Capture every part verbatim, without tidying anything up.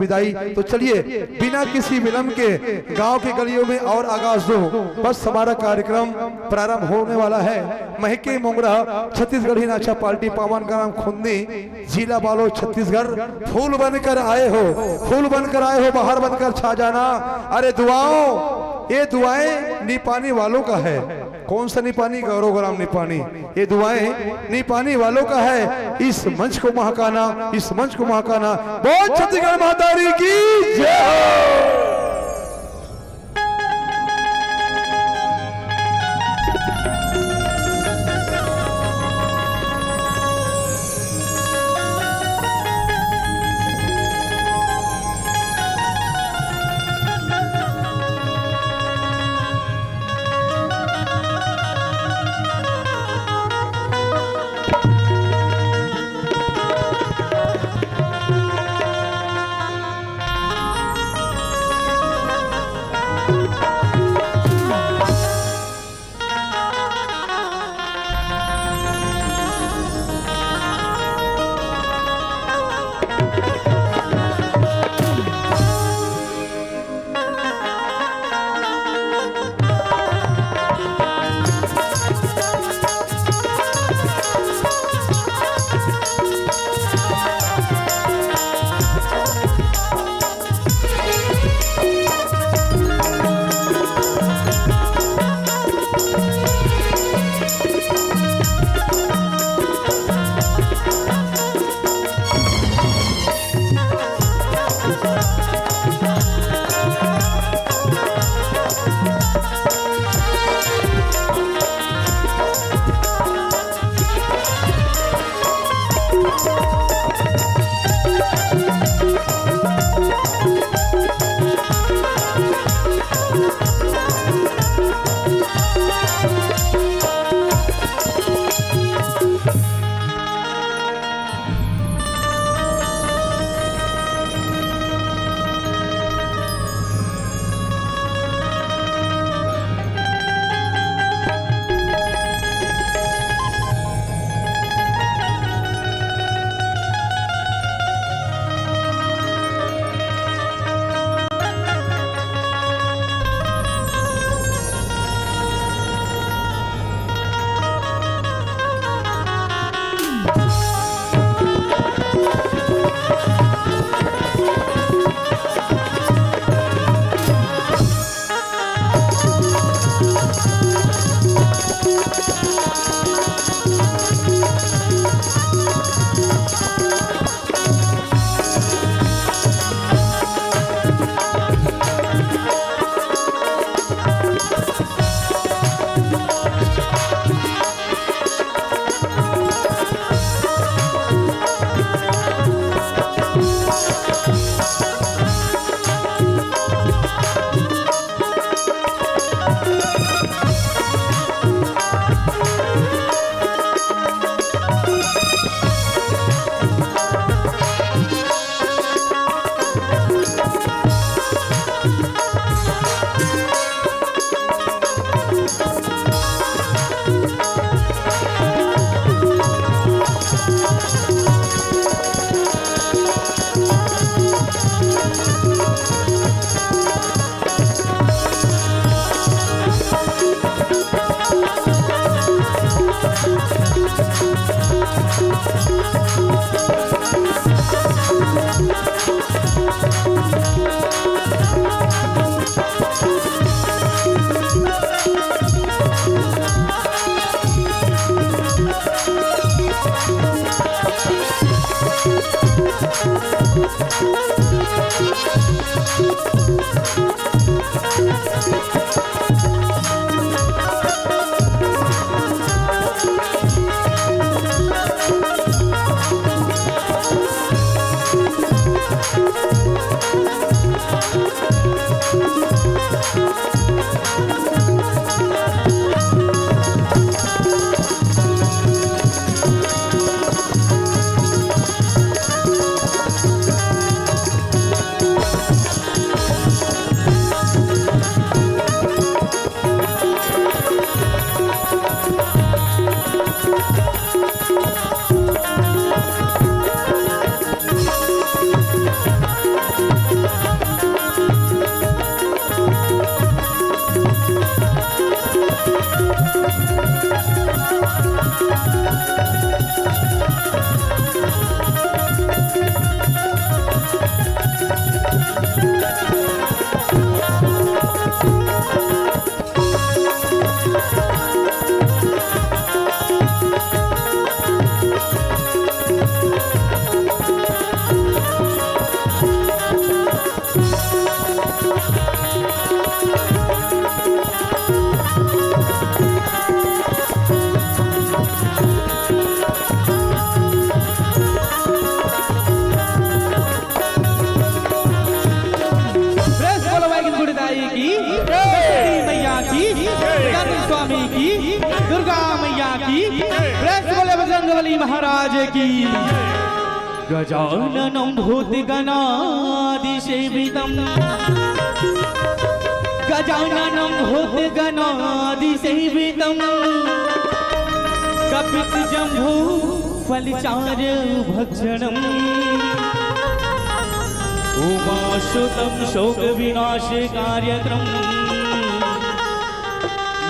विदाई। तो चलिए, बिना किसी विलंब के गांव के गलियों में और आगाज दो, बस हमारा कार्यक्रम प्रारंभ होने वाला है। महके मोंगरा छत्तीसगढ़ी नाचा पार्टी, पावन ग्राम खुन्नी, जिला बालोद, छत्तीसगढ़। फूल बनकर आए हो, फूल बनकर आए हो, बहार बनकर छा जाना। अरे दुआओं, ये दुआएं निपानी वालों का है। कौन सा निपानी? गौरव ग्राम निपानी। ये दुआएं निपानी वालों का है। इस मंच को महकाना, इस मंच को महकाना। बोल छत्तीसगढ़ महतारी की जय हो। बली महाराज की। गजाननं भूतगणादिसेवितं, गजाननं भूतगणादिसेवितं, कपित जम्बू फलचारु भक्षणम्। उमासुतं शोकविनाशकार्यक्रम।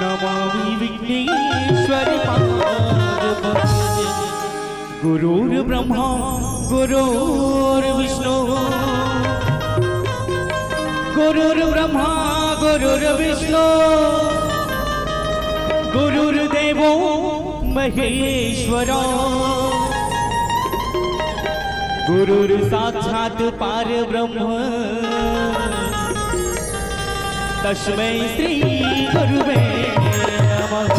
नमामि विघ्नेश्वर पाद पद्म। गुरुर्ब्रह्मा गुरुर्विष्णु, गुरुर्ब्रह्मा गुरुर्विष्णु, गुरुर्देवो महेश्वरा, गुरुर्साक्षात् परब्रह्म, तस्मै श्री गुरुवे नमः।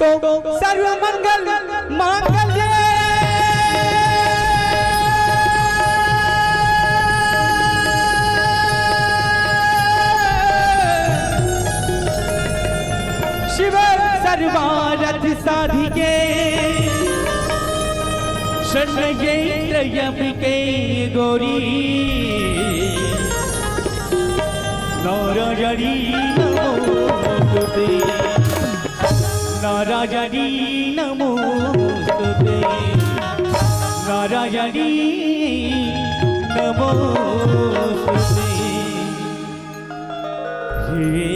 तो सर्व मंगल मांगल्ये शिव सर्वारथ साधिके शरण्ये त्र्यंबके गौरी नारायणी नमोस्तुते। नारायणी नमोस्तुते, नारायणी नमोस्तुते। हे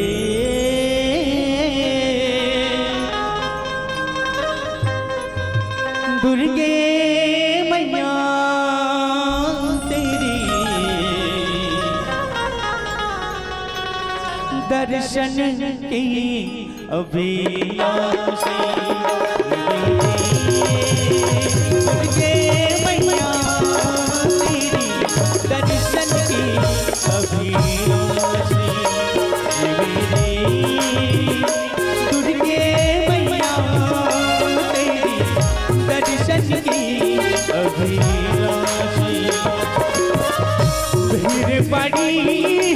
दुर्गे मैया तेरी दर्शन की अभिलाषी दुर्गे मैया तेरी दर्शन की अभिलाषी दुर्गे मैया तेरी दर्शन की अभिलाषी। भीड़ पड़ी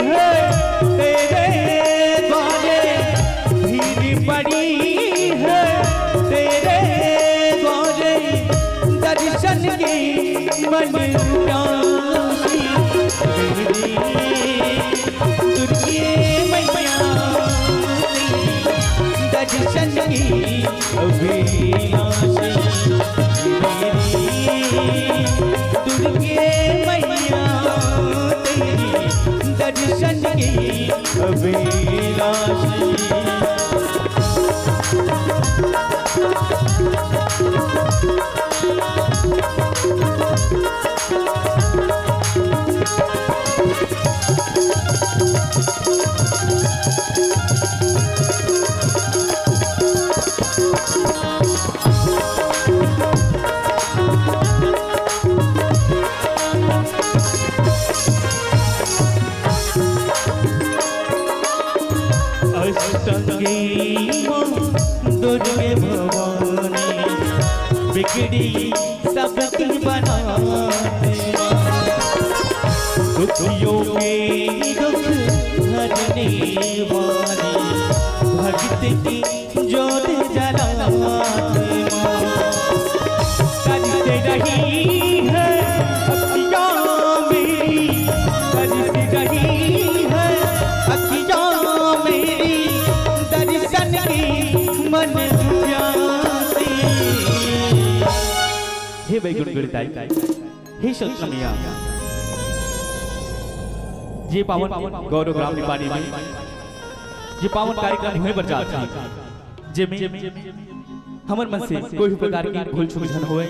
है तेरे द्वारे, भीड़ पड़ी है तेरे द्वारे, दर्शन की मन प्यासी। दुर्गे मैया दर्शन की अभिलाषी मेरी दुर्गे मैया तेरी दर्शन की अभिलाषी। अष्टांगी माँ दुर्गे भवानी, बिगड़ी सबकी बनाने, दुखियों के दुख हरने वाली, भक्त की ज्योत जलाने वाली। तरस रही है अखियाँ मेरी, तरस रही है अखियाँ मेरी, दर्शन की मन प्यासी। हे बैकुंठ गिरधारी, हे सतलमिया, जे पावन गौरव ग्राम निपानी में जे पावन कार्यक्रम होय बर जात हे, जेमे हमर मन से कोई भी प्रकार की भूल चूक झन होय।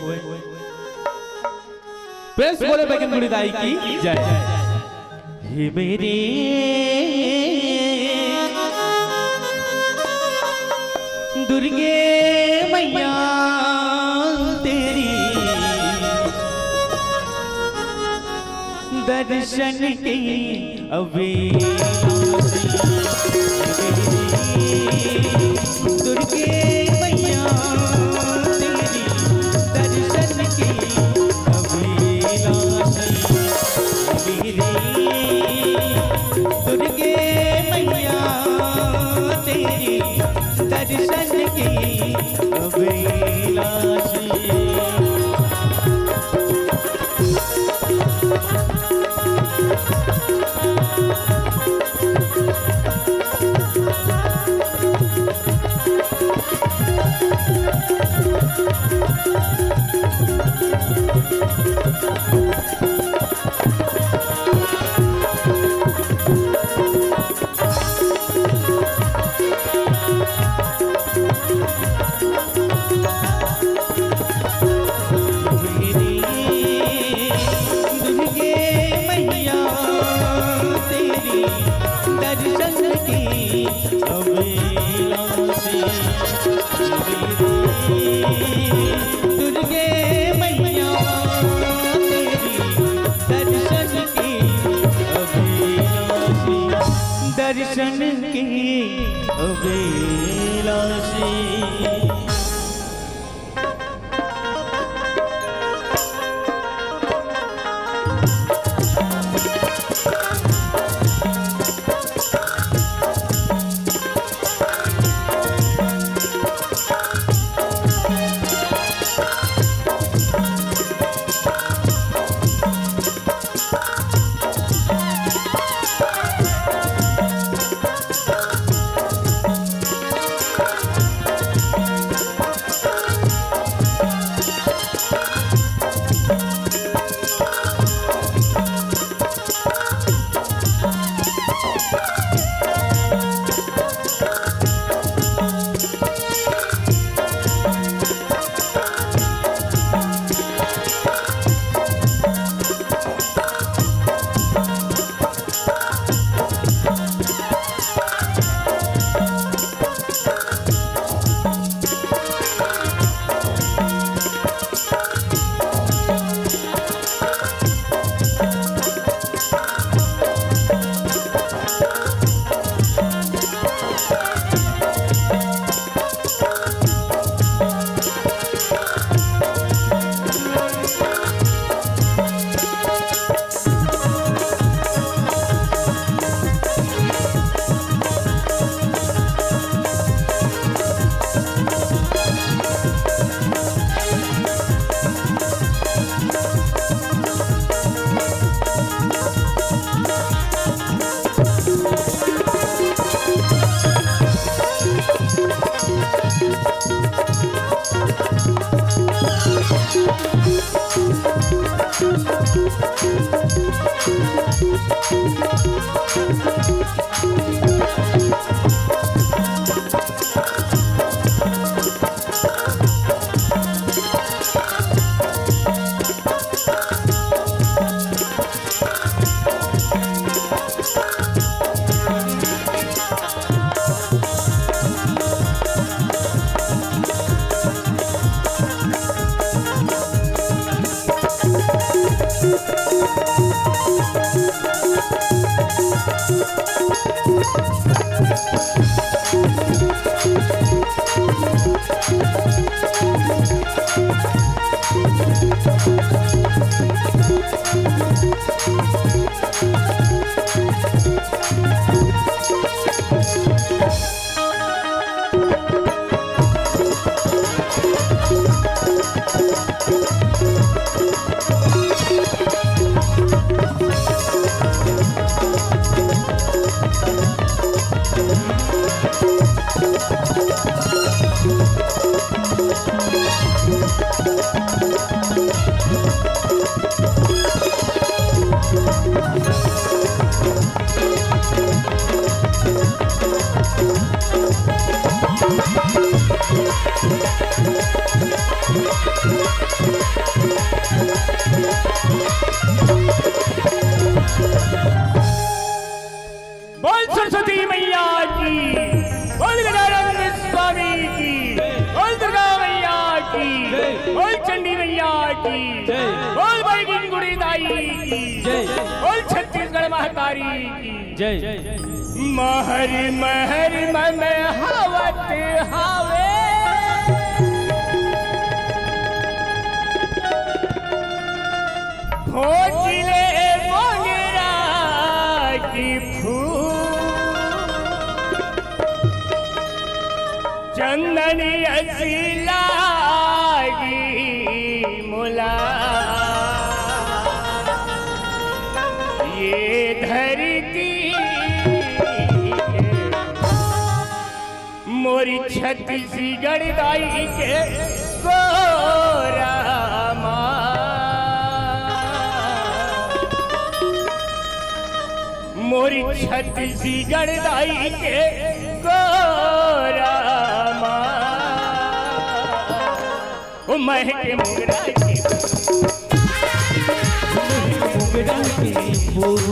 प्रेम से बोले बैकुंठ गिरधारी की जय। हे मेरी दुर्गे मैया तेरी दर्शन की अभिलाषी दुर्गे मैया तेरी दर्शन की अभिलाषी मेरी दुर्गे मैया तेरी दर्शन की अभिलाषी। तेरी दर्शन की अभिलाषी, दुर्गे मैया तेरी दर्शन की अभिलाषी, दर्शन की अभिलाषी। बोल सरस्वती मैया की, बोल गजानंद स्वामी की, बोल दुर्गा मैया की, बोल चंडी मैया की, बोल बैगिन गुड़ी दाई की, बोल छत्तीसगढ़ महतारी की। जय। महर महर मन हवत हावे, खोज ले मोंगरा की फूल। चंदन अस लागी मोला ये धरती, मोरी छत्तीसगढ़ दाई के गोरा माँ। मोरी छत्तीसगढ़ दाई के गोरा माँ, ओ महके मोंगरा के, महके मोंगरा के फूल।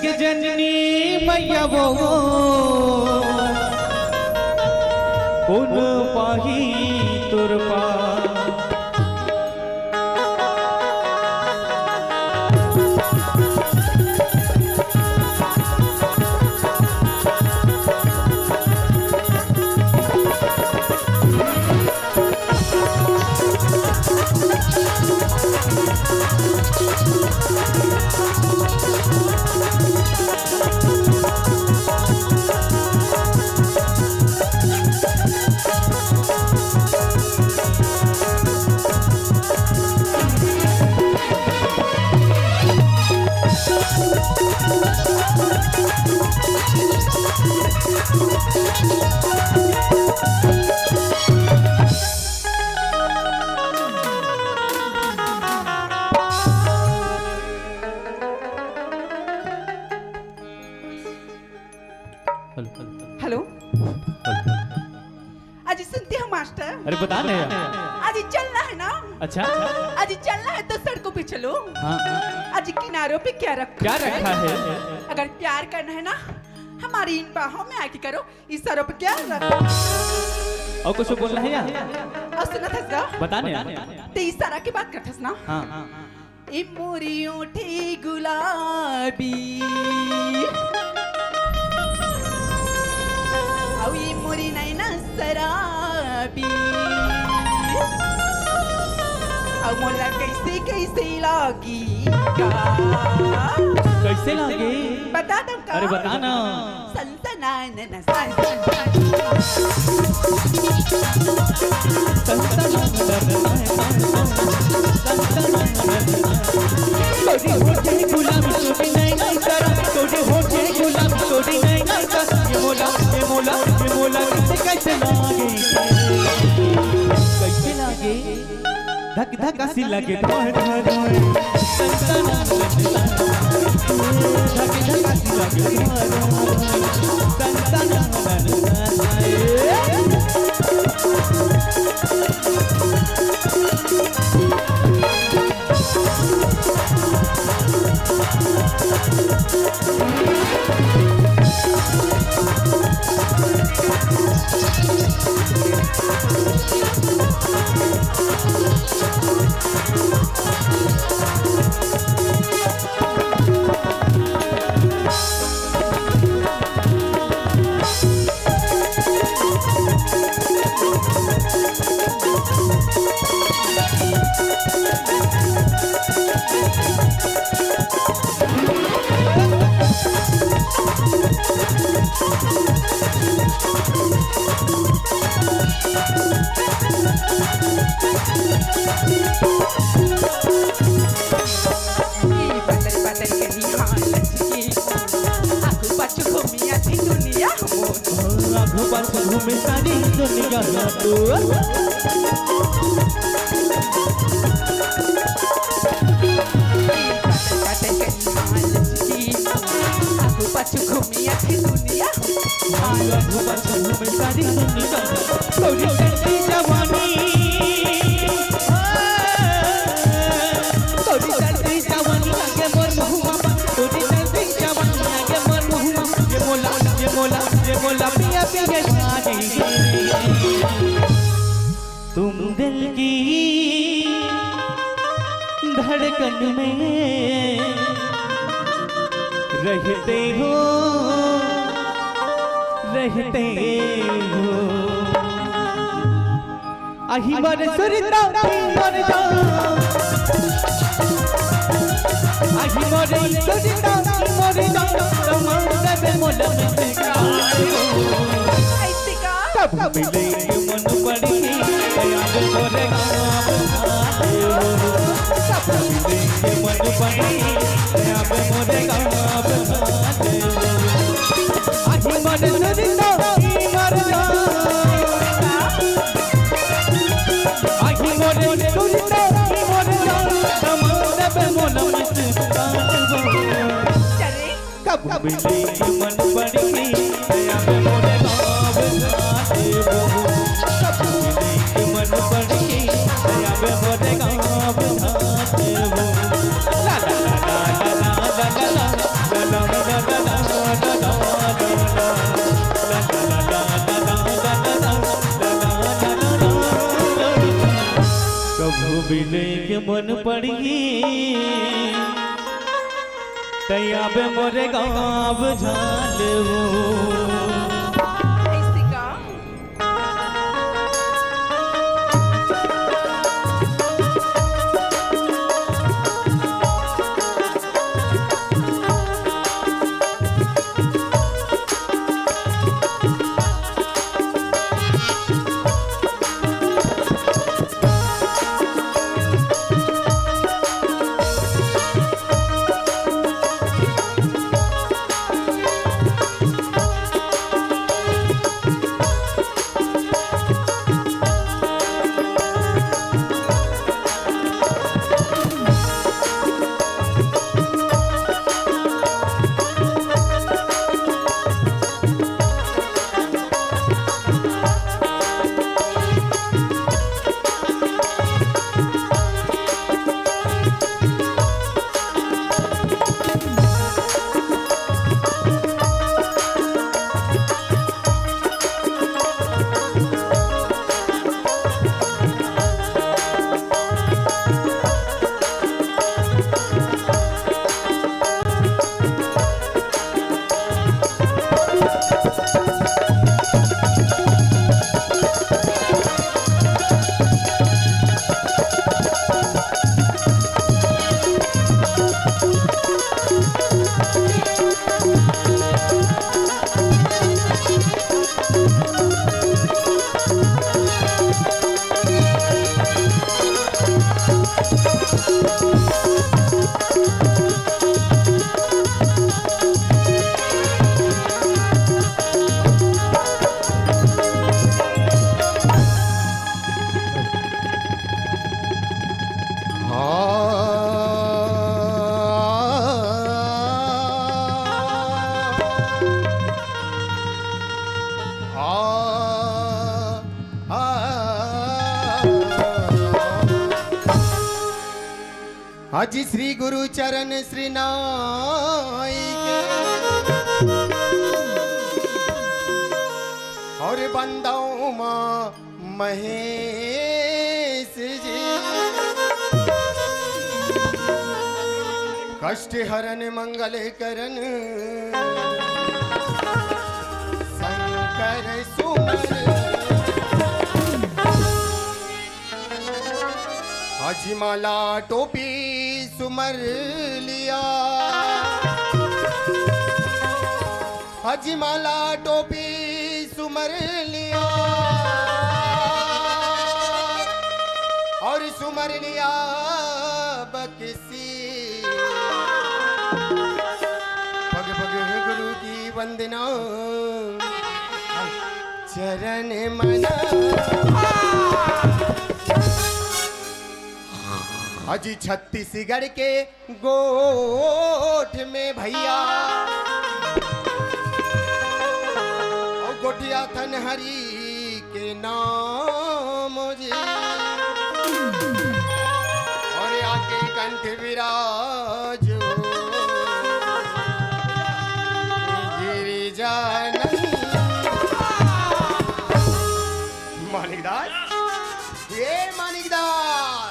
के जननी मैया वो, कोन पाही तोर पार। हेलो। हेलो। आज सुनते हो मास्टर? अरे बता ना यार। आज चलना है ना? अच्छा। आज चलना है तो सड़कों पे चलो। हाँ। आज किनारों पे क्या रखा क्या है? रखा है? अगर प्यार करना है ना, हमारी इन बाहों में आके करो। इशारों पे क्या रखा? और कुछ बोलना है यार? और सुना था इसका? बता ना यार। ते इशारा की बात करथस ना? हाँ। ए मोरी ओठे गुलाबी, अउ ए मोरी नैना शराबी, अउ मोला कैसे कैसे लागी का? कैसे लागे? बता दम का? अरे बता ना। सनसनानन, सनसनानन। तोरी होठे गुलाबी, तोरी नैना शराबी, तोरी होठे गुलाबी, तोरी नैना शराबी। ये मोला, ये मोला, ये मोला कैसे, कैसे लागे? कैसे लागे? धक धक आसी लागे ढोय ढोय ढोय। धक धक आसी लागे ढोय ढोय ढोय। ई बदल बदल के निहार लचकी, आगू पाछू घूमी आधी दुनिया हो। आगू पाछू घूमी सारी दुनिया हो। ई बदल बदल के निहार लचकी, आगू पाछू घूमी आधी दुनिया हो। आगू पाछू घूमी सारी दुनिया हो। तोरी चढ़ती जवानी, तोरी चढ़ती जवानी लागे मोर महुआ, तोरी चढ़ती जवानी लागे मोर महुआ। ये मोला, ये मोला, ये मोला पिया पिया जाने। तुम दिल की धड़कन में रहते हो, रहते हो। आही मोर सुरता की मोर जान। आही मोर सुरता की मोर जान। तमाम दबे मोला में सिखाओ। ऐसे का? कब मिलेंगे मन पड़ी, याद मोरे गाँव आते हो। कब मिलेंगे मन पड़ी, याद मोरे गाँव आते हो। आही मोर सुरता की मोर जान। आही मोरे सुरता की मोर जान, तमाम दबे मोला में सिखाओ। चले। कब मिलेंगे मन पड़ी, दया में मोरे गाँव आते हो। कब मिलेंगे मन पड़ी, दया में मोरे गाँव आते हो। ला ला ला ला ला ला ला ला ला। बिनय के मन पड़ही, तैयाबे मोरे गाँव झालू। आज श्री गुरु चरण श्री नाई के और बंदौ माँ महेश जी, कष्ट हरन मंगल करन शंकर सुमन। अजी माला टोपी सुमर लिया, अजी माला टोपी सुमर लिया और सुमर लिया बकसी। पग पग गुरु की वंदना, चरण मना। अजी छत्तीसगढ़ के गोठ में भैया, और गोठिया थन हरी के नाम जी। और आके कंठ विराज गिरिजानंद। मानिक दास, ये मानिक दास,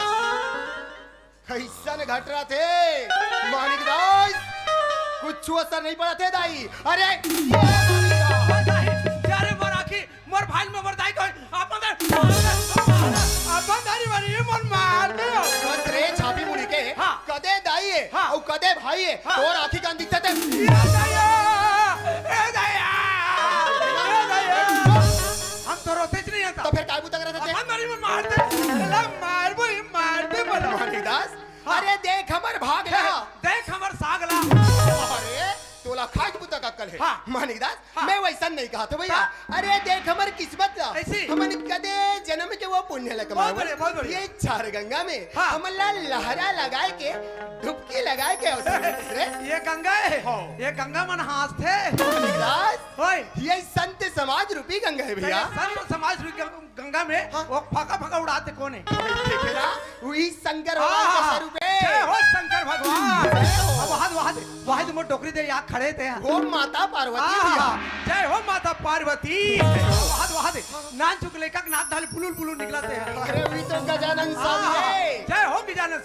कइसन घट रथे मानिक दास? कुछु असर नइ पड़त हे दाई। अरे, ये मानिक दास। दाई, अरे मोर आँखी, मोर भाई में मोर दाई कोई अपन दर-, अपन दारी वाली ये मोर मार दे। बस रे छापी मुड़ी के, हाँ। कदे दाई हे, हाँ। अउ कदे भाई हे, हाँ। तोर आँखी कान दिखथे ते। ये दाई, ए दाई, ए दाई, हम तो रोते च नहीं आता। तो फिर काय बुता करत हे? अपन दारी में मार दे। ला मार वो, ये मार दे बोला। मानिक दास, हाँ। अरे देख हमर भाग ला। देख हमर साग ला। अरे तोला खाए के बुता का अक्कल हे। हाँ। मानिक दास, हाँ। मैं वइसन नइ कहत हँव भैया। हाँ। अरे देख हमर किस्मत ला। कइसे? हमन कदे जनम के वो पुण्य ला कमाए। बहुत बढ़िया, बहुत बढ़िया। ये चार गंगा में हाँ। हमन ला लहरा लगाए के, डुबकी लगाए के अवसर मिलिस रे। ये गंगा हे। हाँ। ये गंगा मन हाँसथे। मानिक दास, ओए। ये संत समाज रूपी गंगा हे भैया। संत समाज रूपी गंगा। गंगा में हाँ। वो फाका फाका उड़ाथे कोन हे? देखे ना, वही शंकर भगवान हाँ, का स्वरूप हे। जय हो शंकर भगवान। जय हो। अब वहाद, वहाद, वहाद मोर डोकरी दे यहाँ खड़े थे। वो माता पार्वती हाँ, भैया। जय हो माता पार्वती। जय हो। वहाद, वहाद, नान चुक लेकर नाक डाल पुलुल पुलुल निकलथे। अरे, वही तो गजानन स्वामी हाँ, हे।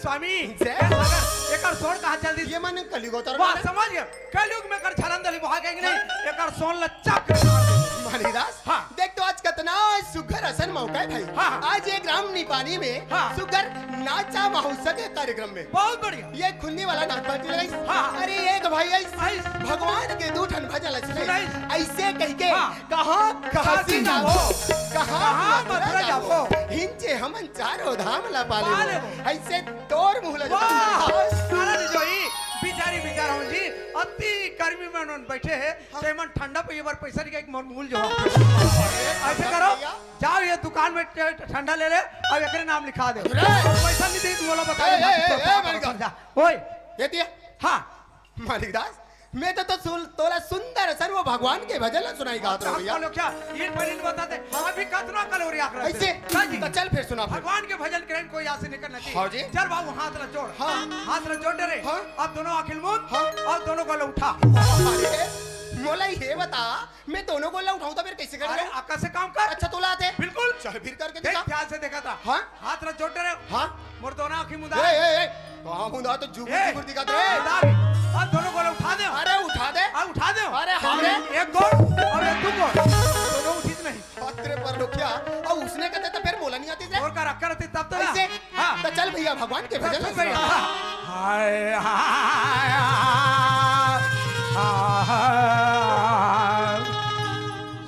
तमी, जय। ए सागर, एकर सोन कहाँ चल दिस? ये मन कलयुग अवतार वाह, में। समझ गया। कलयुग में कर छलन दली बहा के नहीं, हाँ। एकर सोन ल चक मार दे। मानिक दास, हाँ। देख तो आज कितना सुघर असन मौका है भाई। हाँ, हाँ। आज ये ग्राम निपानी में हाँ। सुघर नाचा महोत्सव के कार्यक्रम में बहुत बढ़िया। ये खुन्नी वाला नाच पार्टी लगाइस। हाँ। अरे एक भाई आइस, आइस। भगवान के दू ठन भजन ला सुनाइस। सुनाइस। ऐसे कह के हाँ। कहाँ काशी काशी जाबो, जाबो, कहाँ कहाँ मथुरा मथुरा जाबो, जाबो। हिंचे हमन चारों धाम ला पा लेबो। पा लेबो। ऐसे तोर मुँह ला वाह! जता। सारा नहीं जोई, बिचारी बिचारा हूँ जी, अति गर्मी में उन्होंने बैठे हैं, हाँ। ते मन ठंडा पे ये बार पैसा निकाल के मोर मुँह जो। अरे, ऐसे करो, भैया। जाओ ये दुकान में ठ-, ठंडा ले ले, अब एकरे नाम लिखा दे। अरे! पैसा नहीं दी, बोला बता ए, दे, ए, ए, ए, मत मानिक कर दास। जा। ओए। ये दिया। हाँ। मानिक दास, मैं तो, तो सुन, तोला सुंदर असन वो भगवान के भजन ला सुनाई गात रहो भैया। बोलो क्या? ये पहले तो बता दे, अभी कतना कलोरी आकर ऐसे? हाँ जी। तो चल फिर सुना फिर। भगवान के भजन करें कोई यहाँ से निकलना चाहिए। हाँ जी। चल बाबू, हाथ ला जोड़। हाँ। हाथ ला जोड़ दे रे। हाँ। अब दोनों आँखी मूंद हाँ। और दोनों गोड़ ला उठा। अरे, मोला ये बता, मैं दोनों गोड़ ला उठाऊं तो फिर कैसे करूं? अरे, अक्कल से काम कर। अच्छा, तोला आथे? बिल्कुल। चल फिर करके देख, दिखा। ध्यान से देखा था। हाँ? हाथ ला जोड़ दे रे। हाँ? मोर दोनों आँखी मुंदा। ए, ए, ए, कहाँ मुंदा तो जुगुर ए, जुगुर दिखा दे। मुंदा भी। अब दोनों गोड़ ला उठा दे। अरे, उठा दे। हाँ, उठा दे। अरे, हाँ रे। एक गोड़ और एक दू गोड़। दोनों उठिस नहीं। अरे पर लोग क्या? अब उसने कहते तो फिर बोला नहीं आती रे। और का रखा रहती तब तो ना। ऐसे? हाँ। तो चल भैया, भगवान के भजन चल सुना। भैया। हाय, हाय, हाय, हाय।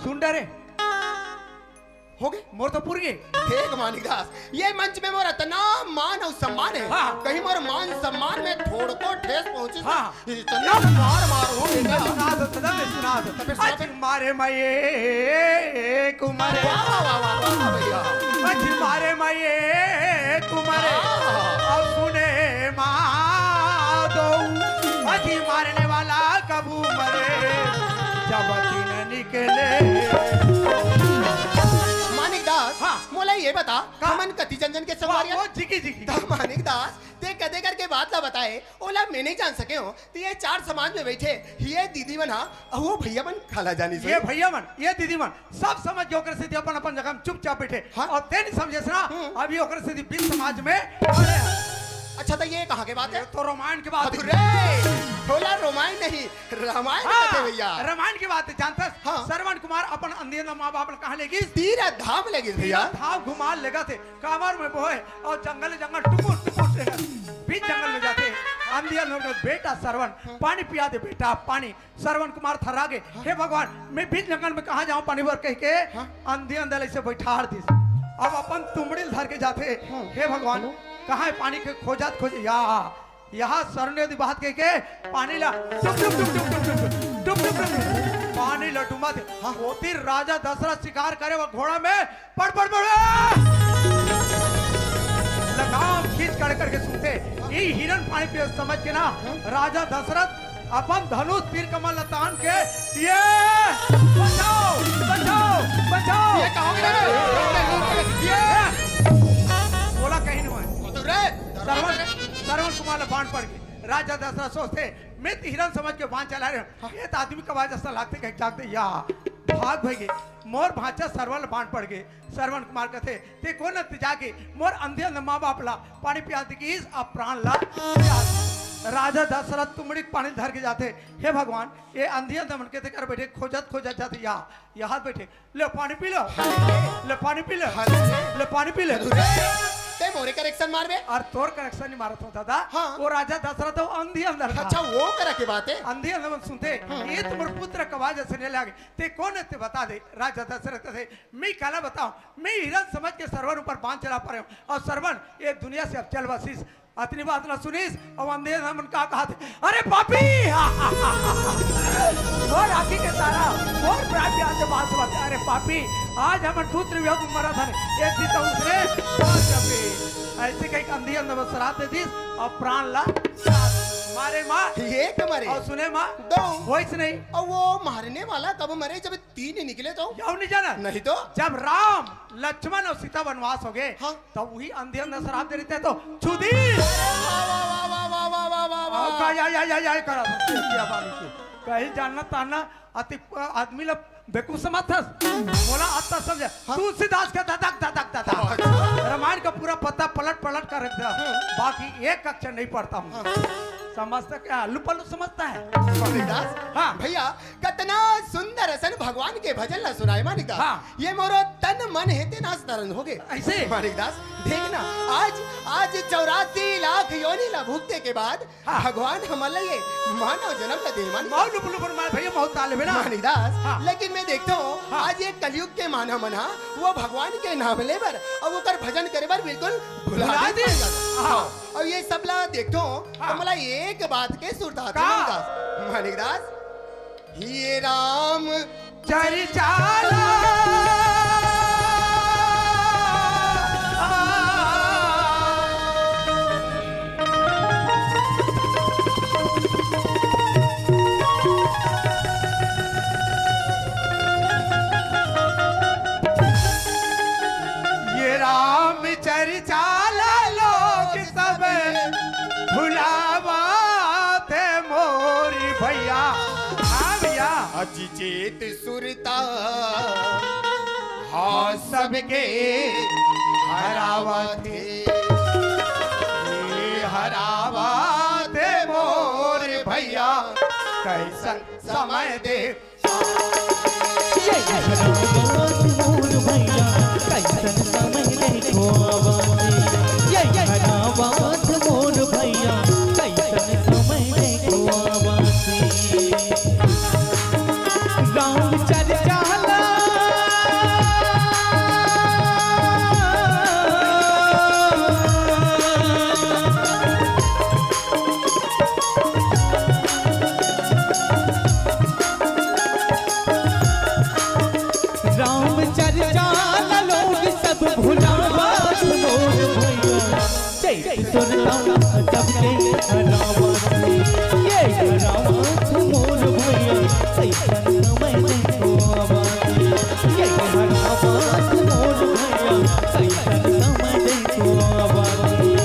सुन डरे। हो गए? मोर तो पूर गए। ठीक मानिक दास, ये मंच में मोर इतना मान और सम्मान है। हाँ। कहीं मोर मान सम्मान में थोड़को ठेस पहुंची हाँ। इतना मार मार हो बेटा। विश्वनाथ, सदा विश्वनाथ। तबे सुना अज दे। मारे माये कुमारे। वाह, वाह, वाह, वाह, वाह, भैया। अज मारे माये कुमारे। हाँ। और सुने माधो, अज मारने वाला कबू मरे, जब दिन निकले। मानिक दास, हाँ। मोला ये बता, का? हमन कति जन जन के संगवारी हन? वो जिगी जिगी। त मानिक दास, ते कदे करके बात ला बताए, ओला मैं नहीं जान सके हो। तो ये चार समाज में बैठे, ये दीदी मन हा, अउ वो भैया मन काला जानी ये से। भैया मन, ये दीदी मन, सब समझ के ओकर सेती अपन अपन जगह में चुपचाप बैठे। हाँ। और ते नहीं समझे से ना, हम्म। अभी ओकर सेती बीच समाज में खड़े हैं। अच्छा, तो ये कहाँ के बात ये है? तो रामायण की बात है। अरे, थोड़ा रामायण नहीं, रामायण हाँ, बात है भैया। रामायण की बात है, जानता है? हाँ। श्रवण कुमार अपन अंधी अंधा माँ बाप ला कहाँ ले गई? तीरथ धाम ले गई भैया। तीरथ धाम घुमा लेगा थे। कांवर में बोहे और जंगल जंगल टुकुर टुकुर से बीच जंगल में जाते। अंधी अंधा लोग, "बेटा श्रवण, पानी पिया दे बेटा, पानी।" श्रवण कुमार थर्रा गे, "हे भगवान, मैं बीच जंगल में कहाँ जाऊँ पानी बर?" कह के हाँ। अंधी अंधा ऐसे बैठार दिस। अब अपन तुमड़ी धर के जाते, हाँ। "हे भगवान, कहाँ है पानी?" के खोजत खोजत, या यहाँ सरने दी बात कह के पानी ला डुब, डुब, डुब, पानी ला डुबा दे। हाँ। ओती राजा दशरथ शिकार करे वो घोड़ा में पड़, पड़, पड़, आ! लगाम खींच कर करके सुनते, ये हिरन पानी पिए समझ के ना, हाँ। राजा दशरथ अपन धनुष तीर कमल ला तान के, ये बचाओ, बचाओ, बचाओ। ये कहाँ गए? ये बोला कहीं नहीं हुआ। वो तो रे, श्रवण, श्रवण कुमार ला बाण पड़ गई। राजा दशरथ सोचते, मैं तो हिरन समझ के बाण चला रहे हूँ। हाँ। ये तो आदमी का आवाज ऐसा लागते कहीं जागते, या भाग भइगे, मोर भांचा सरवा ला बाण पड़ गे। श्रवण कुमार कथे, "ते कोन अति जाके मोर अंधे अंधे माँ बाप ला पानी पिया दे कि इस अब प्राण ला पिया।" राजा दशरथ तुमड़ी पानी धर के जाते, "हे भगवान, ये अंधी अंधा मन के ते कर बैठे खोजत खोजत जाते, या, या हाथ बैठे, ले पानी पी लो, हाँ। ले पानी पी लो, हाँ। ले पानी पी लो।" अरे, ते मोरे करेक्शन मारबे? और तोर करेक्शन नहीं मारत हूँ दादा। हाँ। वो राजा दशरथ वो अंधी अंधा था। अच्छा, वो करा के बात है? अंधी अंधा मन सुनते, हाँ। ये तुम्हारे पुत्र का आवाज ऐसे नहीं लागे। ते कोन है ते बता दे। राजा दशरथ कथे, "मैं काला बताऊं, मैं हिरन समझ के सरवन ऊपर बाण चला पा रहे हूँ, और सरवन ये दुनिया से अब चल बसिस।" अतनी बात ला सुनिस, और अंधे मन का कहा थे, "अरे पापी, और आखी के तारा, और प्राण प्यार से बात सुना, अरे पापी, आज हमन पुत्र वियोग में मरा था, एक दिन तो उसने ऐसे कहीं अंधी अंधा श्राप दे दिस, और प्राण ला मारे माँ, ये तो मरे। और सुने माँ, दो। वैसे नहीं। और वो मारने वाला कब मरे? जब तीन ही निकले तो? याव नहीं जाना। नहीं तो? जब राम, लक्ष्मण और सीता वनवास हो गए, हाँ। तब वही अंधे अंधे श्राप दे रहे थे तो छुदी। वाह, वाह, वाह, वाह, वाह, वाह, वाह, वाह। और का या, या, या, या करा था, क्या बात है? कहीं जानना ताना, अति, आदमी ला बेवकूफ समझ था। बोला, आता समझ। हाँ। तुलसीदास के ददक, ददक, ददक। अच्छा। रामायण का पूरा पत्ता पलट, पलट कर रख दे। हम्म। बाकी एक अक्षर नहीं पढ़ता हूँ। हाँ। समझता क्या? लुपा लुप समझता है। मानिक दास, हाँ। भैया, कतना सुंदर असन भगवान के भजन ला सुनाए मानिक दास। हाँ। ये मोरो तन मन हे ते नास तरंग हो गए। ऐसे? मानिक दास, देखना, आज, आज चौरासी लाख योनि ला भुगते के बाद हाँ। भगवान हमन ला ये मानव जन्म ला दे मानिक मऊ दास। लुप लुप मार भैया, मऊ ताल में ना। मानिक दास, हाँ। लेकिन मैं देखता हूँ, हाँ। आज ये कलयुग के मानव मन हा, वो भगवान के नाम ले बर अउ ओकर भजन करे बर बिल्कुल भुला भुला दे दे। मानिक दास। हाँ। हाँ। अउ ये सब ला देखता हूँ, हाँ। तो मला एक बात के सुरता का? मानिक दास, मानिक दास, ये राम चरिचाला। ये राम चरिचाला लोग सब भुलावत हे मोर भैया। हाँ भैया। अजित सुरता हाँ सबके हरावत हे, ये हरावत हे मोर भैया, कैसन समय दे। ये हरावत मोर भैया, कैसन समय देखो आवासी। ये हरावत मोर भैया, कैसन समय देखो आवासी। राम चरिचाला। राम चरिचाला लोग सब भुलावत मोर भैया। चैत सुरता सबके हरावत हे, ये हरावत मोर भैया, कैसन समय देखो आवासी। ये हरावत मोर भैया, कैसन समय देखो आवासी।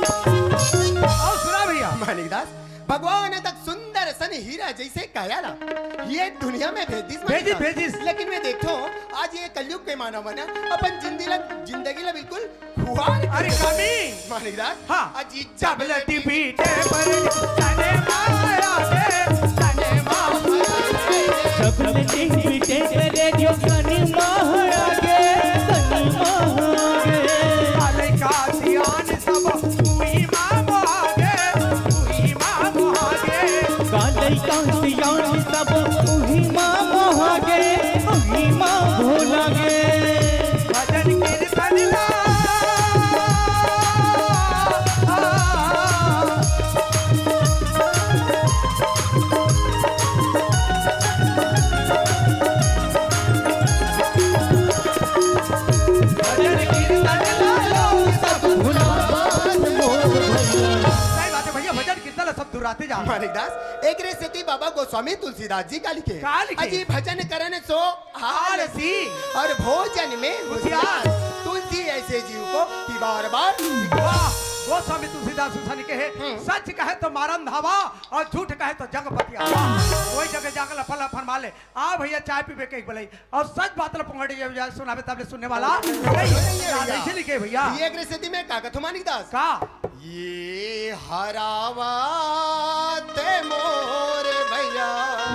अउ सुना भैया। मानिक दास, भगवान तक सुंदर सन हीरा जैसे काया ला ये दुनिया में भेज दिस मानिक भेजिस, दास। भेजिस। लेकिन मैं देखो, आज ये कलयुग के मानव मन अपन जिंदगी ला, जिंदगी ला बिल्कुल खुआर अरे कमी। मानिक दास, हाँ। अजी चावल टीवी टेबल, तने माया दे, तने माया दे। चावल टीवी टेबल, रेडियो, तने माया दे, तने माया दे। आ लइका सियान सब उही मा मोहागे, उही मा मोहागे। का लइका सियान सब उही मा मोहागे, उही मा भोलागे। भजन कीर्तन ला। भजन कीर्तन ला लोग सब भुलावत मोर भैया। सही बात है भैया, भजन कीर्तन ला सब दुराते जा। मानिक दास, एकरे सेती बाबा गोस्वामी तुलसीदास जी का लिखे। का लिखे? अजी भजन करन सो आलसी और भोजन में होशियार। होशियार। तुलसी ऐसे जीव को कि बार बार वाह, गोस्वामी तुलसीदास सुसानी के है, हम्म। सच कहे तो मारन धावा और झूठ कहे तो जग पतिया। वाह, कोई जगह जाकर लफन लफन मार ले। आ भैया, चाय पीबे के एक बलई। अउ सच बात ल पोंगड़ी जब जाय सुनाबे तब ले सुनने वाला नहीं। नहीं, नहीं, याद भैया। ऐसे लिखे भैया। ये एकरे सेती में का कथो मानिक दास? का? ये हरावत मोर भैया।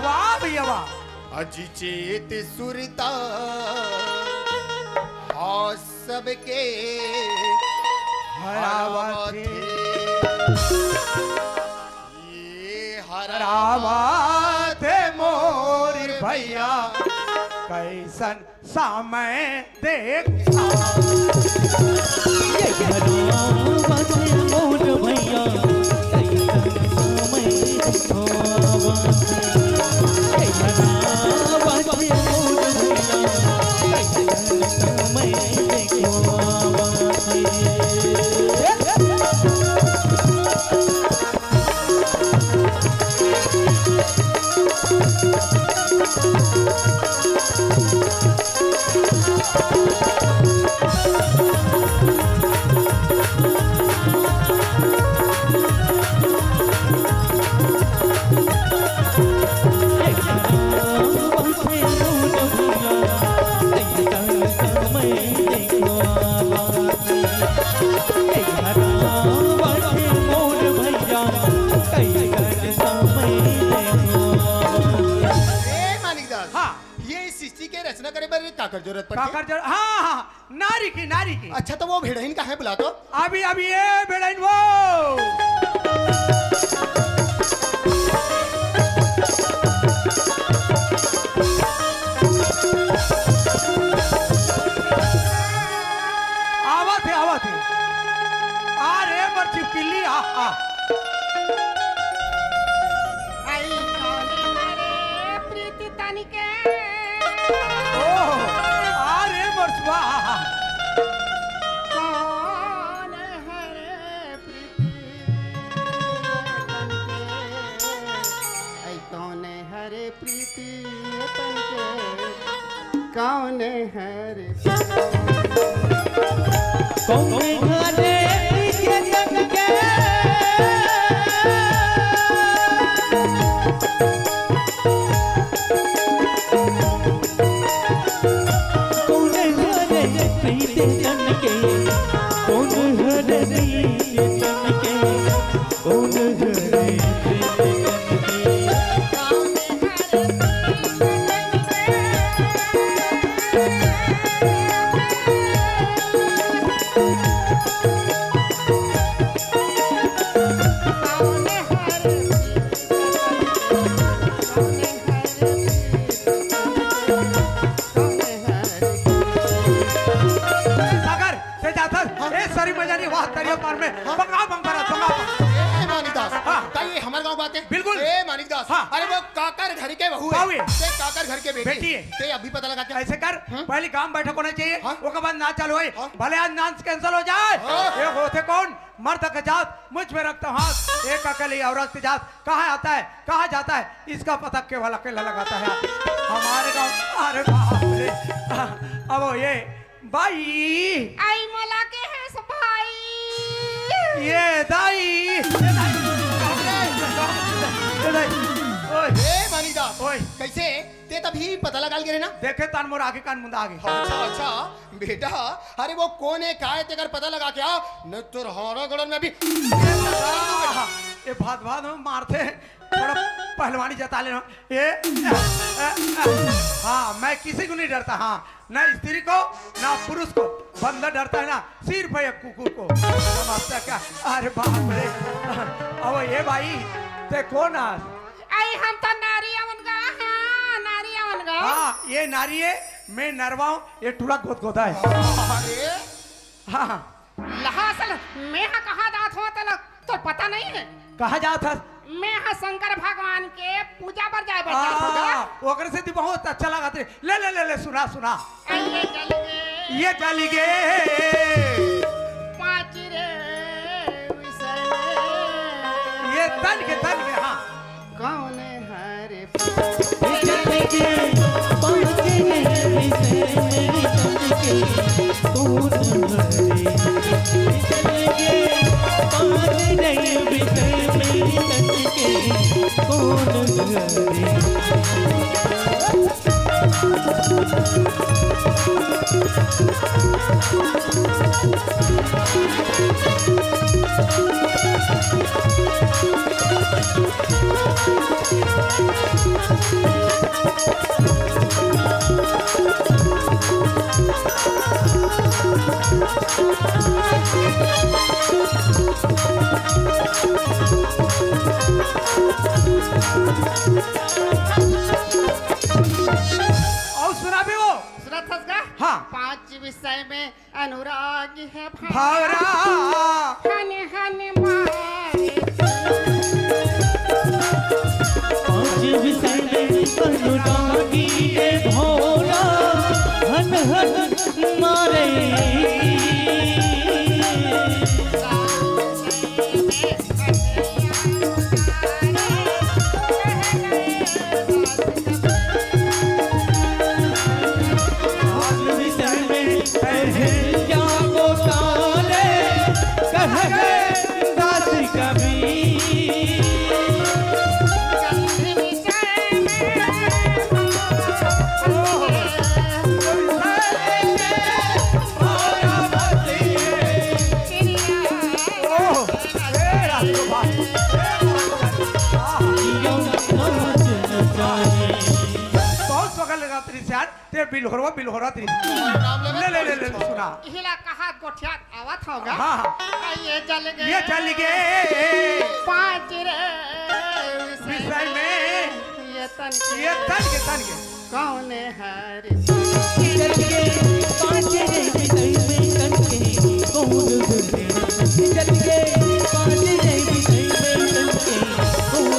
वाह भैया वाह। अजिचेत सुरता हाँ सबके हरावत हरावत हे। हे। ये हरावत हे मोर भैया, कैसन समय देख। ये हरावत हे मोर भैया, कैसन समय देखो आवा। ये हरावत हे मोर भैया, कैसन समय देखो आवा। ए रावण मोर भैया, कैसन समय देखा। ए मानिक दास, हाँ। ये सृष्टि के रचना करे बर काकर जरूरत पड़थे? काकर जरूरत, हाँ, हाँ, नारी की, नारी की। अच्छा, तो वो भेड़हिन कहाँ हे, बुला तो। अभी, अभी ये भेड़हिन वो। आवत हे, आवत हे। आ रे मोर चिपकिली, आ, आ। आई कौन हरे प्रीति तनिके। ओ, आ रे मोर सुआ, आ, आ। कौन हरे प्रीति तनिके। आई कौन हरे प्रीति तनिके, कौन हरे प्रीति। कौन हरे प्रीति तनिके। कौन हरे प्रीति तनिके, कौन हरे प्रीति तनिके। सागर, ते जाथस? हाँ। ए, सरी मजा नहीं, वाह, तरिया पार में। हाँ। बंगा, बंगा, बंगा। ए, मानिक दास, हाँ। का ये हमर गाँव बात हे? बिल्कुल। ए, मानिक दास, हाँ। अरे वो काकर घर के बहू हे। बहू हे। ते काकर घर के बेटी। बेटी हे। ते अभी पता लगा क्या? ऐसे कर, हम्म? पहले गाँव बैठक होना चाहिए, हाँ। ओकर बाद नाच चालू होई। हाँ। भले आज नाच cancel हो जाए। हाँ। ये होथे कौन? मर्द के जात, मुझ में रखता हाथ, एक अकेली औरत के जात, कहाँ आता है, कहाँ जाता है, इसका पता केवल अकेला लगाता है। हमारे गाँव, अरे बाप रे, अब ये बाई। आई मोला के हे भाई। ये दाई, ये दाई, ये दाई, ओए। ए, मानिक दास, ओए। कैसे? ते तभी पता लगा ले रे ना? देखे तान मोर आँखी कान मुंदा आगे। अच्छा, अच्छा। बेटा, अरे वो कोन हे, काय हे, तेकर पता लगा के आ, नहीं तो हमारा गड़न में अभी। ये भात भात में मारथे, थोड़ा पहलवानी जता लेना। ये, हाँ, मैं किसी को नहीं डरता, हाँ, ना स्त्री को, ना पुरुष को, बंदर डरता है ना, सिर्फ एक कुकुर को। समझता क्या? अरे बाप रे, अब ये भाई, ते कोन आ? आई हम तो नारी अवन गा, हाँ, नारी अवन गा। हाँ, ये नारी हे, मैं नरवा हूँ, ये टूरा गोदगोदा हे। अरे। हाँ, हाँ। लहा सल, मैं हा कहाँ जात हूँ तलक, तो पता नहीं है। कहाँ जात हस? मैं हा शंकर भगवान के पूजा बर जाए बर जात हूँ गा। ओकरे से तो बहुत अच्छा लगा थे। ले, ले, ले, ले, सुना, सुना। ये चल गे। ये चल गे। पाँच रे विषय में। ये तन के, तन के, हाँ। कौन हरे पाँच रे विषय में तन के, कौन हरे? पाँच रे विषय में तन के, कौन हरे? अउ सुनाबे वो। सुनत हस गा? हाँ। पाँच विषय में अनुरागी हे भावरा। भावरा। हन हन मारे। पाँच विषय में अनुरागी हे भावरा। हन हन मारे। बिलहोरवा, बिलहोरा तेरी। नाम लेवे ले, ले, ले, ले, कोई सुना। इहिला कहा गोठियात आवत होगा। हाँ, हाँ। आ, ये जल गए। ये जल गए। पाँच रे विषय विषय में। में। ये तन के। ये तन के, तन के। कौन हर जल गए पाँच रे विषय में तन के। कौन जल गए पाँच रे विषय में तन के। कौन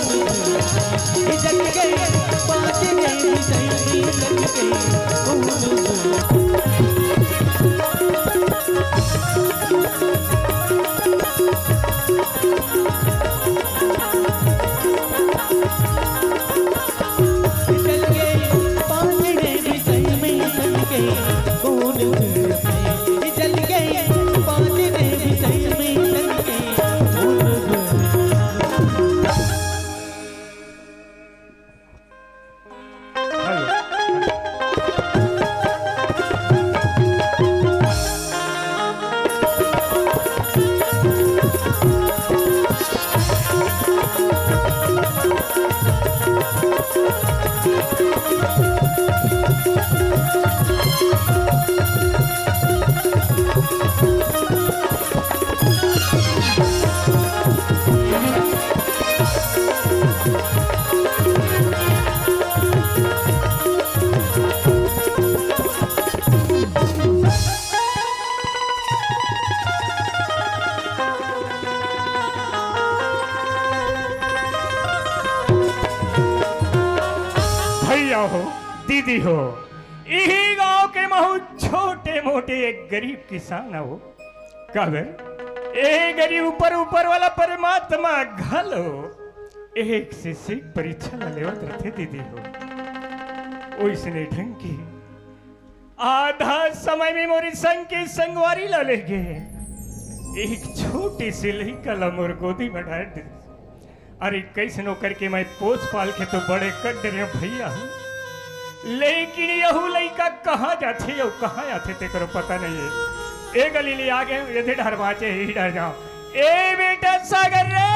जल गए पाँच रे विषय में तन के। कौन जल भैया हो, दीदी हो, इही गांव के महू छोटे मोटे एक गरीब किसान हो। काबर ए गरीब ऊपर ऊपर वाला परमात्मा घलो एक से सीख परीक्षा ला लेवत रथे दीदी हो। ओइसने ढंग के आधा समय में मोर संग के संगवारी ला लेगे एक छोटे से लइका ला मोर गोदी में डाल दे। अरे कइसनो करके मैं पोस पाल के तो बड़े कर डरे हूँ भैया, लेकिन यहू लइका कहाँ जाथे अउ कहाँ आथे तेकरो पता नहीं है। ए गली ले आ गए, ये डर बाचे ही डर जाओ। ए बेटा सागर रे,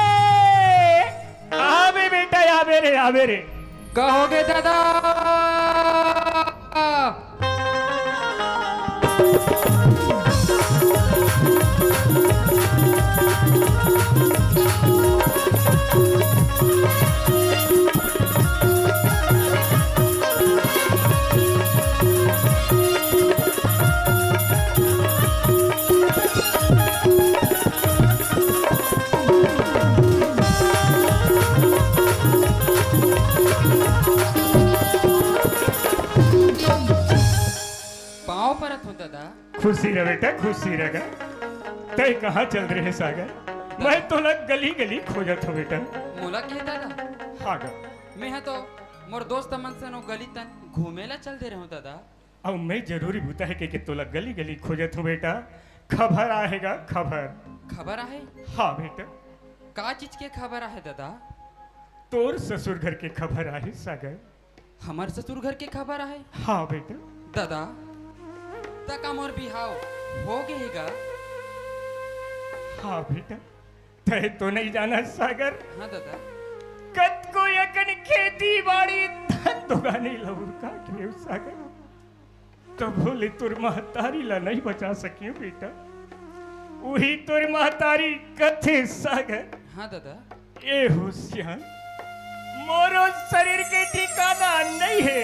आबे बेटा, आबे रे, आबे रे। कहोगे दादा? पाँव परत हो दादा। खुशी रह बेटा, खुशी रह। तय कहाँ चल रहे सागर? मैं तोला गली गली खोजत हो बेटा। मोला के दादा? हाँ गा। मैं हा तो मोर दोस्त मन से नो गली तन घूमे ला चल दे रहे हूँ दादा। अउ मैं जरूरी बुता हे के, के तोला गली गली खोजत हूँ बेटा। खबर आहे गा, खबर। खबर आहे? हाँ बेटा। का चीज के खबर आहे दादा? तोर ससुर घर के खबर आहे सागर। हमर ससुर घर के खबर आहे? हाँ बेटा। दादा, त का मोर बिहाव हो गे हे गा? हाँ बेटा, तय तो नहीं जाना सागर। हाँ दादा। कतको अकन खेती बाड़ी धन दोगानी लउर काट लेव सागर, तभो ले तोर महतारी ला नहीं बचा सकियो बेटा। उही तोर महतारी कथे सागर। हाँ दादा। ए हो सियान, मोरो शरीर के ठिकाना नहीं है।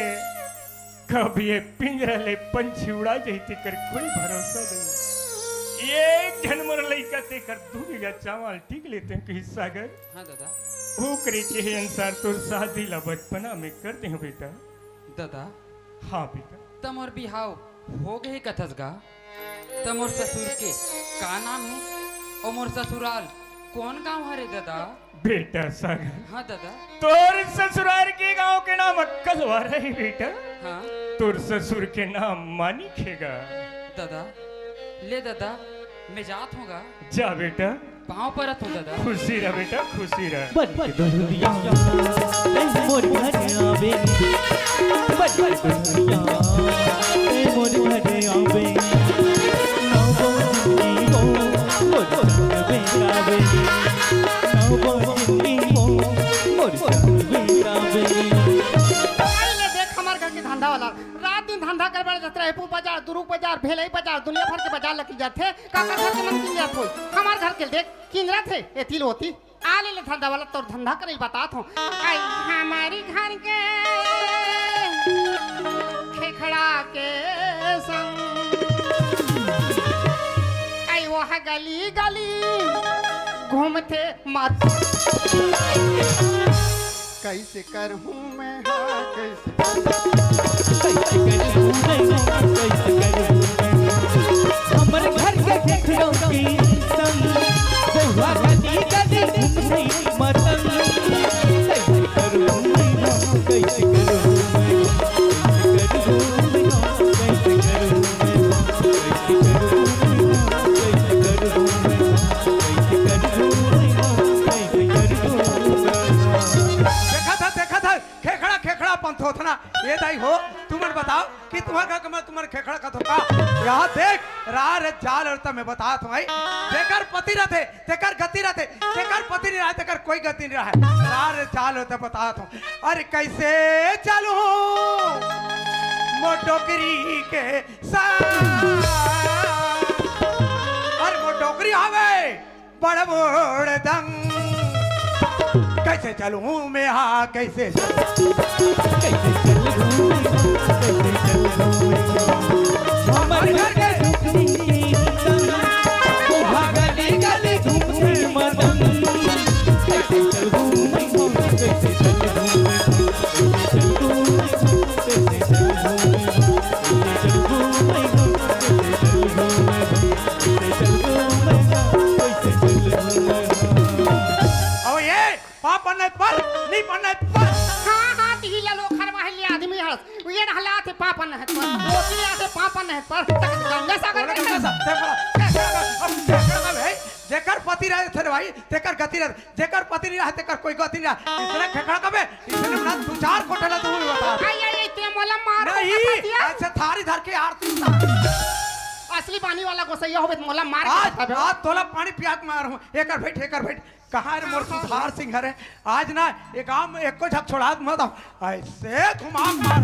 कब ये पिंजरा ले पंछी उड़ा जाही तेकर कोई भरोसा नहीं। एक झन मोर लइका तेकर दू बीघा चावल टीक लेते कही सागर। हाँ दादा। ओकरे कहे अनुसार तोर शादी ला बचपना में कर दे बेटा। दादा। हाँ बेटा। त मोर बिहाव हो गे कथस गा? त मोर ससुर के का नाम हे? अउ मोर ससुराल कोन गांव हरे दादा? बेटा सागर। हाँ दादा। तोर ससुराल के गांव के नाम अक्कलवारा हे बेटा। हाँ। तोर ससुर के नाम मानिक हे गा। दादा, ले दादा, मैं जात हूँ गा। जा बेटा। पाँव परत हूँ दादा। खुशी रह बेटा, खुशी रह। बन के दुल्हनिया, ए मोर घर आवे। बन के दुल्हनिया, ए मोर घर आवे। नौ बंदी हो, मोर घर में आवे। नौ बंदी हो, मोर घर में आवे। आई ले देख हमार घर के धंधा वाला, रात दिन धंधा करबे। बाजार, भेलई बाजार, दुनिया भर के बाजार लगी जाथे। काकर घर के मन किंजरत होई? हमार घर के देख, किंजरत हे, एती ले ओती। आ ले, ले धंधा वाला, तोर धंधा करई ल बतात हों। आई हमारी घर के खेखड़ा के संग, आई वह गली गली घूमथे मत। कैसे करहूँ मैं, हाँ, कैसे करहूँ? कैसे करहूँ मैं, हाँ, कैसे करहूँ मैं? हमर घर के खेखड़ों की संग, बहुआ गली गली घूमथे मतंग। कैसे करहूँ मैं, हाँ, कैसे करहूँ मैं? कैसे करहूँ मैं, हाँ, कैसे करहूँ मैं? देखा था, देखा था, खेखड़ा, खेखड़ा पंथ होत ना। ये दाई हो, तुमन बताओ कि तुम्हार घर के मन तुमन खेखड़ा खाथो का? यहाँ देख, राह रे जाल और तब मैं बतात हों भाई, जेकर पति रथे, तेकर गति रथे, जेकर पति नहीं रहे, तेकर कोई गति नहीं रहे। राह रे जाल और तब बतात हों। अरे कैसे चलूं मोर डोकरी के साथ? अरे मोर डोकरी हवे बड़ बड़ दंग। कैसे चलूं मैं, हाँ, कैसे चलूं? कैसे चलूं मैं, हाँ, कैसे चलूं मैं? हमर घर के सुखनी की संग, वो गली गली घूमथे मतंग। कैसे चलूं मैं, हाँ, कैसे चलूं मैं? कैसे चलूं मैं, हाँ, कैसे चलूं मैं? अब ये पापन नहीं पर, नहीं पर, नहीं पर। हाँ, हाँ, तिही ला लोग खरवा है, ले आदमी हस। ये रहला थे पापन नहीं पर। ओती आते पापन नहीं पर। तक गंगा सागर बोला नहीं गंगा है। सागर, ते बोला, ते, ते, ते, अब ते, ते, ते, भाई, जेकर पति रहे थे भाई, तेकर गति रहे, जेकर पति नहीं रहे, तेकर कोई गति नहीं रहे। इसने खेखड़ा कबे, इसने ना दो चार कोठा ना तू भी बता। आई, आई, आई, ते मोला मार नहीं, के बता दिया। ऐसे थारी धर के आरती उतार। असली पानी वाला गोसैया होबे त मोला मार के आज, बता दे। आज तोला पानी पिया के मारहूं। एकर बैठ, एकर बैठ। कहाँ रे मोर सुधार सिंह हरे? आज ना ये गांव में एको झक छोड़ा मत। ऐसे घुमा मार।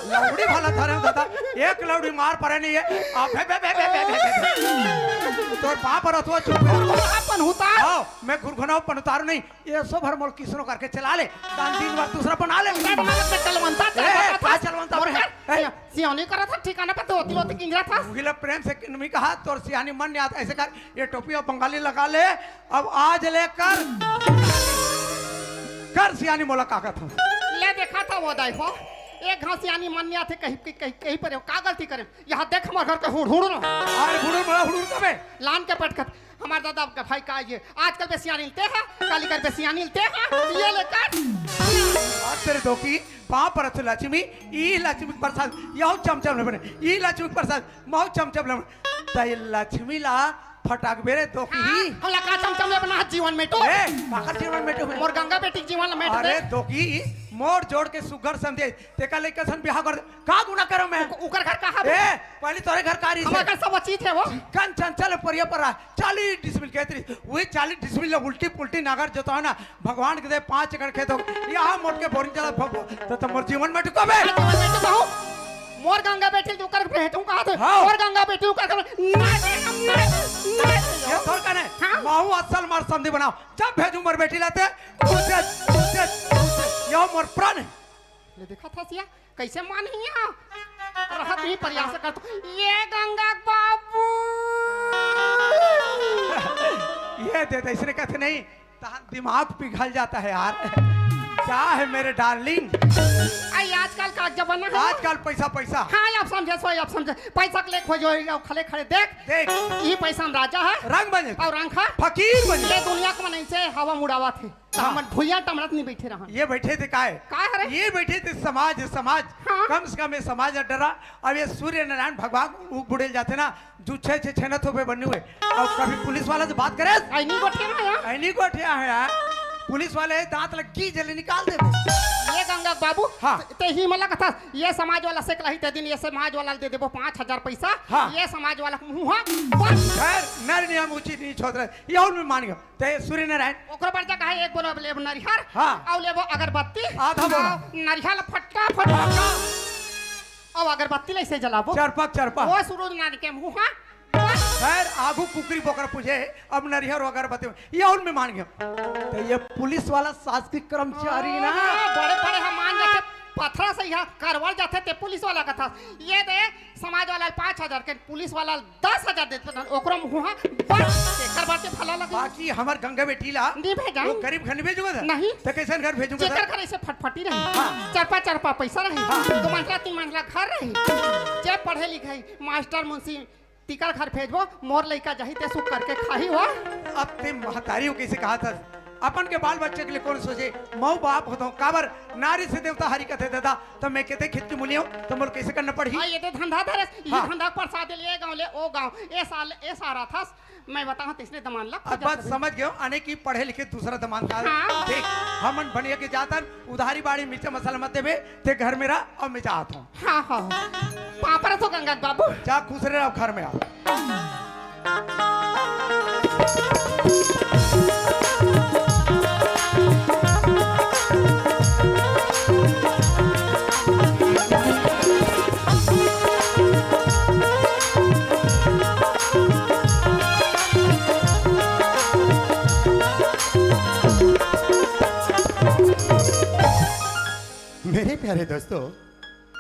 लौड़ी भला धरे दादा, एक लौड़ी मार परे नहीं है। अबे बे बे बे बे बे बे। तोर बाप रथुआ चुप कर। अपन होता। आओ, मैं गुरघुनाओ पन उतारू नहीं। ये सो भर मोल किसनो करके चला ले, दान दिन बार दूसरा बना ले। मैं बना ले, मैं चलवंता, ए, चलवंता का था। चलवंता मोर रे? घर, ए। सिया-, सियानी करा था, ठिकाना पे धोती वोती किंजरा था। उहिला प्रेम से किनमी कहा, तोर सियानी मन नहीं आता, ऐसे कर, ये टोपी और बंगाली लगा ले, अब आज लेकर कर सियानी मोला का कथा। ले देखा था वो दाई हो, एक घास सियानी मन नहीं आते, कहीं, कहीं, कहीं, कहीं पर हो, का गलती करे? यहाँ देख हमारे घर का हुड़, हुड़ ना। अरे हुड़ुर मोला हुड़ुर कबे? लान के पटकत, हमार दादा आपका भाई का ये आजकल बे सियानी लते हैं, काली कर बे सियानी लते हैं, ये लेकर। आज तेरे धोखी, पाँव परत लक्ष्मी, ई लक्ष्मी के प्रसाद, यहू चमचम ले बने, ई लक्ष्मी के प्रसाद, महू चमचम ले बने। तई लक्ष्मी ला फटाक बेरे धोखी। हाँ, हमला का चमचम ले बना जीवन में तो। ए, काकर जीवन में तो है? मोर गंगा बेटी के जीवन में तो अरे दे। धोखी, मोर जोड़ के सुगर समझे, तेका लइका सन बिहाव कर दे। का गुना करो मैं? उक-, उकर घर कहाँ बे? ए, पहले तोरे घर का रही हमारे से। घर सब चीज है वो। कन चंचल परिया पर रहा। चालीस डिसमिल कहत रही। वही चालीस डिसमिल ला उल्टी पुल्टी नागर जोतवा ना। भगवान के दे पाँच एकड़ खेत हो। यहाँ मोट के बोरिंग चला भगो। तो, तो मोर जीवन में टुको बे। जीवन में टुको हो। मोर गंगा बेटी तू कर भेटू कहा थे। हाँ। मोर गंगा बेटी कर ना दे हम ना दे, ना दे। ये तोर कने। हाँ। माहू असल मार समधी बनाओ। जब भेजू मोर बेटी लाते। उसे, उसे, उसे। यो मोर प्राण है। ले देखा था सिया, कैसे मानही? रहत नहीं प्रयास कर तो। ये गंगा बाबू। ये दे दे, इसने कहते नहीं, तहां दिमाग पिघल जाता है यार। क्या है मेरे डार्लिंग? आई आजकल का जमाना है। आजकल पैसा, पैसा। हाँ, आप समझे, सो आप समझे। पैसा के लिए खोजो, या खड़े खड़े देख। देख। ये पैसा में राजा है। रंग बने। और रंग है। फकीर बने। ये दुनिया को मन ऐसे हवा मुड़ावा थे। तो हाँ। हमन भुइयां टमड़त नहीं बैठे रहन। ये बैठे थे काय? काय हरे? ये बैठे थे समाज, समाज। हाँ। कम से कम ये समाज न डरा। अब ये सूर्य नारायण भगवान उ बुड़ेल जाते ना, जो छे छे छे न थोपे बन्नी हुए। और कभी पुलिस वाला से बात करे? आई नहीं गोठिया है यार। आई नहीं गोठिया है यार। पुलिस वाले दांत लग की जले निकाल देते। ये गंगा बाबू, हाँ। ते ही मला कथा, ये समाज वाला से कलही ते दिन, ये समाज वाला दे देबो पाँच हजार पैसा, हाँ। ये समाज वाला मुहा, बस। खैर, नर नियम उचित नीच होत रहे, ये उनमें मान गयो। ते सूर्य नारायण। ओकरो बर जगह है, एक बोलो लेबो नरिहर, हाँ। अउ लेबो अगरबत्ती, आधा बोलो। अउ नरिहर फटाफट। फटाका। अउ अगरबत्ती ले से जलाबो। चरपक, चरपक। वो सूरज नारायण के मुहा, खैर, आगू कुकरी बोकरा पूछे, अब नरिहर अगरबत्ती में, ये उनमें मान गया। तो ये पुलिस वाला शासकीय कर्मचारी ना। हाँ, बड़े बड़े हम मान जाते, पथरा से यहाँ करवल जाते ते पुलिस वाला कथा। ये दे समाज वाला पाँच हजार के, पुलिस वाला दस हजार देते ना, ओकरो मुँह बस, एकर बात भला लगे। बाकी हमर गंगा बेटी ला, नहीं भेजा। वो गरीब घर नहीं भेजूंगा था। नहीं। तो कैसन घर भेजूंगा था? जेकर घर ऐसे फटफटी रही, हाँ। चरपा चरपा पैसा रही, हाँ। दो मंजिला तीन मंजिला घर रही, जे पढ़े लिखे, मास्टर मुंशी, तिकर घर भेजबो, मोर लइका जाही ते सुख करके खाही हो। अब ते महतारी हो कइसे कहा था, अपन के बाल बच्चे के लिए कौन सोचे? मऊ बाप होता हूँ, काबर नारी से देवता हरी कथे दादा, तो मैं कहते खेत की मुलियो, तो मोर कैसे करना पड़ही? हाँ, ये तो धंधा धरस, ये हाँ। धंधा परसाद ले, ये गाँव ले, ओ गाँव, ए साल, ए सारा था, मैं बताऊँ, तीसरे दमान लग अब बात समझ गयो, अने की पढ़े लिखे दूसरा दमान का। हाँ। देख, हमन बनिया के जातन, उधारी बाड़ी मिर्चा मसाला मत देबे, ते घर में रह, अब मैं जात हूँ। हाँ, हाँ। पापड़ तो गंगा बाबू। जा खुश रहे, अब घर में आ। मेरे प्यारे दोस्तों,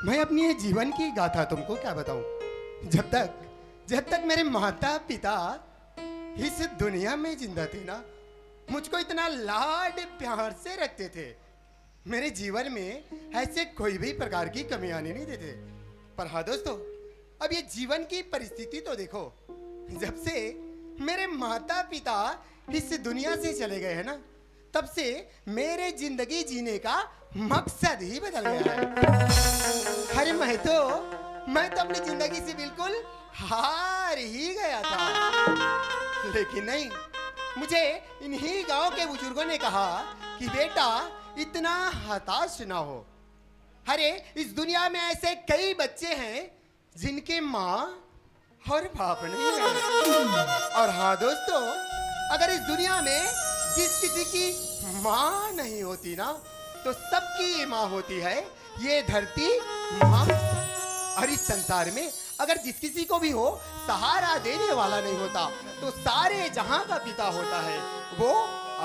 मैं अपनी ये जीवन की गाथा तुमको क्या बताऊं। जब तक, जब तक मेरे माता पिता इस दुनिया में जिंदा थे ना, मुझको इतना लाड प्यार से रखते थे। मेरे जीवन में ऐसे कोई भी प्रकार की कमी आने नहीं देते। पर हाँ दोस्तों, अब ये जीवन की परिस्थिति तो देखो, जब से मेरे माता पिता इस दुनिया से चले गए हैं ना, तब से मेरे जिंदगी जीने का मकसद ही बदल गया है। अरे मैं तो, मैं तो अपनी जिंदगी से बिल्कुल हार ही गया था। लेकिन नहीं, मुझे इन्हीं गांव के बुजुर्गों ने कहा कि बेटा, इतना हताश ना हो। अरे, इस दुनिया में ऐसे कई बच्चे हैं जिनके माँ और बाप नहीं है। और हाँ दोस्तों, अगर इस दुनिया में जिस किसी की माँ नहीं होती ना, तो सबकी माँ होती है ये धरती माँ। और इस संसार में अगर जिस किसी को भी हो, सहारा देने वाला नहीं होता, तो सारे जहां का पिता होता है वो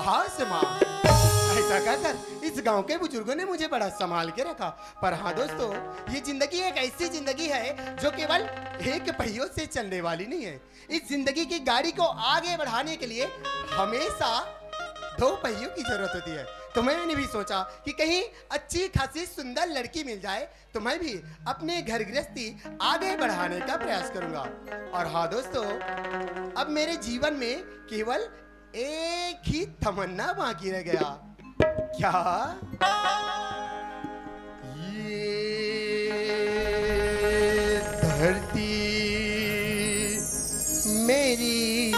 आसमां। ऐसा कहकर इस गांव के बुजुर्गों ने मुझे बड़ा संभाल के रखा। पर हाँ दोस्तों, ये जिंदगी एक ऐसी जिंदगी है जो केवल एक पहियों से चलने वाली नहीं है। इस जिंदगी की गाड़ी को आगे बढ़ाने के लिए हमेशा दो पहियों की जरूरत होती है। तो मैंने भी सोचा कि कहीं अच्छी खासी सुंदर लड़की मिल जाए तो मैं भी अपने घर गृहस्थी आगे बढ़ाने का प्रयास करूंगा। और हाँ दोस्तों, अब मेरे जीवन में केवल एक ही तमन्ना बाकी रह गया। क्या? ये धरती मेरी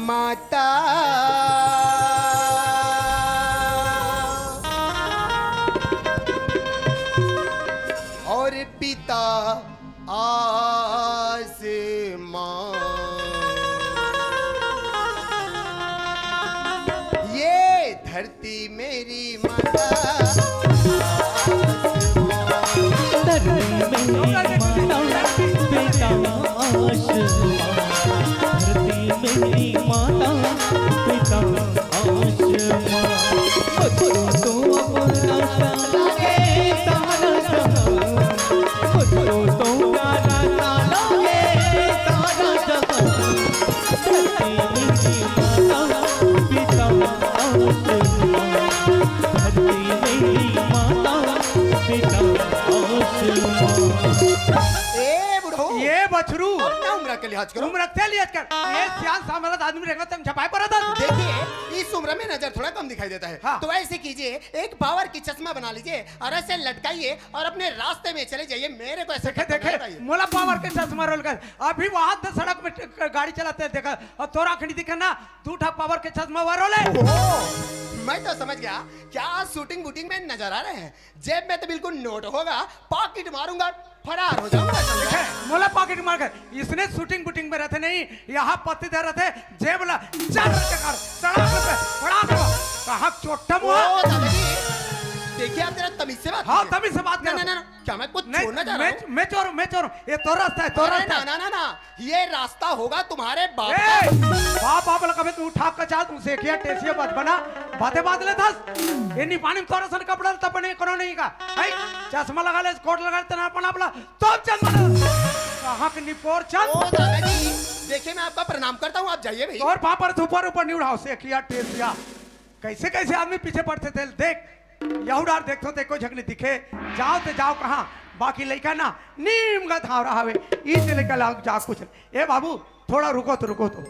माता और पिता आसमां। ये धरती मेरी माता, धरती मेरी माता, पिता आसमां। धरती मेरी माता, पिता बछरू। अपना उम्र के लिहाज करो। उम्र के लिहाज कर। ये सियान सामरद आदमी रहेगा, तुम झपाए पर रहता। देखिए, इस उम्र में नजर थोड़ा कम दिखाई देता है। हाँ। तो ऐसे कीजिए, एक पावर की चश्मा बना लीजिए और ऐसे लटकाइए और अपने रास्ते में चले जाइए। मेरे को ऐसे देखे, टक्कर देखे, ना लगाइए। मोला पावर के चश्मा रोल कर। अभी वहां तो सड़क में ट-, गाड़ी चलाते हैं, देखा, और तोरा आंख नहीं दिखे ना, तू उठा पावर के चश्मा वारोले। ओहो, मैं तो समझ गया, क्या शूटिंग वूटिंग में नजर आ रहे हैं। जेब में तो बिल्कुल नोट होगा, पॉकेट मारूंगा, फरार हो जाऊंगा, समझे? मोला पॉकेट मार कर, इसने शूटिंग वूटिंग में रहते नहीं, यहाँ पत्ती दे रहते, जेब ला, चल रहते कर, सड़क पे, फड़ाक हो, कहाँ चोटम हुआ? ओ दादाजी, देखिए आप जरा तमीज से बात हाँ, कीजिए। तमीज से बात ना, कर। ना, ना, ना, क्या मैं कुछ नहीं, छोड़ना चाह रहा मैं, हूँ? मैं चोर, मैं चोर, ये तो रास्ता है, तो अरे रास्ता ना, है। ना, ना, ना, ये रास्ता होगा तुम्हारे बाप ए, का। बाप, बाप लगा, तू उठा के जा, तू सेखिया टेसिया मत बना, बातें बात ले दस। ये नी पानी में तोरा सन कपड़ा तब नहीं करो नहीं का, है? चश्मा लगा ले, कोट लगा ले, तना अपना अपना, तो चंद बना। कहाँ के निपोर चंद? ओ दादाजी, देखिए मैं आपका प्रणाम करता हूँ, आप जाइए भाई। और पापड़ से ऊपर ऊपर नहीं उड़ाओ, सेखिया टेसिया। कैसे कैसे आदमी पीछे पड़ते थे, देख। यहू डार देखथो ते कोई झक नहीं दिखे, जाओ ते जाओ कहाँ, बाकी लइका ना नीम का धाव रहा हवे, ई से लइका लाग जा कुछ। ए बाबू, थोड़ा रुको तो, रुको तो।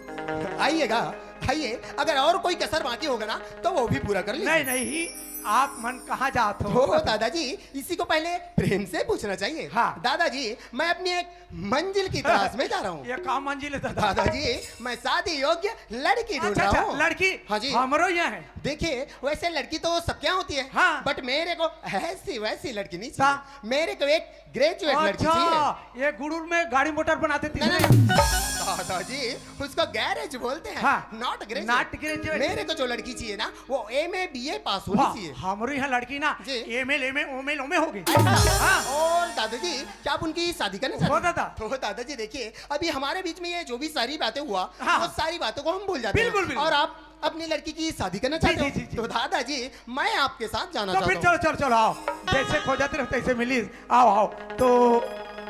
आइएगा, आइए, अगर और कोई कसर बाकी होगा ना, तो वो भी पूरा कर लीजिए। नहीं, नहीं, आप मन कहाँ जात हो? ओ दादाजी, इसी को पहले प्रेम से पूछना चाहिए। हाँ। दादाजी, मैं अपनी एक मंजिल की तलाश में जा रहा हूँ। ये का मंजिल है दादा? दादाजी, मैं शादी योग्य लड़की ढूंढ अच्छा, रहा अच्छा, हूँ। लड़की हाँ जी। हमरो यहाँ है। देखिए, वैसे लड़की तो सबके यहाँ होती है, हाँ। But मेरे को ऐसी वैसी लड़की नहीं चाहिए। सा- मेरे को एक ग्रेजुएट लड़की चाहिए। अच्छा, ये गुड़ूर में गाड़ी मोटर बनाते थे ना, ना, इसमें? ना। दादाजी, उसको गैरेज बोलते हैं, हाँ। Not graduate। Not graduate। मेरे को जो लड़की चाहिए ना, वो एमए बीए पास होनी वाह, चाहिए। हमरो यहाँ लड़की ना जी। एमए एमए ओमे लोमे हो गई। ऐसा? हाँ। और दादाजी, क्या आप उनकी शादी करना चाहते हो हैं? दादा। तो दादाजी देखिए, अभी हमारे बीच में ये जो भी सारी बातें हुआ, हाँ। वो सारी बातों को हम भूल जाते हैं। बिल्कुल, बिल्कुल। और आप अपनी लड़की की शादी करना जी, चाहते हो? जी, जी, जी। तो दादाजी, मैं आपके साथ जाना तो चाहता फिर हूँ। चलो, चलो, चलो, आओ। जैसे खोजत रहे, तैसे मिली। आओ, आओ। तो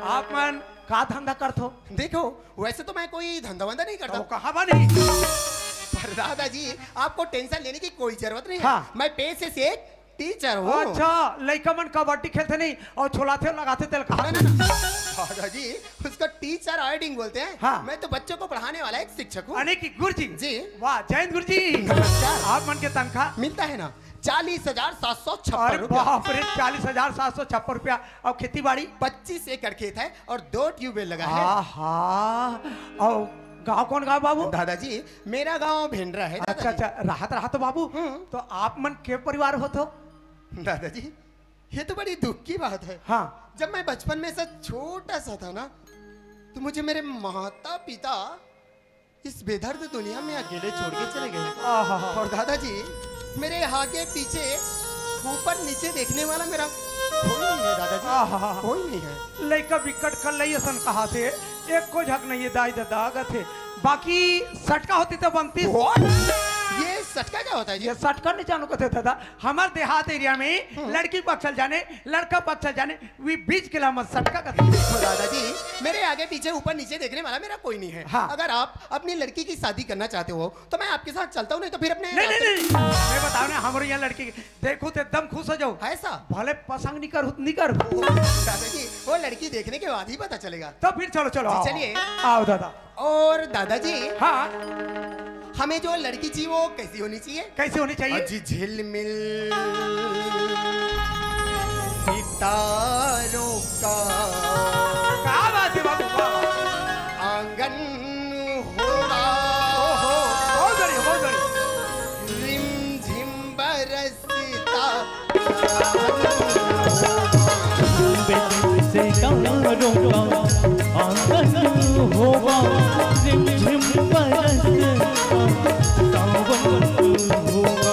आप मन का धंधा करत हो? देखो, वैसे तो मैं कोई धंधा वंधा नहीं करता। तो कहाँ बनी? पर दादाजी, आपको टेंशन लेने की कोई जरूरत नहीं है। हाँ। मैं पेशे से एक टीचर हूँ। अच्छा, लइका मन कबड्डी खेलते नहीं और छोलाते लगाते तेल कहा? ना, ना, ना। दादाजी, उसको टीचर आइडिंग बोलते हैं। हाँ। मैं तो बच्चों को पढ़ाने वाला एक शिक्षक हूँ। यानी कि गुरुजी। जी। वाह, जय हिंद गुरुजी। नमस्कार। आप मन के तनख्वाह? मिलता है ना, चालीस हजार सात सौ छप्पन अरे रुपया। बाप रे, चालीस हजार सात सौ छप्पन रुपया। और खेती बाड़ी? पच्चीस एकड़ खेत है और दो ट्यूबवेल लगा है। आहा, और गाँव कौन गाँव बाबू? दादाजी, मेरा गाँव भेंडरा है, अच्छा, दादाजी। अच्छा, राहत, राहत बाबू। हम्म। तो आप मन के परिवार होत हो? दादाजी, ये तो बड़ी दुख की बात है। हाँ। जब मैं बचपन में ऐसा छोटा सा था ना, तो मुझे मेरे माता पिता इस बेदर्द दुनिया में अकेले छोड़ के चले गए। आहा। और दादाजी, मेरे आगे पीछे, ऊपर नीचे देखने वाला मेरा कोई नहीं है दादाजी, आहा। कोई नहीं है। लइका बिकट कर लई असन कहा थे, एक को झक नहीं है दाई दादा आगत है। बाकी सटका होती तो बनती। What? ये सटका क्या होता है जी? ये सटका नहीं जानू कथे दादा, हमारे देहात एरिया में हम्म। लड़की पक्ष चल जाने, लड़का पक्ष चल जाने, वी बीच के लामत सटका का। देखो दादाजी, मेरे आगे पीछे ऊपर नीचे देखने वाला मेरा कोई नहीं है। हाँ। अगर आप अपनी लड़की की शादी करना चाहते हो तो मैं आपके साथ चलता हूँ, नहीं तो फिर अपने नहीं, नहीं, नहीं, मैं बताओ ना, हमारे यहाँ लड़की देखो तो एकदम खुश हो जाओ। ऐसा? भले पसंद नहीं कर, नहीं कर। दादाजी, वो लड़की देखने के बाद ही पता चलेगा। तो फिर चलो, चलो, जी, आओ। चलिए। आओ दादा। और दादाजी, हाँ। हमें जो लड़की चाहिए वो कैसी होनी चाहिए? कैसी होनी चाहिए? अजी झिलमिल सितारों का क्या बात है बाबू, वाह। आंगन होगा। ओहो, बहुत बढ़िया, बहुत बढ़िया। रिमझिम बरसता सितारों का आंगन होगा, रिमझिम बरसता सावन होगा।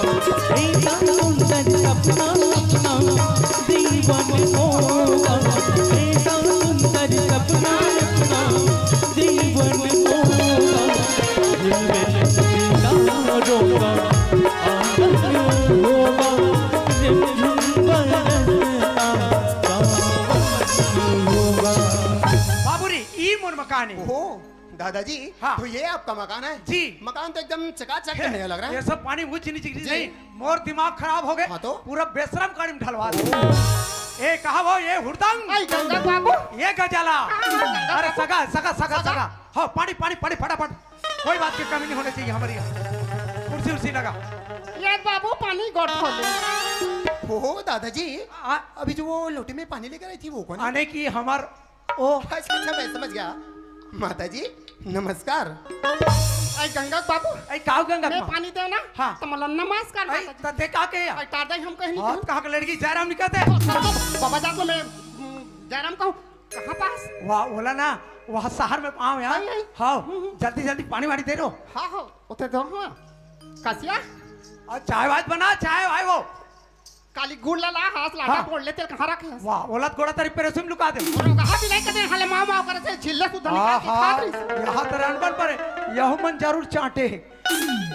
ऐसा सुंदर सपना अपना जीवन होगा, ऐसा सुंदर सपना अपना जीवन होगा। दिल में सितारों का आंगन होगा, रिमझिम बरसता सावन होगा। बाबू रे, ई मोर मकान है। ओहो, दादाजी, हाँ। तो ये आपका मकान है? जी। मकान तो एकदम चकाचक है। नया लग रहा है। ये सब पानी वो चीनी चिकनी जी। नहीं, मोर दिमाग खराब हो गए। हाँ तो? पूरा बेशरम गाड़ी में ढलवा दे। ए, कहा वो, ये हुड़दंग? आई गंगा बाबू। ये गजाला। हाँ, हाँ, गंगा अरे, बाबू। सगा, सगा, सगा, सगा। सगा। हाँ, पानी, पानी, पानी, फटाफट। कोई बात की कमी नहीं होनी चाहिए हमारे यहाँ। कुर्सी उर्सी लगा। ये बाबू पानी गोट खोले। हो, दादाजी, आ? अभी जो वो लोटे में पानी लेकर आई थी, वो कौन है? आने की हमार, ओ। अच्छा, अच्छा, मैं समझ गया। माता जी, नमस्कार। आई गंगा बाबू। आई काव गंगा मैं माँ? पानी देव ना? हाँ। तो मतलब नमस्कार आई, माता जी। तो देखा के या? आई तार दे हम कहीं नहीं हाथ कहूँ। कहाँ के लड़की जयराम निकलते? तो, तो, तो, बाबा जात लो मैं, हम्म, जयराम कहूँ। कहाँ पास? वाह, बोला ना, वहाँ शहर में पाँव यार। आई, आई। हाँ, हम्म, हम्म। जल्दी, जल्दी पानी वानी दे रो। हाँ, हाँ, उते दो, हाँ। कसिया? और चाय वाय बना, चाय वाय वो। काली गुड़ ला ला, हाथ लाटा हाँ। तोड़ ले, तेल कहाँ रखे हस? वाह, ओलत गोड़ा तारी पेरेसुम लुका दे। और कहाँ भी लेके दे, हले माव माव करे से, झिल्ले सुद्धा निकाल के आहा, खात रही। यहाँ तो रणबन पर है, यहू मन जरूर चाटे है।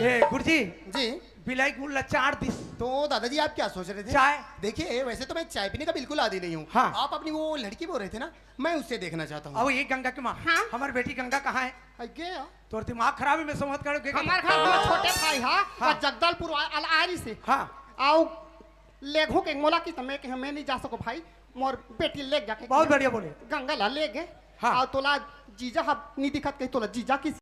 ए, गुरुजी, जी। बिलाई गुड़ ला चाट दिस। तो दादाजी, आप क्या सोच रहे थे? चाय। देखिए, वैसे तो मैं चाय पीने का बिल्कुल आदी नहीं हूँ। हाँ। आप अपनी वो लड़की बोल रहे थे ना, मैं उससे देखना चाहता हूँ। अब ये गंगा की माँ, हाँ? हमारी बेटी गंगा कहाँ है? अगे। तोर दिमाग खराब है, मैं समझ कर के हमारे घर में छोटे भाई, हाँ, हाँ। और जगदलपुर आ-, आ-, आ रही से। हाँ। आओ, लेघो के मोला की तमे के मैं नहीं जा सको भाई, मोर बेटी ले जाके बहुत बढ़िया बोले। गंगा ला ले गए। हाँ। आओ तोला जीजा हब नहीं दिखत कहीं तोला जीजा की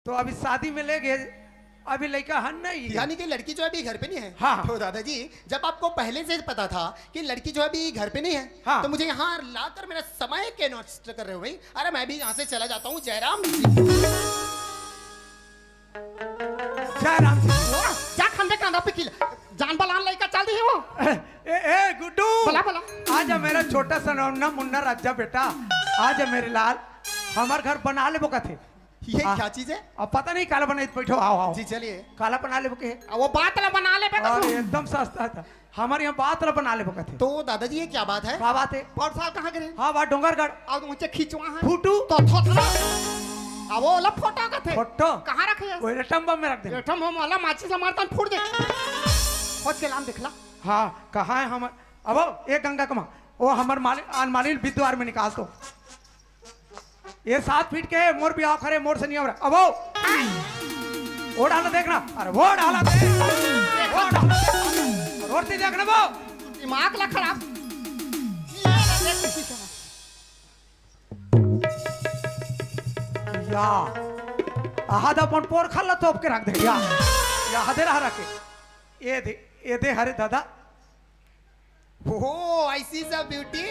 तो अभी शादी में ले गए, अभी लड़का हन नहीं है। यानी कि लड़की जो अभी घर पे नहीं है। हाँ। तो दादाजी, जब आपको पहले से पता था कि लड़की जो अभी घर पे नहीं है, हाँ। तो मुझे यहाँ लाकर मेरा समय क्यों नष्ट कर रहे हो भाई? अरे, मैं भी यहाँ से चला जाता हूँ, जयराम जी। जयराम जी। जा खंडे कांदा पे किला। जान बलान लइका चल दी है वो। ए, ए, गुड्डू। बोला, बोला। आजा मेरा छोटा सा नन्ना मुन्ना राजा बेटा, आजा मेरे लाल, हमार घर बना लेबो कथे। ये हाँ। क्या चीज है? अब पता नहीं काला बना, बैठो, आओ, आओ। जी, चलिए। काला बना लेबो के? अब वो बात ला बना लेबे तो अरे, तू। एकदम सस्ता था। हमारे यहाँ बात ला बना लेबो कथे। तो दादाजी, ये क्या बात है? का बात है? परसाल कहाँ गिरे? हाँ, बात डोंगरगढ़। अब ऊंचे खिंचवा है। फुटू। तो थोथला। अब वो वाला फोटो का थे। फोटो? कहाँ रखे हैं? वो एटम बम में रख दे। एटम बम वाला माचिस ला मारता फूट दे। खोज के लाम दिखला। हाँ, कहाँ है हम? अब वो, एक गंगा कमा। वो हमार मालिक, आन मालिक बिद्वार में निकाल दो। ये सात फीट के मोर बिहाव करे, मोर से नहीं हो रहा। अब वो, वो डाला देखना, अरे वो डाला दे, वो डाला दे, और से देखना वो। दिमाग ला खराब। या, आहा दा अपन पोर खाला तोप के रख दे, या, या दे रहा रखे। ये दे, ये दे हरे दादा। Oh, I see the beauty।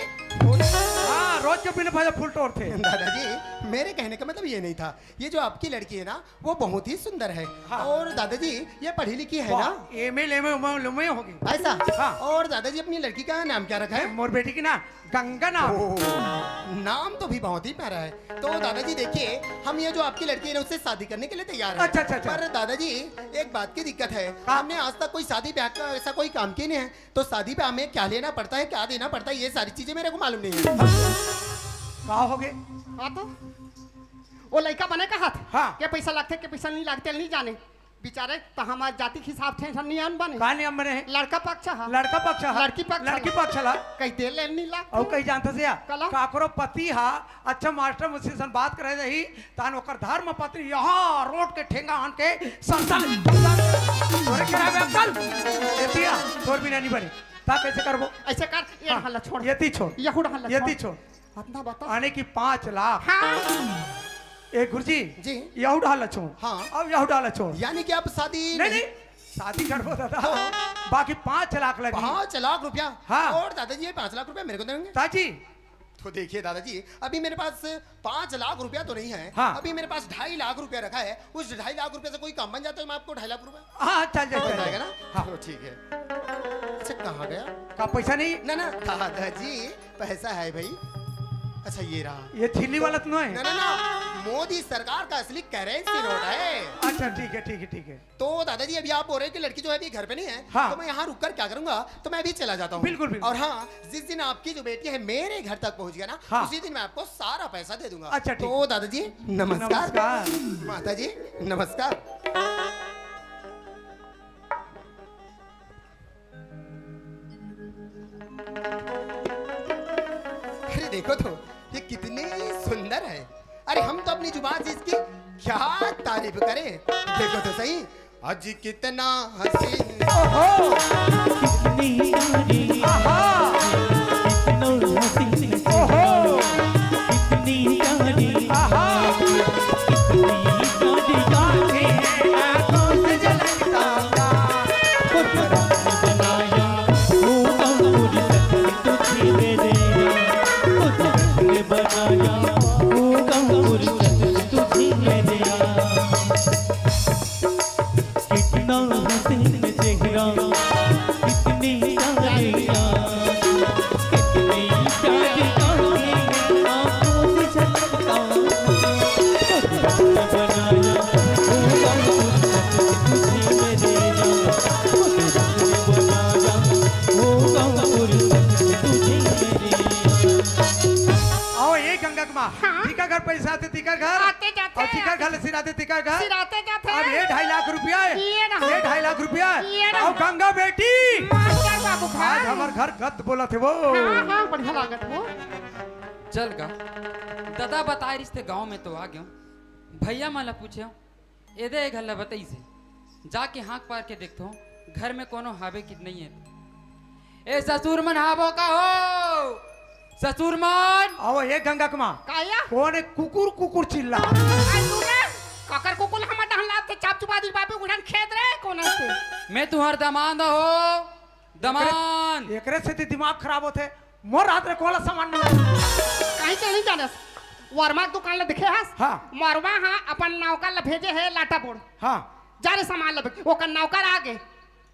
हाँ, रोज के बिना फायदा फूल तोड़ते। दादाजी, मेरे कहने का मतलब ये नहीं था। ये जो आपकी लड़की है ना, वो बहुत ही सुंदर है। हाँ। और दादाजी, ये पढ़ी लिखी है वाह, ना? M A, M A, M A, M A होगी। ऐसा? हाँ। और दादाजी, अपनी लड़की का नाम क्या रखा है? मोर बेटी की ना, गंगा नाम। ओह, नाम तो भी बहुत ही प्यारा है। तो दादाजी, देखिए, हम ये जो आपकी लड़की है ना, उससे शादी करने के लिए तैयार है। अच्छा, अच्छा, अच्छा। पर दादाजी, एक बात की दिक्कत है, हाँ। हमने आज तक कोई शादी ब्याह का ऐसा कोई काम किया नहीं है। तो शादी पे हमें क्या लेना पड़ता है, क्या देना पड़ता है, ये सारी चीजें मेरे को मालूम नहीं है। का हो गए? हाँ तो, वो लइका बने का हाथ? हाँ। के पैसा लगते, के पैसा नहीं लगते, नहीं जाने। बेचारे तो हमारे जाति के हिसाब से हम नियम बने। का नियम बने हैं? लड़का पक्ष हा। लड़का पक्ष हा। लड़की पक्ष लड़की हा। पक्ष ला। कहीं दे ले नहीं लगते। और कहीं जानता से या? कला? काकरो पति हा, अच्छा मास्टर मुझसे सन बात करे रही, तान ओकर धर्म पत्नी यहाँ रोड के ठेंगा आन के संतान, संतान तोरे करावे अक्कल। एतिया, तोर बिना नहीं बने। ता कैसे करबो? ऐसे कर, ये हाँ, हल्ला छोड़। ये ती छोड़। ये हुड़ हल्ला ये छोड़। ती छोड़। अतना बता। आने की पाँच लाख। हाँ। ए गुरुजी, जी। यहू डाला छोड़। हाँ। अब यहू डाला छोड़। यानी कि आप शादी नहीं, नहीं। नहीं, शादी करबो दादा। हाँ। बाकी पाँच लाख लगी। पाँच लाख रुपया? हाँ। और दादाजी, ये पाँच लाख रुपया मेरे को देंगे? ताजी। तो देखिए दादाजी, अभी मेरे पास पाँच लाख रुपया तो नहीं है, हाँ। अभी मेरे पास ढाई लाख रुपया रखा है, उस ढाई लाख रुपया से कोई काम बन जाता है तो मैं आपको ढाई लाख रुपया हाँ, चल जाए, बन चल जाएगा जाए। ना? हाँ। तो ठीक है। अच्छा, कहाँ गया? का पैसा नहीं? ना, ना, दादाजी, पैसा है भाई। अच्छा, ये रहा। ये थिली वाला तो नहीं है? ना, ना, ना। मोदी सरकार का असली करेंसी नोट है। अच्छा, ठीक है, ठीक है, ठीक है। तो दादाजी, अभी आप बोल रहे हैं कि लड़की जो है अभी घर पे नहीं है, हाँ। तो मैं यहाँ रुक कर क्या करूंगा? तो मैं अभी चला जाता हूँ। बिल्कुल, बिल्कुल। और हाँ, जिस दिन आपकी जो बेटी है मेरे घर तक पहुँच गया ना, हाँ। उसी दिन मैं आपको सारा पैसा दे दूंगा। अच्छा, ठीक। तो दादाजी, नमस्कार। नमस्कार। माता जी, नमस्कार। अरे देखो तो, ये कितनी सुंदर है। अरे हम तो अपनी जुबान से इसकी क्या तारीफ करें। देखो तो सही, आज कितना हसीन। ओहो! कितनी प्यारी, आहा! कितना हसीन, ओहो! कितनी प्यारी, आहा! कितनी प्यारी, आंखें आंखों से झलकता। बनाया वो अंकुर तुझे मेरे, वो जश्न बनाया वो अंकुर तुझे मेरे। कितना हसीन चेहरा, कितनी प्यारी आँख, कितनी प्यारी आँखें, आँखों से झलकता। बनाया वो अंकुर तुझे मेरे, वो जश्न बनाया वो अंकुर तुझे मेरे। आओ, ए गंगा के माँ, हाँ। तिकर घर पैसा आथे, तिकर घर। आते जाते। अउ तिकर घर ले सिराथे, तिकर घर। सिराते जाते। अब ये ढाई लाख रुपया है। ये ना। ये ढाई लाख रुपया है। ये ना। अउ गंगा बेटी। मास्टर बाबू आज भाई। हमर घर गद बोलत हे वो। हाँ, हाँ, बढ़िया लागत वो। चल गा। दादा बताए रिश्ते गांव में तो आ गयो। भैया मन ला पूछे। एदे ए घर ला बतइसे, जाके हाँक पार के देखथों, घर में कोनो हावे कि नइये। ए ससुर मन हावो का हो? ससुर मन! आओ, ए गंगा के माँ। काया? कोन ए कुकुर कुकुर चिल्ला? अरे तू रे, ककर कुकुर हमर डहन लात के चाप चुपा दी बाबू गुड़न खेत रे, कोन ए तू? मैं तुहर दमांद हो, दमांद। एकरे, एकरे से ते दिमाग खराब होथे। मोर हाथ ले कोला सामान नहीं। कहीं के नहीं जानस। वर्मा के दुकान ला देखे हस? हाँ। वर्मा हा अपन नौकर ला भेजे हे लाटा बोर्ड। हाँ। जा रे सामान ला बेच। ओकर नौकर आगे।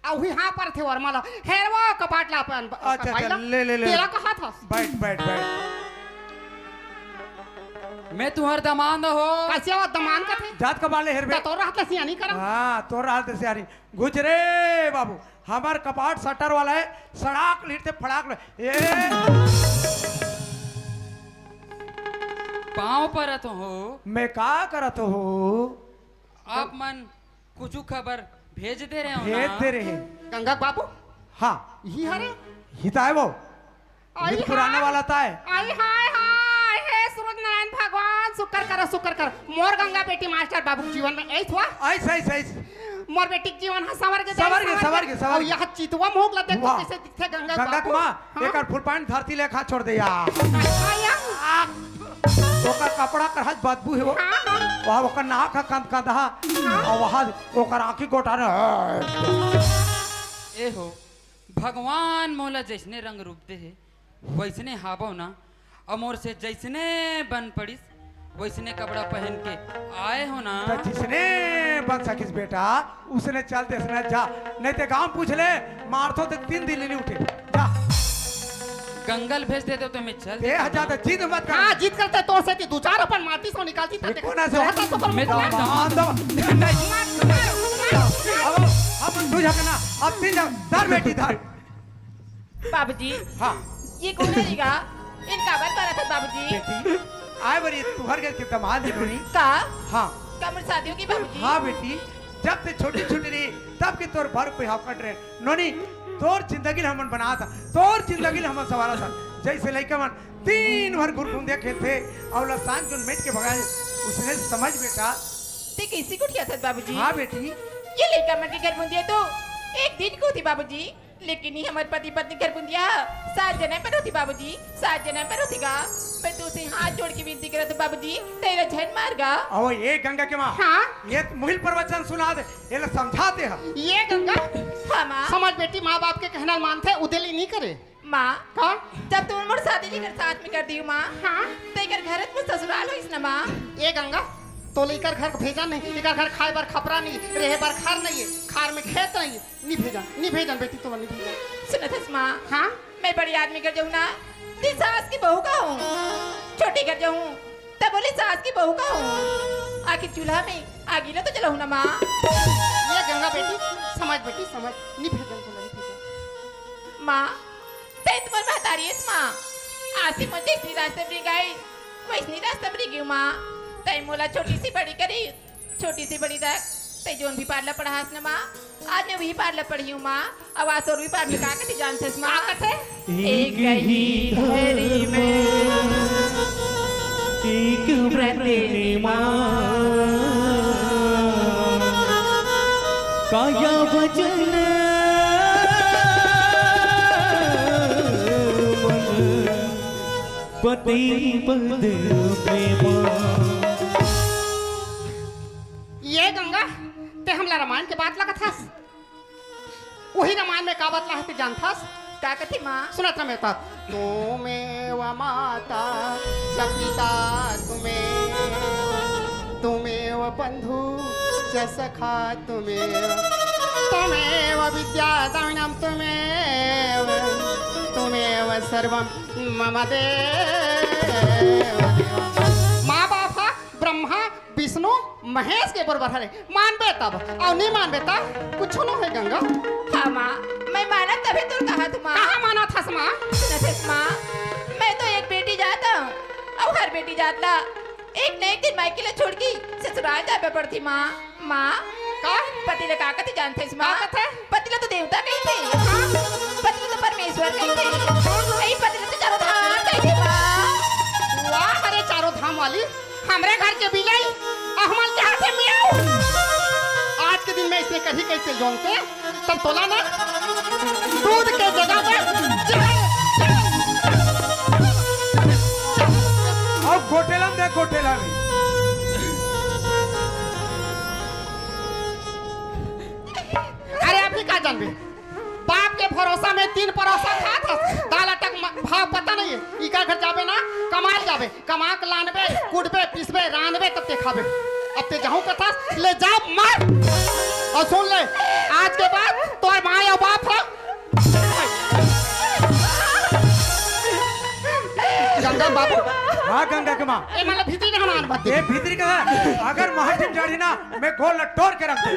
आ उही हाँ पर थे वर्मा ला। हेरवा कपाट ला अपन अच्छा, कपाट अच्छा, ला। ले, ले, ले। तेला कहा था? बैठ, बैठ, बैठ। मैं तुहर दमांद हो। कइसे हो दमांद का थे? जात कपाट ले हेरबे। त तोर हाथ ले सियानी करम। हाँ, तोर हाथ ले सियानी। घुच रे बाबू, हमर कपाट शटर वाला है, सड़ाक लीट से फड़ाक ले। ए! पाँव परत हो। मैं का करत हो? आप मन कुछु खबर भेज दे रहे हो भेज ना? दे रहे हैं। गंगा बाबू? हाँ। यही हरे? हित आए वो। आई ये पुराना हाय। वाला ताय। आई हाय हाय, हे सूरज नारायण भगवान, शुक्र करो, शुक्र करो। मोर गंगा बेटी मास्टर बाबू के जीवन में ऐस हुआ। ऐस, ऐस, ऐस। मोर बेटी के जीवन ह सवर के सवर के, सवर के, सवर अउ के। यह चितवा मुख ला देख वाह। कैसे दिखथे गंगा गंगा बाबू। के माँ, हाँ? एकर फुल पैंट धरती ले खा छोड़ दे या। आया। आ, ओकर कपड़ा कर हज बदबू हे वो। हाँ, हाँ। वहाँ ओकर नाक ह कंद कंद हा। हाँ। अउ वहाँ ओकर आँखी गोटा ने। ए हो। भगवान मोला जइसने रंग रूप दे हे, वइसने हावव ना, अउ मोर से जइसने बन पड़िस, वइसने कपड़ा पहन के आए हो ना। त जिसने बन सकिस बेटा, उसने चल देस ना जा, नहीं ते गाँव पूछ ले, मारथों ते तीन दिन नहीं उठे। जा। गंगा ल भेज देते तो मैं चल ते देता ह जा ना। त जिद मत कर। हाँ, जिद करते तोर से ती दू चार अपन माटी से निकालती ये था, कोन है जो से? हटा तो कर मैं मुझे। तो हाँ, तो नहीं। अब हम तू झगना, अब तीन झग, धर बेटी धर। बाबूजी, हाँ। ये कोन हे गा? इनका बात करत हे बाबूजी। बेटी, आए बरी तुहर घर के दमांद हे नोनी। का? हाँ। का मोर शादी होगी बाबूजी? हाँ बेटी, जब ते छोटी छोटी रही, तब के तोर भर पे हाकट रहे। नोनी, तोर जिंदगी ल हमन बनात हन, तोर जिंदगी ल हमन संवारत हन। जइसे लइका मन दिन भर घुरघुंदिया खेलथे, अउ ल सांझ के मेट के भगाए, उसने समझ बेटा। ते कइसे गोठियाथस बाबूजी? हाँ बेटी। ये लइका मन के घर बुंदिया तो एक दिन के होथे बाबूजी, लेकिन ये हमर पति पत्नी घर बुंदिया सात जनम पर होथे बाबूजी, सात जनम पर होथे गा। मैं तोसे हाथ जोड़ के विनती करत हूँ बाबूजी, तेला झन मार गा। अउ ए गंगा के माँ, हाँ? ये मुहिल प्रवचन सुना दे, एला समझा दे हम। ए गंगा, हाँ माँ। समझ बेटी, माँ बाप के कहना ल मानथे, उदे ले नहीं करे। माँ, का? जब तुमन मोर शादी लेकर साथ में कर दियो माँ, हाँ? त एकर घर मोर ससुराल होइस ना माँ। ए गंगा, तोला एकर घर भेजा नहीं, एकर घर खाए बर खपरा नहीं, रहे बर घर नहीं, खार में खेत नहीं, नहीं भेजा, नहीं भेजा बेटी, तोला नहीं भेजा। सुनत हस माँ? हाँ? मैं बड़ी आदमी कर जाऊँ ना, ती सास की बहू का हूँ, छोटी कर जाऊँ, तब बोले सास की बहू का हूँ, आखिर चूल्हा में आगी ला तो जलाहूँ ना माँ। ये गंगा बेटी, समझ बेटी, समझ। नी फेंकन तो नी फेंकन। माँ, तैं तो मोर महतारी हस माँ। आसी मोर जैसनी रास्ता में गई, वैसनी रास्ता में गई माँ। तैं मोला छोटी सी बड़ी करी, छोटी सी बड़ी तक तैं जोन भी पाठ ला पढ़ास न माँ, आज मैं वही पाठ ला पढ़ी हूँ माँ। अब आज तोर भी पाठ में का कथे जानथस माँ? का कथे? एक ही धरी में एक व्रत निमा, काया वचन मन पति पद प्रेमा। ये गंगा, तैं हमला रामायण के बात ला कथस। वही रामायण में का बतला हे, तैं जानथस? का कथे माँ? सुनत रह मेरे तात। त्वमेव माता च पिता त्वमेव, त्वमेव बंधु च सखा त्वमेव, त्वमेव विद्या द्रविणम त्वमेव, त्वमेव सर्वम मम देव देव। माँ बाप हा ब्रह्मा विष्णु महेश के बरोबर हरे, मानबे तब, अउ नी मानबे तब कुछू नो हे गंगा। हाँ माँ, मैं मानत तभे तोर कहत हूँ माँ। कहाँ मानत हस माँ? सुनत हस माँ, मैं तो एक बेटी जात हूँ, अउ हर बेटी जात ला एक न एक दिन मायके ला छोड़ के ससुराल जाबे पड़थे माँ। माँ, का? पति ला का कथे जानथस माँ? का कथे? पति ला तो देवता कहिथे। हाँ। पति ला तो परमेश्वर कहिथे। हाँ। ए पति ला तो चारों धाम कहिथे माँ। वाह, अरे चारों धाम वाली, हमरे घर के बिलाई, अउ हमन के हाथे मियाऊ। आज के दिन में इसने कही कैसे जानते? तब तोला ना दूध के जगह पे जहर। अब गोठेला में देख, गोठेला में। अरे अभी का जानबे? बाप के भरोसा में तीन परोसा खात हस, दाल आटा के म-, भाव पता नहीं है। इका घर जाबे ना, कमाए जाबे, कमा के लानबे, कूटबे, पीसबे, रांधबे, तब ते खाबे। अब ते जाहूं कथस, ले जा मार। अउ सुन ले, आज के बाद तोर माँ या बाप ह। गंगा बाबू। हाँ, गंगा के माँ। ए, मतलब भीतरी ना आन बात। ए, भीतरी का, अगर माटी में जाड़ी ना, मैं गोल टोर के रख दे।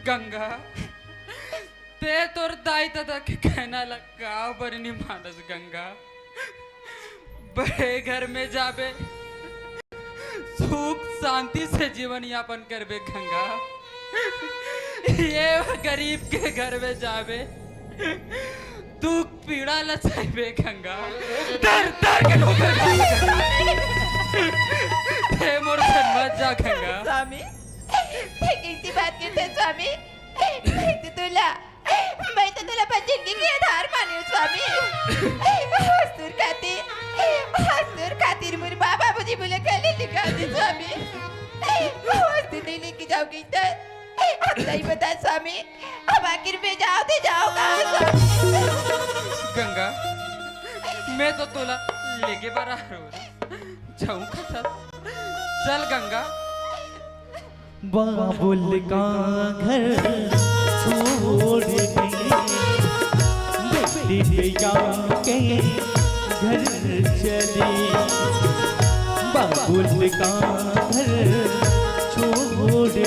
गंगा, ते तोर दाई ददा के कहना ला का बर नी मानस गंगा? बड़े घर में जाबे, सुख शांति से जीवन यापन करबे गंगा। ये गरीब के घर में जाबे, दुख पीड़ा ला सहबे गंगा, दर दर के ठोकर खाबे गंगा। हे मोर धन मत जा गंगा। स्वामी, ते कैसी बात करते स्वामी? मैं तो तोला, मैं तो तोला अपन जिंदगी के आधार माने हूँ स्वामी। हस्तुर खातिर, हस्तुर खातिर मोर माँ बाबूजी बोले गले निकाल दे स्वामी। हस्तुर नहीं लेके जाओगे तो अब सही बता स्वामी, अब आखिर में जाओ ते जाओ कहाँ स्वामी? गंगा, मैं तो तोला लेके बरा रोज जाऊं खतर। चल गंगा। बाबुल का घर छोड़ के बेटी बेटा के घर चली। बाबुल का घर छोड़ के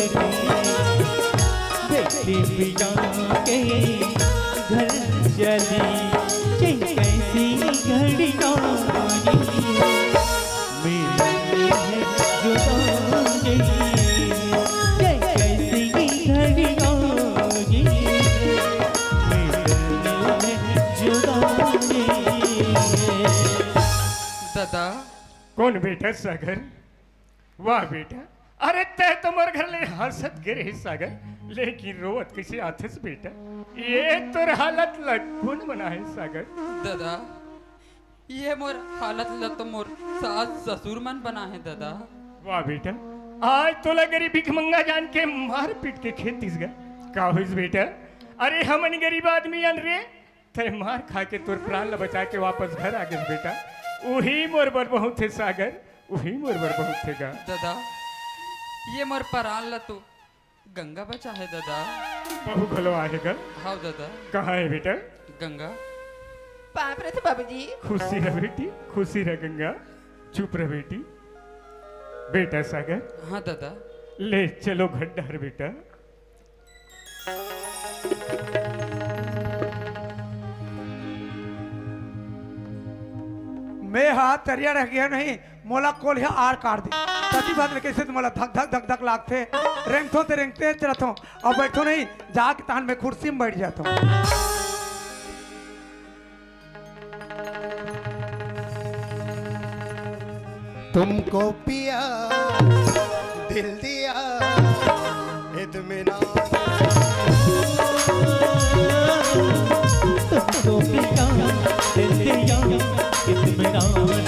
बेटी पिता के घर चली। ये कैसी घड़ी आई, मिलन है जुदाई। ये कैसी घड़ी आई, मिलन है जुदाई। दादा। कौन बेटा सागर? वाह बेटा, अरे तै तो मोर घर ले हंसत गे रहे सागर, लेकिन रोवत कैसे आथस बेटा? ये तोर हालत ला कौन बना है सागर? दादा, ये मोर हालत ला तो मोर सास ससुर मन बना है दादा। वाह बेटा, आज तोला गरीब भिखमंगा जान के मार पीट के खेदिस गा। का होइस बेटा? अरे हमन गरीब आदमी अन रे, तै मार खा के तोर प्राण ला बचा के वापस घर आ गेस बेटा, उही मोर बर बहुत हे सागर। वही मोर बर बहुत हे गा। दादा, ये मोर परान ला तो गंगा बचा हे दादा। बहू घलो आहे गा। हाँ दादा। कहाँ हे बेटा? गंगा। पाँव परत हँव बाबूजी। खुशी रह बेटी, खुशी रह गंगा। चुप रह बेटी। बेटा सागर। हाँ दादा। ले चलो घर डहर बेटा। मैं हा तरिया रह गया नहीं, मोला कोलिहा आर काट दे। सती बात ले कैसे तो मोला धक धक धक धक लागथे। रेंगथों ते रेंगते चलत हों, अब बैठो नहीं, जाके तहन मैं कुर्सी में बैठ जाता हूँ। तुमको पिया दिल दिया इत्मीनान। तुमको पिया दिल दिया इत्मीनान से।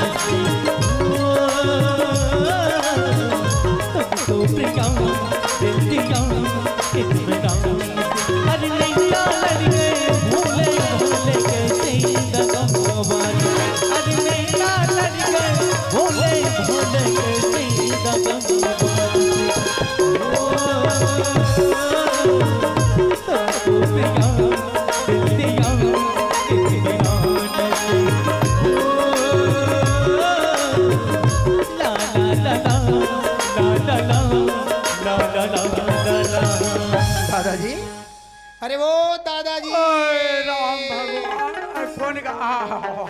तुमको पिया दिल दिया इत्मीनान से। अरे नैया लड़ गए भोले भोले के सीधा गम बाबा। अरे नैया लड़ गए भोले भोले के सीधा गम बाबा। दादाजी, अरे वो दादाजी। ओए राम भगवान, कौन का? आओ, आओ,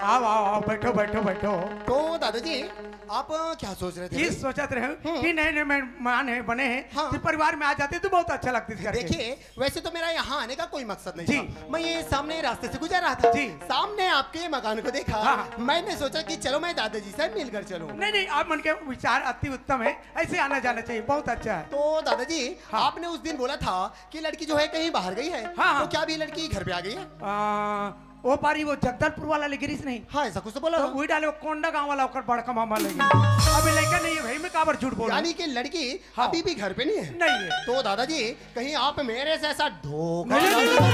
आओ, आओ, बैठो, बैठो, बैठो। तो दादाजी, आप क्या सोच रहे थे ये भाई? सोचत रहे हूँ हम्म। कि नए नए मेहमान है, बने हैं, हाँ। तो परिवार में आ जाते तो बहुत अच्छा लगता है करके। देखिए, वैसे तो मेरा यहाँ आने का कोई मकसद नहीं जी। था। मैं ये सामने रास्ते से गुजर रहा था। जी। सामने आपके मकान को देखा। हाँ। मैंने सोचा कि चलो मैं दादाजी से मिलकर चलूं। नहीं, नहीं, आप मन के विचार अति उत्तम है, ऐसे आना जाना चाहिए, बहुत अच्छा है। तो दादाजी, हाँ। आपने उस दिन बोला था कि लड़की जो है कहीं बाहर गई है, हाँ, तो हाँ। क्या अभी लड़की घर पे आ गई है? आ, वो पारी वो जगदलपुर वाला ले गिरिस नहीं? हाँ, ऐसा कुछ तो बोला तो था। वही डाले वो कोंडा गांव वाला ओकर बड़का मामा ले गिरिस। अभी लड़का नहीं है भाई, मैं काबर झूठ बोलूं? यानी कि लड़की हाँ। अभी भी घर पे नहीं है? नहीं है। तो दादाजी, कहीं आप मेरे से ऐसा धोखा नहीं, नहीं, नहीं,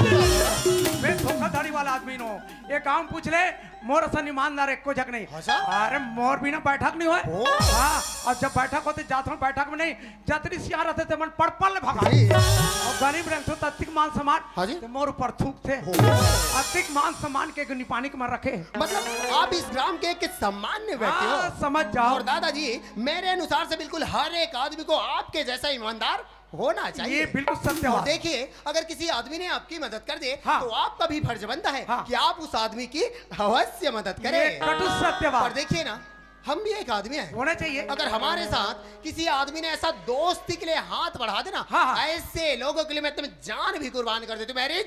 नहीं। मैं धोखाधड़ी वाला आदमी नो। ये काम पूछ ले, मोर असन ईमानदार एको झक नहीं। हाँ, सर? अरे मोर बिना बैठक नहीं होय। ओ। हाँ, अब जब बैठक होते जात हूँ, बैठक में नहीं, जतनी सियान रहते ते मन पड़पल ले भगा। जी। और गरीब रंग तो अतिक मान सम्मान, हाँ जी। ते मोर ऊपर थूक थे। ओ। अतिक मान सम्मान के निपानी के मर रखे। मतलब आप इस ग्राम के एक सामान्य व्यक्ति हो। हाँ, समझ जाओ। और दादाजी, मेरे अनुसार से बिल्कुल हर एक आदमी को आपके जैसा ईमानदार होना चाहिए। ये बिल्कुल सत्य और बात। देखिए, अगर किसी आदमी ने आपकी मदद कर दे, हाँ। तो आपका भी फर्ज बनता है हाँ। कि आप उस आदमी की अवश्य मदद करें। ये कटु सत्य बात। पर देखिए ना, हम भी एक आदमी हैं। होना चाहिए। अगर हमारे साथ किसी आदमी ने ऐसा दोस्ती के लिए हाथ बढ़ा देना, हाँ, हाँ। ऐसे लोगों के लिए मैं तुम्हें जान भी कुर्बान कर देती हूँ, मेरी।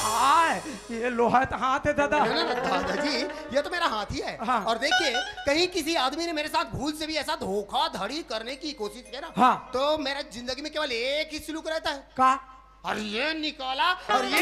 हाय, ये लोहा तो हाथ है दादा। ना, ना, ना, दादाजी, ये तो मेरा हाथ ही है। हाँ। और देखिए, कहीं किसी आदमी ने मेरे साथ भूल से भी ऐसा धोखाधड़ी करने की कोशिश किया ना, हाँ। तो मेरा जिंदगी में केवल एक ही सुलूक रहता है। का? और ये निकाला और ये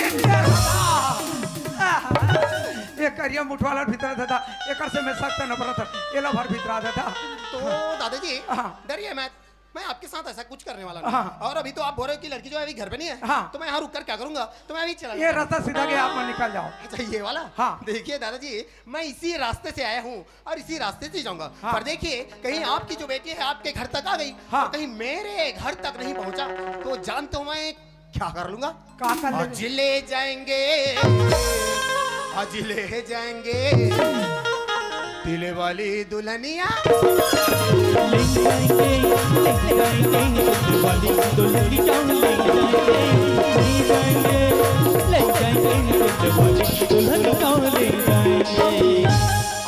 ये करिया मुठवाला भीतर दादा, एकर से मैं सख्त नफरत है। ये लो भर भीतर दादा। तो दादाजी, हाँ। डरिए मत, मैं आपके साथ ऐसा कुछ करने वाला नहीं। हाँ। और अभी तो आप बोल रहे हो कि लड़की जो है अभी घर पे नहीं है, हाँ। तो मैं यहाँ रुक कर क्या करूंगा? तो मैं अभी चला ये जाता हूँ। रास्ता सीधा गया, आप मत निकल जाओ। अच्छा, ये वाला? हाँ। देखिए दादाजी, मैं इसी रास्ते से आया हूँ और इसी रास्ते से जाऊंगा। हाँ। पर देखिए, कहीं आपकी जो बेटी है आपके घर तक आ गई हाँ। और कहीं मेरे घर तक नहीं पहुंचा, तो जानते हो मैं क्या कर लूंगा? का कर लेंगे? आज ले जाएंगे, आज ले जाएंगे दिल वाली दुल्हनिया। ले जाएंगे, ले जाएंगे, दिल वाली दुल्हनिया ले जाएंगे, ले जाएंगे, ले जाएंगे, दिल वाली दुल्हनिया ले जाएंगे।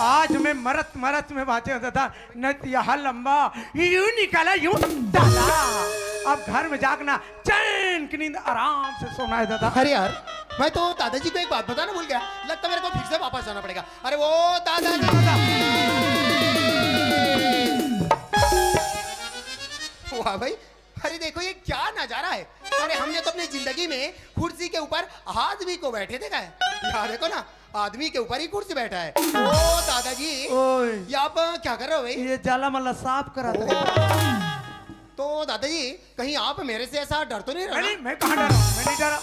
आज मैं मरत मरत में बाँचे हँव दादा, नहीं तो यहाँ लंबा यूं निकला, यूं डाला। अब घर में जाके ना चैन की नींद आराम से सोना है दादा। अरे यार, मैं तो दादाजी को एक बात बताना भूल गया, लगता मेरे को फिर से वापस जाना पड़ेगा। अरे वो दादाजी, दादा। वाह भाई, अरे देखो ये क्या नजारा है। अरे हमने तो अपनी जिंदगी में कुर्सी के ऊपर आदमी को बैठे देखा है, यहाँ देखो ना, आदमी के ऊपर ही कुर्सी बैठा है। ओ दादाजी, ओए। ये आप क्या कर रहे हो भाई? ये जाला मला साफ करत रहे। तो दादाजी, कहीं आप मेरे से ऐसा डर तो नहीं रहे ना? नहीं, मैं कहाँ डरा? मैं नहीं डरा।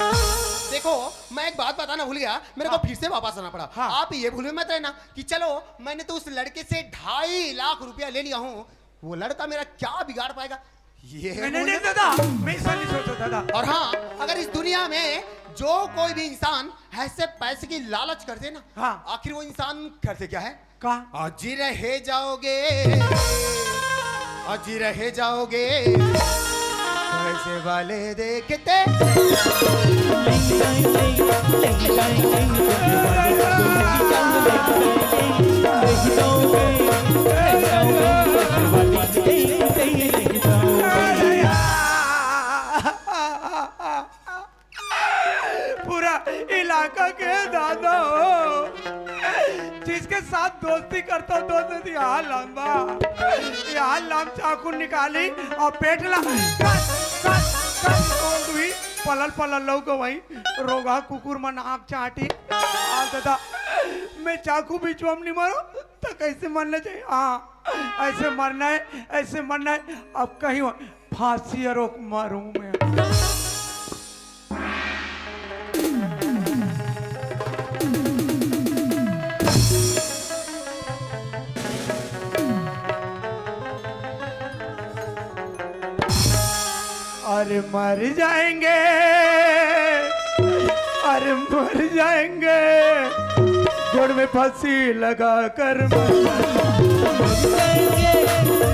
देखो, मैं एक बात बताना भूल गया, मेरे को हाँ। फिर से वापस आना पड़ा। हाँ। आप ये भूल में मत रहना कि चलो, मैंने तो उस लड़के से ढाई लाख रुपया ले लिया हूँ, वो लड़का मेरा क्या बिगाड़ पाएगा, ये नहीं, नहीं, भूल नहीं, में दादा, मैं ऐसा नहीं सोचता, दादा। और हाँ, अगर इस दुनिया में जो कोई भी इंसान ऐसे पैसे की लालच कर दे ना, हाँ। आखिर वो इंसान करते क्या है? का? आज रह जाओगे, आज रह जाओगे, पैसे वाले देखते। पूरा इलाका के दादा हो, जिसके साथ दोस्ती करता हूँ, दोस्त, यहाँ लंबा, यहाँ लम चाकू निकाली और पेट ला कट, कट, कट, कौन हुई? पलल पलल लौक वहीं रोगा कुकुर मन आँख चाटी। आ दादा, मैं चाकू बिचवा में नहीं मारो तो कैसे मरना चाहिए? हाँ, ऐसे मरना है, ऐसे मरना है। अब कहीं हो, फांसी रोक मारूं मैं। अरे मर जाएंगे, अरे मर जाएंगे, गोड़ में फांसी लगा कर मर जाएंगे,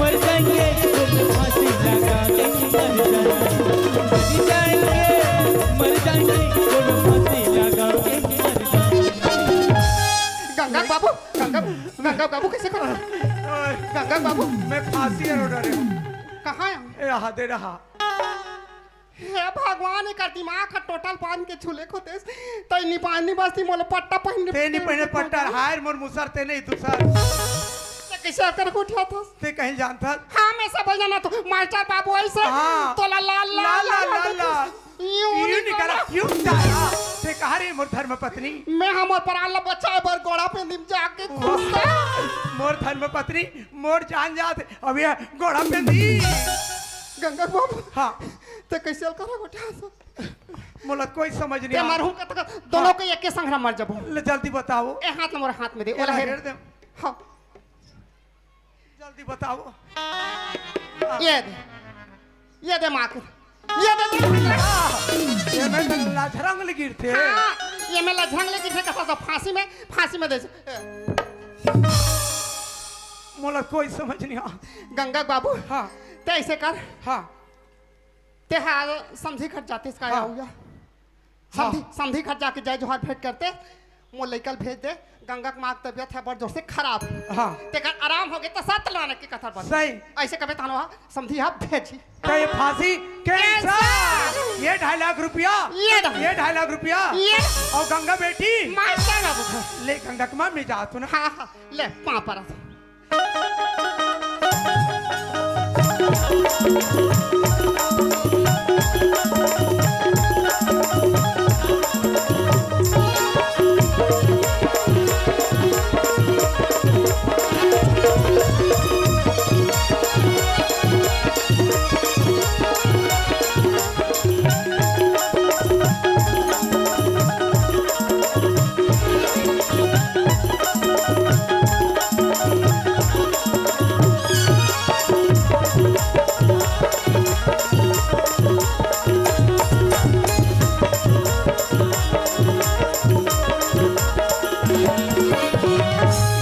मर जाएंगे, गोड़ में फांसी लगा के मर जाएंगे, मर जाएंगे, मर जाएंगे, गोड़ में फांसी लगा के मर जाएंगे। गंगा बाबू, गंगा, गंगा बाबू, कैसे करो? ओए, गंगा बाबू। मैं फांसी रो डरे हूँ। कहाँ है? ए, हाथे रहा। हे भगवान, एकर दिमाग ह टोटल पान के झूले खोतेस। तै नी पान नी बस्ती, मोला पट्टा पहिन ते नी पहिने पट्टा, हाय रे मोर मुसर, ते नहीं दूसर। ते कैसे अकर उठा था? ते कहीं जानता? हाँ, मैं सब जाना तो मास्टर बाबू ऐसे हाँ। तोला लाल, लाल, लाल, लाल, लाल, लाल। यूं यूं निकला, निकला। यूं निकला। ते कहा रे मोर धर्म पत्नी? मैं हमर प्राण ला बचाए बर गोड़ा पे निम जाके खुश था। मोर धर्म पत्नी, मोर जान जात, अब ये गोड़ा पे दी। गंगा बाबू। हाँ। ते कैसे करा गोठा? मोला कोई समझ नहीं ते आ। मरहूं का तक दोनों हाँ। के एक के संघरा मर जबो। ले जल्दी बताओ। ए हाथ ला मोर हाथ में दे, ये ओला ला हेर। हेर दे। हाँ। जल्दी बताओ। ये दे, ये दे माँ के, ये दे, ये दे। ये में तो लझरंग लगी थे। हाँ, ये में लझरंग लगी थे, कसा तो फांसी में, फांसी में दे। मोला कोई समझ नहीं आ। गंगा बाबू, हाँ। ते ऐसे कर। हाँ। ते हा समधी घर जाते इसका हाँ। आया हुआ। हाँ। समधी, समधी घर जाके जय जोहार भेंट करते, मोर लइका ल भेज दे। गंगा के माँ के तबीयत है बड़ जोर से खराब। हाँ। तेकर आराम हो गए तो साथ लाने की कथा बन। सही। ऐसे कबे तानो हा, समधी हा भेजी। तो ये फांसी कैंसिल। कैंसिल। ये ढाई लाख रुपया। ये ढाई। ये ढाई लाख रुपया। ये। और गंगा बेटी। मास्टर बाबू। ले गंगा के माँ, मैं जात हूँ ना। हाँ, हाँ, ले, पाँव परत।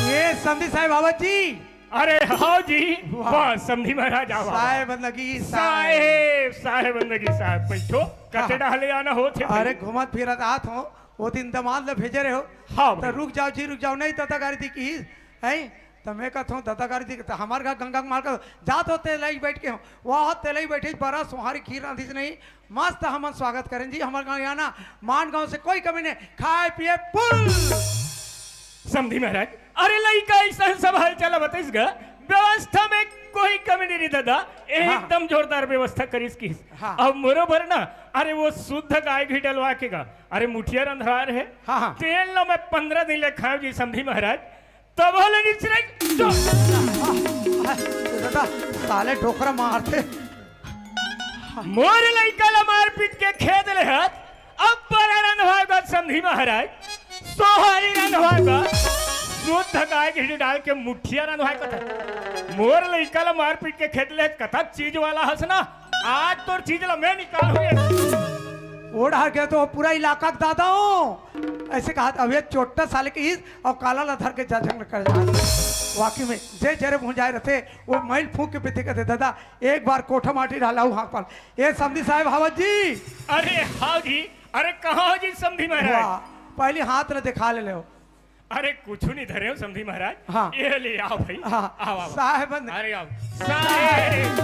ये समधी साहब आवत जी। अरे हाँ जी, वाह। वाह, समधी महाराज, आवा। साहेब बंदगी, साहेब। साहेब, साहेब बंदगी, साहेब, बैठो। कते हाँ। डहले आना होत हे अरे, भाई? घूमत फिरत आत हो, वो दिन दमाद ले भेजे रहे हो। हाँ तो भाई। रुक जाओ जी, रुक जाओ, नहीं तो तगारी दी की, हैं? तो मैं कहता हूँ, दादा गारी दी, तो हमारे घर गंगा कुमार का जात हो तेलई बैठ के हो, वह तेलई बैठे, बड़ा सोहारी खीर रांधिस नहीं, मस्त हमन स्वागत करें जी। हमारे गाँव यहाँ ना, मान गाँव से कोई कमी नहीं, खाए पिए फुल। समधी महाराज, अरे लइका ऐसा सब हाल चाल बताइस गा, व्यवस्था में कोई कमी नहीं रही दादा, हाँ। एकदम जोरदार व्यवस्था करिस की। हाँ। अब मोरो भर ना, अरे वो शुद्ध गाय घी डलवा के गा, अरे मुठिया रंधवा रहे, हाँ, हाँ। तेल ना मैं पंद्रह दिन ले खाऊं जी समधी महाराज, तब बोले निचरे जो। दादा, साले डोकरा मारते। मोर लइका ला मारपीट के खेद ले हत, अब बड़ा रंधवाय गा समधी महाराज, सोहरी रंधवाय गा, शुद्ध गाय घी डाल के मुठिया रंधवाय कथा। मोर लइका ला मारपीट के खेद ले कथा चीज वाला हस ना, आज तोर चीज ला मैं निकालहूँ। ओढ़ा के तो पूरा इलाका के दादा हो, ऐसे कहा था, "अबे चोट्टा साले के इस और काला ला धर के जा जंगल कर जा।" वाकई में जे जरे भुंजाए रहते, वो मैल फूंक के पीते कहते, "दादा, एक बार कोठा माटी डाला हूँ हाथ पर।" ए समधी साहेब, हावत जी। अरे हाव जी, अरे कहाँ हो जी समधी महाराज? वाह, पहले हाथ न दिखा ले ले हो। अरे कुछ नहीं धरे हो समधी महाराज। हाँ। ये ले आओ भाई। हाँ, आओ, आओ। साहेब बंद। अरे आओ। साहेब।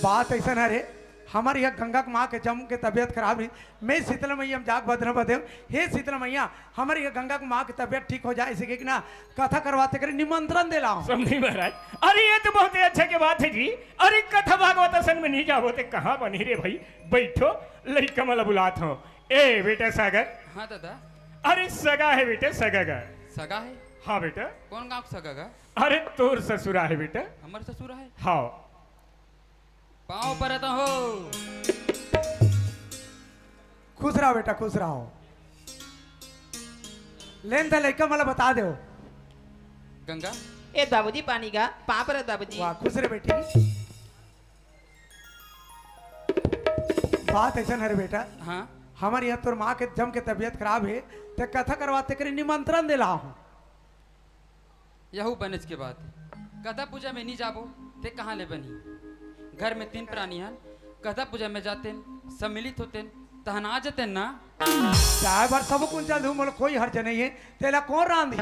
बात ऐसा ना रे, हमारे यहाँ गंगा के माँ के जम के तबीयत खराब रही, मैं शीतला मैया में जाके बदना बदेव, हे शीतला मैया, हमारे यहाँ गंगा के माँ की तबीयत ठीक हो जाए, इसी के ना कथा करवाते करे निमंत्रण दे लाओ। समधी महाराज, अरे ये तो बहुत ही अच्छा के बात है जी। अरे कथा भागवत असन में नहीं जाबो ते कहाँ बनी रे भाई? बैठो, लइका मन ला बुलात हो। ए बेटा सागर। हाँ दादा। अरे सगा है बेटा, सगा गा। सगा है? हाँ बेटा। कौन गाँव के सगा गा? अरे तोर ससुरा है बेटा। हमर ससुरा है? हाँ। पाँव परत हो। खुश रहो बेटा, खुश रहो। लेन त लइका मन ला बता देव। गंगा। ए बाबूजी पानी गा, पाँव परत बाबूजी। वाह, खुश रहे बेटी। बात ऐसा है रे बेटा। हाँ। हमारे यहाँ तोर माँ के जम के तबीयत खराब है, ते कथा करवाते करे निमंत्रण दे लाओ। यहू बनेच के बात। कथा पूजा में नहीं जाबो, ते कहाँ ले बनी? घर में तीन प्राणी हन, कथा पूजा में जातेन, सम्मिलित होतेन, तहन आ जतेन ना। चाहे बर सब कुंचल धूम बोलो, कोई हर्ज नहीं है, तेला कौन रांधी?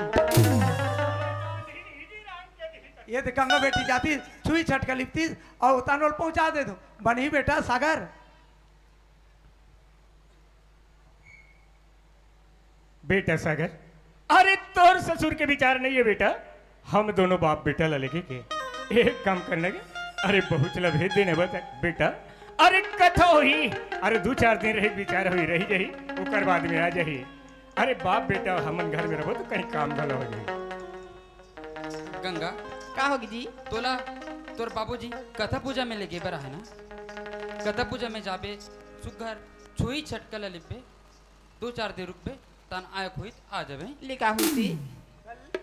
ये तो गंगा बेटी जाती, छुई छटका लिपती और उतानोल पहुंचा दे दो। बनी बेटा सागर। बेटा सागर, अरे तोर ससुर के विचार नहीं है बेटा, हम दोनों बाप बेटा ला लेके के एक काम करना के। अरे बहू ला भेज देने बता बेटा। अरे कथा होही, अरे दू चार दिन रही विचार होही रही जाही, ओकर बाद में आ जाही। अरे बाप बेटा हमन घर में रहो तो कहीं काम घलो हो जाही। गंगा। का होगी जी? तोला तोर बाबूजी कथा पूजा में लेगे बर आहे ना, कथा पूजा में जाबे, सुग्घर छुई छटका ला लिपबे, दो चार दिन रुकबे, तन आय खोइत आ जाबे। ले का हुई जी?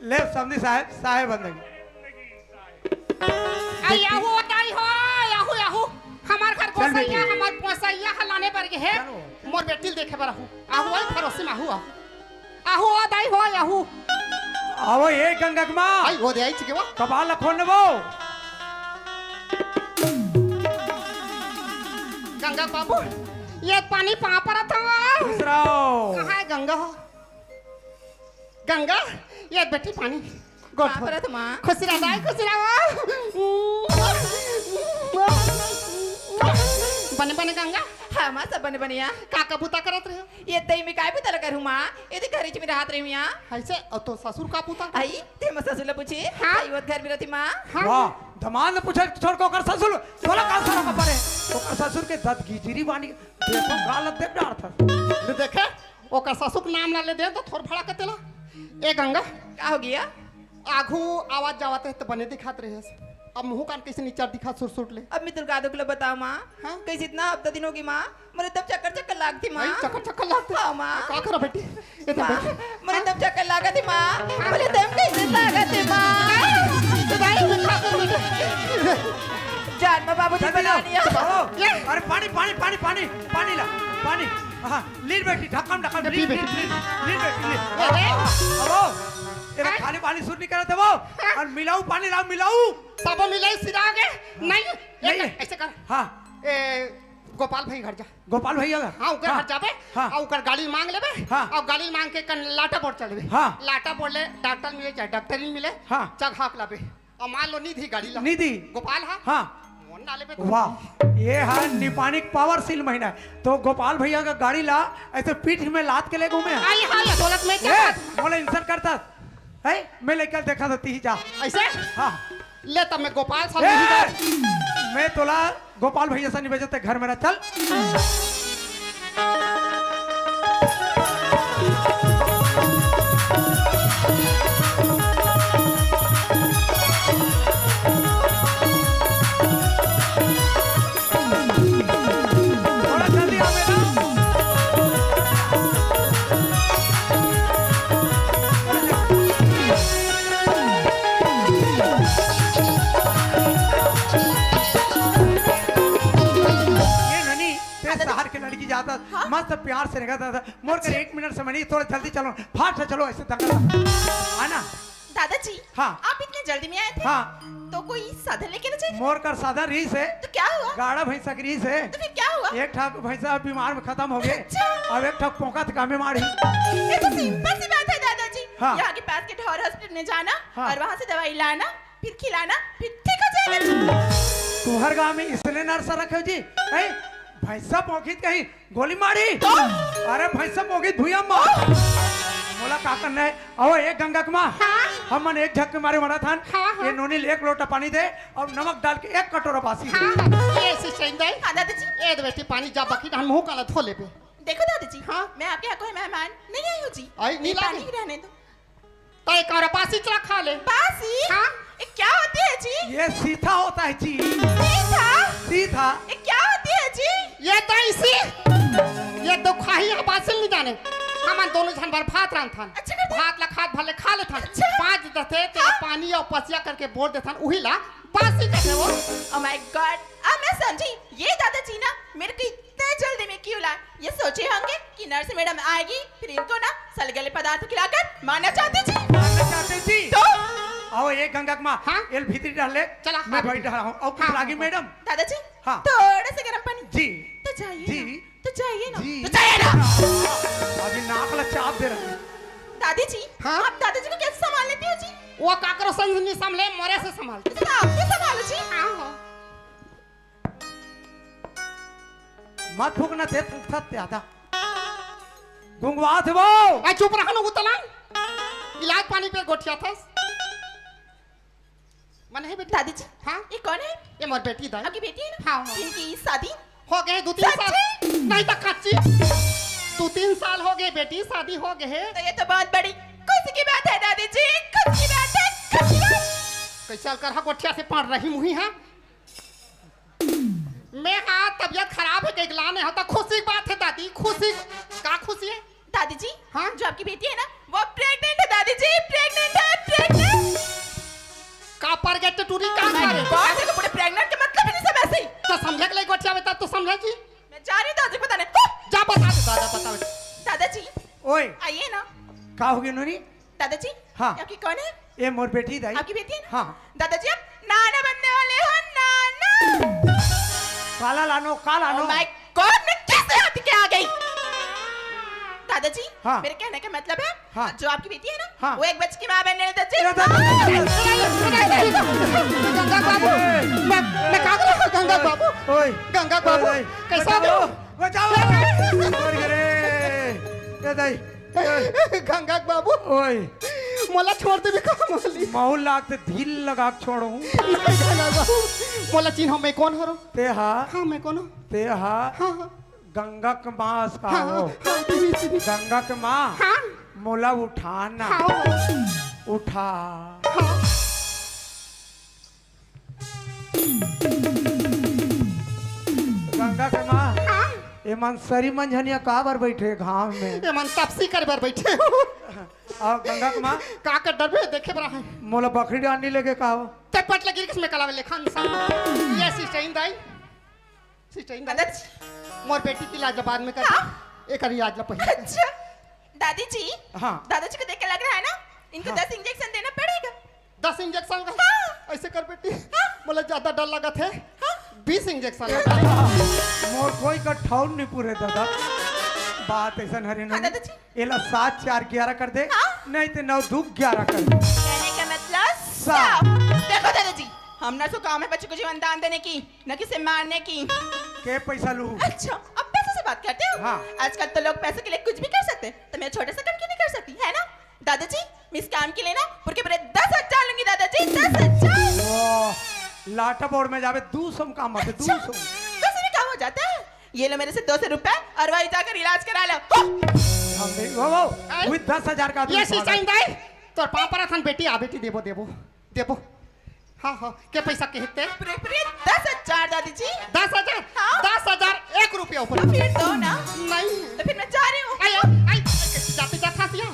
ले समधी साहेब, साहेब बंदगी। आई आहू दाई हो, आहू, आहू। हमार घर चल बेटी। गोसैया, हमार पोसैया हलाने बर गे हे। चलो। मोर बेटी ल देखे बर आहू। आहू आई परोसी में आहू, आहू। आहू ओ दाई हो, आहू। आवो ए गंगा के माँ। आई ओ दे आई चिके वा। कपाल ला खोल नेबो। गंगा बाबू, ये पानी पाँव परत हवं। खुश रहो। कहाँ है गंगा? गंगा, ये बेटी पानी। गोड़ पाँव धो। परत माँ। खुशी रह दाई, खुशी रहो। बने बने गंगा। हाँ माँ, सब बने बने या। का का बूता करत रहे हो? ये दई में काय बूता लगा रहूँ माँ? ये दे घर में रहत रही हूँ या। ऐसे, और तो ससुर का बूता? आई, ते मैं ससुर ला पूछे। हाँ। आई वो घर में रहती माँ। हाँ। वाह, दमांद पूछे छोड़ के ओकर ससुर, बोला का सारा का परे। ओकर ससुर के दत गिजिरी बानी, देखो गाल दे डार था। ले देखे, ओकर ससुर के नाम ला ले दे तो थोर भड़ा कतेला। ए गंगा। का हो गया? आघू आवाज जावत है तो बने दिखात रहे। अब मुँह कान कैसे नीचा दिखा सुट सुट ले। अब मैं तुमका दुख लो बताओ माँ। हाँ? कैसे इतना हफ्ता दिन होगी माँ? मोरे तब चक्कर चक्कर लागती माँ। आई चक्कर चक्कर लागती। हाँ माँ। का करा बेटी? ये तो माँ, बेटी। मोरे तब चक्कर लागती माँ। मोरे तब कैसे लागती माँ? तो भाई, मैं का करूँ बेटी? जान माँ बाबूजी चल बुला बेटा, लिया। चलो। ये। अरे पानी, पानी, पानी, पानी, पानी ला, पानी। हाँ, लील बेटी, ढक्कन, ढक्कन, ये लील, पी बेटी। लील, लील, लील बेटी, लील। अरे। अब वो, ये हाँ? खाली पानी सुर नहीं करते वो। हाँ। और मिलाऊ पानी लाओ, मिलाऊ। सब मिलाई सिरा के। नहीं, नहीं। ऐसे, ऐसे कर। हाँ। ए, गोपाल भाई घर जा। गोपाल भैया घर? हाँ, ओकर हाँ, घर जाबे, हाँ। आ ओकर गाड़ी मांग लेबे, हाँ। आ गाड़ी मांग के कन लाटा बोर चलबे। हाँ। लाटा बोर ले डॉक्टर मिले चाहे डॉक्टरी मिले, हाँ। चघाक लाबे। आ मान लो निधि गाड़ी ला। निधि? गोपाल हा? हाँ। मोन ना लेबे तो। वाह, ये हा निपानिक पावर सील महीना है। तो गोपाल भैया का गाड़ी ला ऐसे पीठ में लाद के ले घूमे। आई हाँ, ये दौलत में क्या ए, बात? मोला इंसल्ट करता है, मैं लेकर देखा था तीही जा। ऐसे? हाँ। ले तब मैं गोपाल ए, समझी जा। मैं तोला गोपाल भैया से नहीं भेजते, घर मेरा चल। थोड़ा जल्दी आ बेटा। मस्त प्यार से रेंगत रहिथे। मोर कर एक मिनट समय नहीं, थोड़ा जल्दी चलो, फास्ट से चलो, ऐसे धक्का, है ना? दादाजी, हाँ। आप इतने जल्दी में आए थे, हाँ। तो कोई साधन लेके ना जाए? मोर कर साधन रहिस हे। तो क्या हुआ? गाड़ा भैंसा के रहिस हे। तो फिर क्या हुआ? एक ठाक भैंसा बीमार में खत्म हो गे। अच्छा। अब एक ठाक पोंका थका में मारी। ये तो सिंपल सी बात है दादाजी। हाँ। यहाँ के पास के ढोर हॉस्पिटल में जाना हाँ। और वहाँ से दवाई लाना, फिर खिलाना, फिर ठीक हो जाएगा जी। तुहर गांव में इसने नर्स रखे हो जी? हैं? भैंसा पोंखी कहीं गोली मारी। अरे भैंसा पोंखी भुइयां मार। मोला का करना है? अहो, एक गंगा के माँ, हाँ? हमन एक झक के मारे मरत हन। हाँ, हाँ। ये नोनी ले एक लोटा पानी दे और नमक डाल के एक कटोरा बासी दे। हाँ, ये सिस्टम दे। हाँ, दादाजी। ए दे बेटी, पानी जा, बाकी धान मुंह काला धो लेबे। देखो दादाजी, हाँ? मैं आपके यहाँ कोई मेहमान नहीं आई हूँ जी। आई, नहीं ये लागे। पानी रहने दो। तो एक और बासी चला खा ले। बासी? हाँ। ये क्या होती है जी? ये सीथा होता है जी। सीथा? सीथा। ये क्या होती है जी? ये तो इसी, ये तो खाही है, बासी नहीं जाने। हमन दोनों झन बर भात रांधथन। अच्छा करते। भात ला खात भले खा लेथन। अच्छा। बाँच देथे, तेला हाँ। पानी और पसिया करके बोर देथन, उही ला बासी कथे वो। Oh my God, अब मैं समझी, ये दादाजी ना मेरे को इतने जल्दी में क्यों लाए? ये सोचे होंगे कि नर्स मैडम आएगी, फिर इनको ना सलगले पदार्थ खिलाकर मारना चाहते जी। मारना चाहते जी। तो? आओ, ये गंगा के माँ, हाँ? एल भीतरी डाल ले। चला, मैं हाँ, बैठ भीतरी। रहा हूँ। और कुछ हाँ, लागी हाँ, मैडम? दादाजी, हाँ। थोड़ा सा गर्म पानी। जी। तो जाइए जी। ना। तो जाइए ना। जी। तो जाइए ना। अभी नाक ला चाप दे रहा है। दादी जी, हाँ? आप दादाजी को कैसे संभाल लेती हो जी? वो काकरो संग नहीं संभले, मोरे से संभाल। तो आप भी संभालो जी। हाँ, हाँ। मत फूकना, ते फूकता ते आधा। गुंगवा थे वो। आ, चुप रहा ना, उतला। इलाज पानी पे गोठिया था। मन है बेटी? दादी जी, हाँ? ये कौन है? ये मोर बेटी दाई। आपकी बेटी है ना? हाँ, हाँ। इनकी शादी? हो गए दो तीन साल। सच्ची? नहीं तो कच्ची। दो तीन साल हो गए बेटी, शादी हो गए है। तो ये तो बहुत बड़ी खुशी की बात है दादी जी, खुशी की बात है, खुशी की बात। कैसे अलकर हा गोठिया से पड़ रही मुही, हाँ? मैं हाँ, तबीयत खराब है, कहीं लाने हो तो खुशी की बात है दादी, खुशी। का खुशी है? दादी जी, हाँ? जो आपकी बेटी है ना, वो प्रेग्नेंट है दादी जी, प्रेग्नेंट है, प्रेग्नेंट। का परगेट टूरी का करे? बात है, पूरे प्रेग्नेंट के मतलब ही नहीं समझती। तो समझे के लिए गोठिया बेटा, तो समझे जी? मैं जा रही हूँ दादी को बताने। जा बता दे, दादा बता दे। दादाजी, ओए। आइए ना। का हो गया नोनी? दादाजी, हाँ। आपकी कौन है? ये मोर बेटी दाई। आपकी बेटी है ना? हाँ। दादाजी, आप नाना बनने वाले हो, नाना। काला लानो, का लानो? Oh my God, मैं कैसे हाथ के आ गई? दादाजी, हाँ। मेरे कहने का मतलब है, हाँ। जो आपकी बेटी है ना, हाँ। वो एक बच्चे की माँ बनने वाली दादाजी। ए, दादा, दादा, दादा, दादा, गंगा बाबू, मैं, मैं कहाँ गया? गंगा बाबू, ओए, गंगा बाबू, ओए, कैसे हो? बचाओ, बचाओ। मर गए रे। ए दाई, गंगा बाबू। ओए। मोला छोड़ देबे का मोली? महू लाग ते दिल लगा के छोड़ो। नहीं, गंगा बाबू। मोला चिन्हो, मैं कौन हरो? ते हा। हाँ, मैं कौन हूँ? ते हा। हाँ, हाँ। गंगा के माँ अस का हाँ, हो। हाँ, हाँ, जी, जी। गंगा के माँ। हाँ। मोला उठाना। हाँ। उठा। हाँ। गंगा के माँ, हाँ। एमन सरी मंझनिया काबर बैठे घाम में? एमन तपसी करे बर बैठे हो। और गंगा के माँ, का कर डरबे देखे बर आहे। मोला बकरी डालनी लेके का हो? ते पट लगी किस में कलावे लेखा इंसान। ये सिस्टर इंदाई। सिस्टर इंदाई। गलत। मोर बेटी की इलाज बाद में कर। हाँ। एक इलाज ला पहले। अच्छा। दादी जी, हाँ। दादाजी को देख के लग रहा है ना, इनको हाँ। दस इंजेक्शन देना पड़ेगा। दस इंजेक्शन का? हाँ। ऐसे कर बेटी, हाँ। मोला ज्यादा डर लगत है। हाँ। बीस इंजेक्शन लगा। मोर कोई का ठाउर नहीं पूरे दादा। बात ऐसा हरे हाँ, नहीं। दादाजी। एला सात चार ग्यारह कर दे, हाँ। नहीं तो नौ दू ग्यारह कर दे। कहने का मतलब साफ। साफ। देखो दादाजी, हम नर्सों काम है बच्चों को जीवन दान देने की, न कि उसे मारने की। के पैसा लू? अच्छा, अब पैसे से बात करते हो? हाँ। आजकल तो लोग पैसे के लिए कुछ भी कर सकते हैं, तो मैं छोटे से काम क्यों नहीं कर सकती, है ना? दादाजी, मैं इस काम के लिए ना पूरे के पूरे दस हजार लूंगी दादाजी, दस हजार। वाह, लाटा बोर्ड में जावे दू सौ में काम आते, दू सौ। अच्छा, दो सौ में काम हो जाता है? ये लो मेरे से दो सौ रुपए और वही जाकर इलाज करा लो। हो। हम भी, वो, वो, आए? वही दस हजार का ये आदमी शीशा भागा। इंदाई, तोर पाँव पर अथन बेटी, आ बेटी, देबो, देबो, देबो। हाँ, हाँ, के पैसा के हिते? पूरे, पूरे दस हजार दादी जी। दस हजार? हाँ। दस हजार एक रुपया ऊपर। तो फिर दो ना। नहीं। तो फिर मैं जा रही हूँ। आई, आई, आई, जाते जात हंसिया।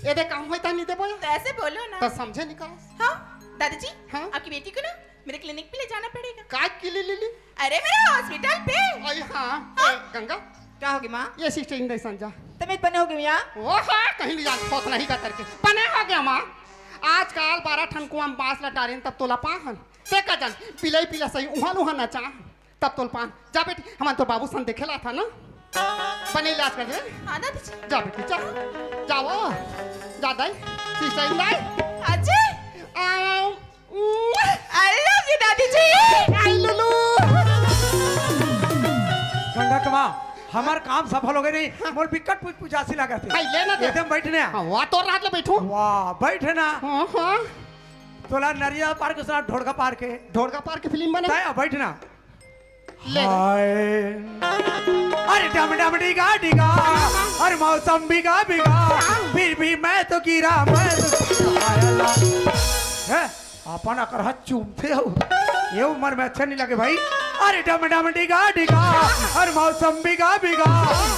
ये दे काम होता नहीं देबो या? तो ऐसे बोलो ना। तो समझे नहीं का? हाँ, दादी जी, हाँ? आपकी बेटी को ना मेरे क्लिनिक पे ले जाना पड़ेगा। काय के लिए ले ली? अरे, मेरे हॉस्पिटल पे। अरे हाँ, हाँ? ए, गंगा, का होगे माँ? ये सिस्टर इंदे संजा। तबीयत बने होगे मियाँ? ओ हा, कहीं नहीं जान, फोत नहीं का करके। बने होगे माँ। आजकल बारह ठन कुआं म बांस ल डारेन तब तोला पाहन। ते का जान, बिलई पिला सही, उहाँ ल उहाँ नचा। तब तोला पाहन। जा बेटी, हमन तो बाबू सन देखे ला था ना। बने इलाज कर दे। हाँ दादी जी। जा बेटी, जा। जाओ। जा दाई। सिस्टर इंदे। हाँ जी। आओ। I love you दादी जी। आई लुलू। गंगा के माँ, हमर काम सफल होगे नहीं। मोर बिकट पूछ पूछासी लागत हे। आई ले ना दे। एकदम बैठ ना। हाँ, वा तो रात ले बैठू। वाह, बैठ ना। हाँ, हाँ। तोला नरिया पार के साथ ढोड़का पार के। ढोड़का पार के फिल्म बने। तय बैठ ना। ले। हाय। अरे डम डम डिगा डिगा, अरे मौसम बिगा बिगा, फिर भी मैं तो गिरा, मैं तो गिरा। हाय अल्लाह। हैं? अपन अकरहा चूमथे हो। ये उमर में अच्छा नहीं लगे भाई। अरे डम डम डिगा डिगा, अरे मौसम बिगा बिगा,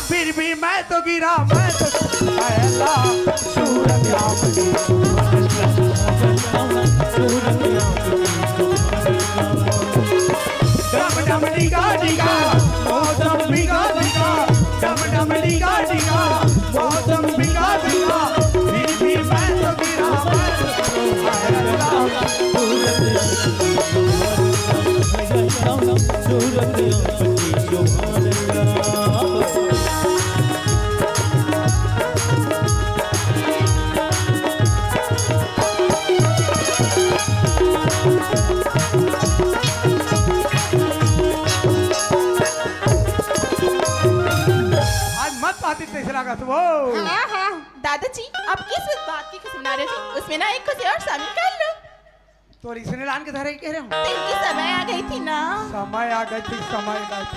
फिर भी मैं तो गिरा, मैं तो गिरा। हाय अल्लाह। सूरत राम की सूरत राम, सूरत राम की सूरत राम। डम डम डिगा डिगा, मौसम बिगा बिगा, डम डम डिगा डिगा, मौसम बिगा बिगा, फिर भी मैं तो गिरा, मैं तो गिरा। हाय अल्लाह। आज मत पाती तैसे लागत वो। हाँ, हाँ। दादाजी, आप किस बात की खुशी मना रहे थे? उसमें ना एक खुशी और शामिल कर लो। तोर इसने लान के धरे कह रहे हो? तो इनकी समय आ गई थी ना। समय आ गई थी, समय आ गई थी।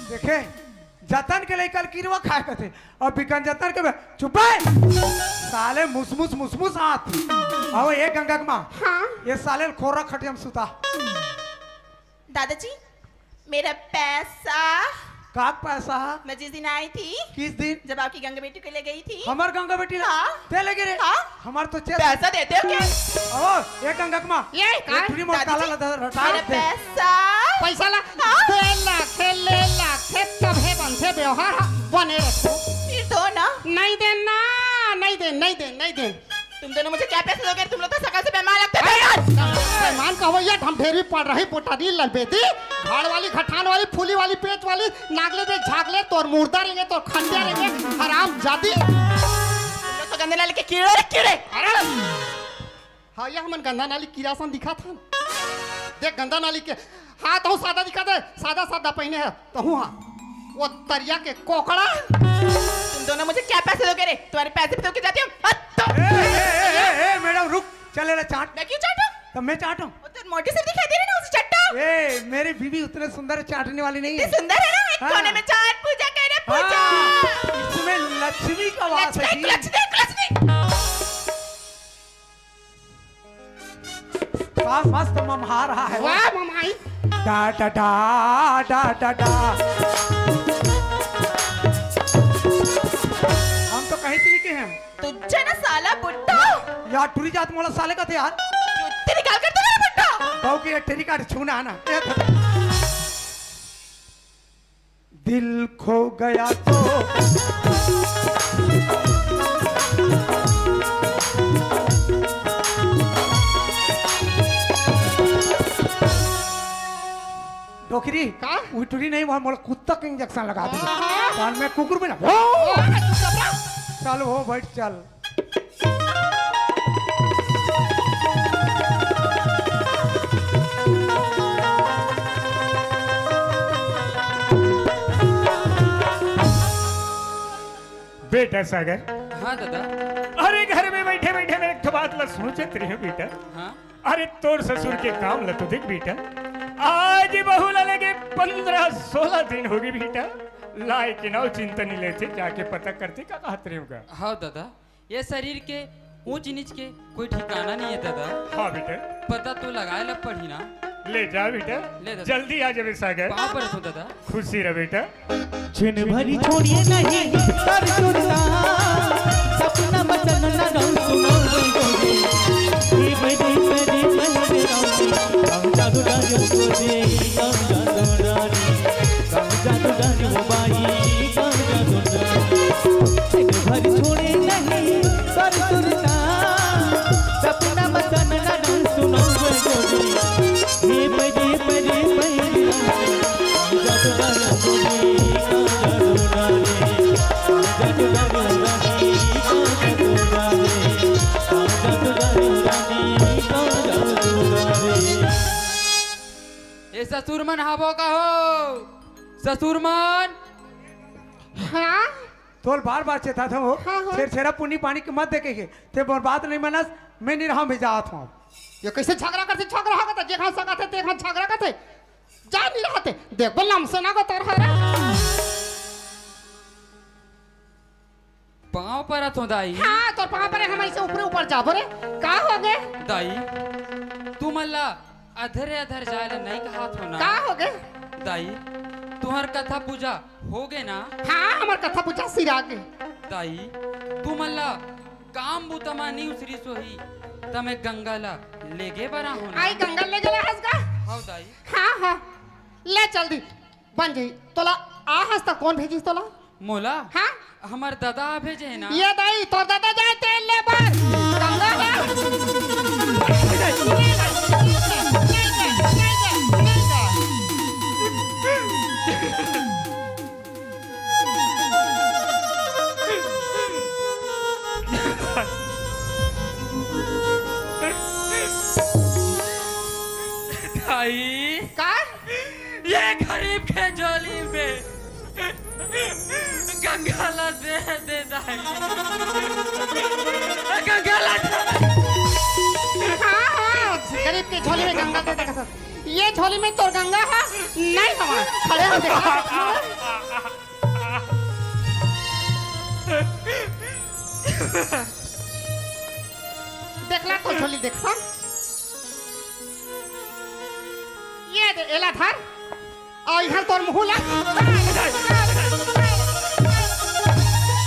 देखे, जतन के लइका ल किरवा खाए कथे। अब बिकन जतन के बे-, चुप बे। साले मुसमुस, मुसमुस आत। अब ए गंगा के माँ। हाँ। ये साले ल खोरा खटिया म सुता। दादाजी, मेरा पैसा। का पैसा? मैं जिस दिन आई थी, किस दिन? जब आपकी गंगा बेटी को ले गई थी। हमर गंगा बेटी ला? हाँ। ते ले गे रे? हाँ। हमर तो चेत पैसा देते हो क्या? ओ, ए गंगा के माँ। ये का? ए, फ्री मोर दादाजी, ताला ला, ला, ला, मेरा दे। पैसा। पैसा ला। हाँ। दे लाख, ले लाख, तभे बनथे व्यवहार, हाँ, बने रखो। फिर दो ना। नहीं देना, नहीं दे, नहीं दे, नहीं दे। तुम दोनों मुझे क्या पैसे दोगे? तुम लोग तो सकल से बेईमान लगते हो अरे यार। बेईमान का हो या ढमढेरी पड़ रही, बोटारी ललबेदी, घाड़ वाली, घटान वाली, फूली वाली, पेट वाली, नागले दे झागले, तोर मुर्दा रेंगे, तोर खंडिया रेंगे, हराम जादी। तुम लोग तो गंदे नाली के कीड़े रे कीड़े। अरे हाँ, ये हमन गंदा नाली कीड़ा सन दिखा था। देख गंदा नाली के हाँ, तहूँ सादा दिखा दे, सादा सादा पहिने हे, तहूँ हाँ। वो तरिया के कोकड़ा। तुम दोनों मुझे क्या पैसे दोगे रे? तुम्हारे पैसे भी दो के जाती हूँ। हट, तो ए, ए, ए, ए, ए, मैडम, रुक, चल, ले, चाट। मैं क्यों चाटूं? तो मैं चाटूं। वो तो मोटी सी दिखाई दे रही ना, उसे चाटो। ए, मेरी बीवी उतने सुंदर चाटने वाली नहीं है। इतनी सुंदर है ना, एक हाँ। कोने में चाट, पूजा करे, पूजा। हाँ, इसमें लक्ष्मी का वास है लक्ष्मी, जी। लक्ष्मी, लक्ष्मी। का मस्त ममहा रहा है। वाह, ममाई। डा, डा, डा, डा, डा, डा। हम तो कहीं से लिखे हैं। तुझे ना साला बुड्ढा। यार, टुरी जात मोला साले कथे यार। जूती निकाल कर दे मेरा बुड्ढा। कहू कि ये टेरी कार्ड छूना है ना। दिल खो गया तो। डोकरी, का? उठुरी नहीं, वहाँ मोला कुत्ता के इंजेक्शन लगा दे। हाँ। कान में कुकुर भी ना। ओ, चुप रह। चल, हो, बैठ, चल। बेटा सागर। हाँ दादा। अरे घर में बैठे बैठे मैं एक ठो बात ला सोचत रहे बेटा। हाँ। अरे तोर ससुर के काम ला तो देख बेटा, आज बहू ला लेके पन्द्रह सोलह दिन होगे बेटा, लाय के नाव चिंता नहीं लेथे, जाके पता करथे का कहत रहे होगा। हाँ दादा। ये शरीर के ऊंच नीच के कोई ठिकाना नहीं है दादा। हाँ बेटा। पता तो लगाए ला पड़ी ना। ले जा बेटा। ले दादा। जल्दी आ जाबे सागर। पाँव परत हूँ दादा। खुशी रह बेटा। छिन भरी छोड़िए नहीं कर टुरता, सपना वचन न रहू सुनो रे गोरी। ये मेरी मेरी मेहर रानी, हम जादू डालो गोरी, हम जादू डालो। ससुर मन हावो का हो? ससुर मन। हाँ। तोल बार बार चेताथंव हो। हाँ, हाँ। छेरछेरा पुन्नी पानी के मत दे कहिके। ते मोर बात नहीं मनस, मैं नहीं रहंव, मैं जात हंव। ये कइसे झगरा करथे, झगरा हो कथे, जे घांव सकथे, ते घांव झगरा करथे। जा नहीं रहते, देख बोल, हमसे ना को तरह रे। पाँव परत हों दाई। हाँ, तोर पाँव परे, हमन से ऊपरे ऊपर जाबो रे। का होगे? दाई, तुमन ला अधरे अधर जाय ला नइ कहत हों ना। का होगे? दाई, तुंहर कथा पूजा होगे ना? हाँ, हमर कथा पूजा सिरा गे। दाई, तुमन ला काम बुता मा नइ उसरिस होही, त मैं गंगा ला लेगे बर आहों ना। आई गंगा लेगे ला हस गा? हव दाई। हाँ, हाँ, ले चल दी। बन जाही। तोला आ हस त कोन भेजिस तोला? मोला? हाँ? हमर ददा भेजे हे ना। ये दाई, तोर ददा जाय तेल ले बर। गंगा ला। दाई। का? ये गरीब के झोली में गंगा ला दे दे दाई। गंगा ला दे। हाँ, हाँ, गरीब के झोली में गंगा दे दे कथस। ये झोली में तोर गंगा हे, नहीं हमार। खड़े हो देखा। देखला तो झोली देखा। ये दे, एला धर। अउ इधर तोर मुँह ला।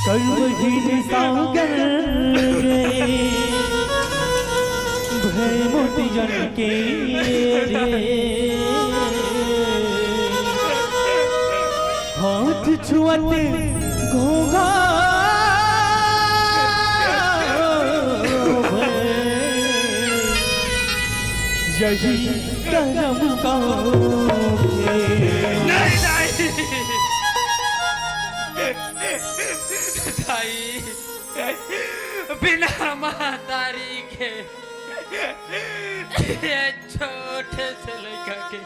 करवहीन सागर रे, भय मोतियन के रे। हाथ छुअत घोंघा भय। यही करम का खेल। नहीं, नहीं। दाई, बिना महतारी के ये छोटे से लइका के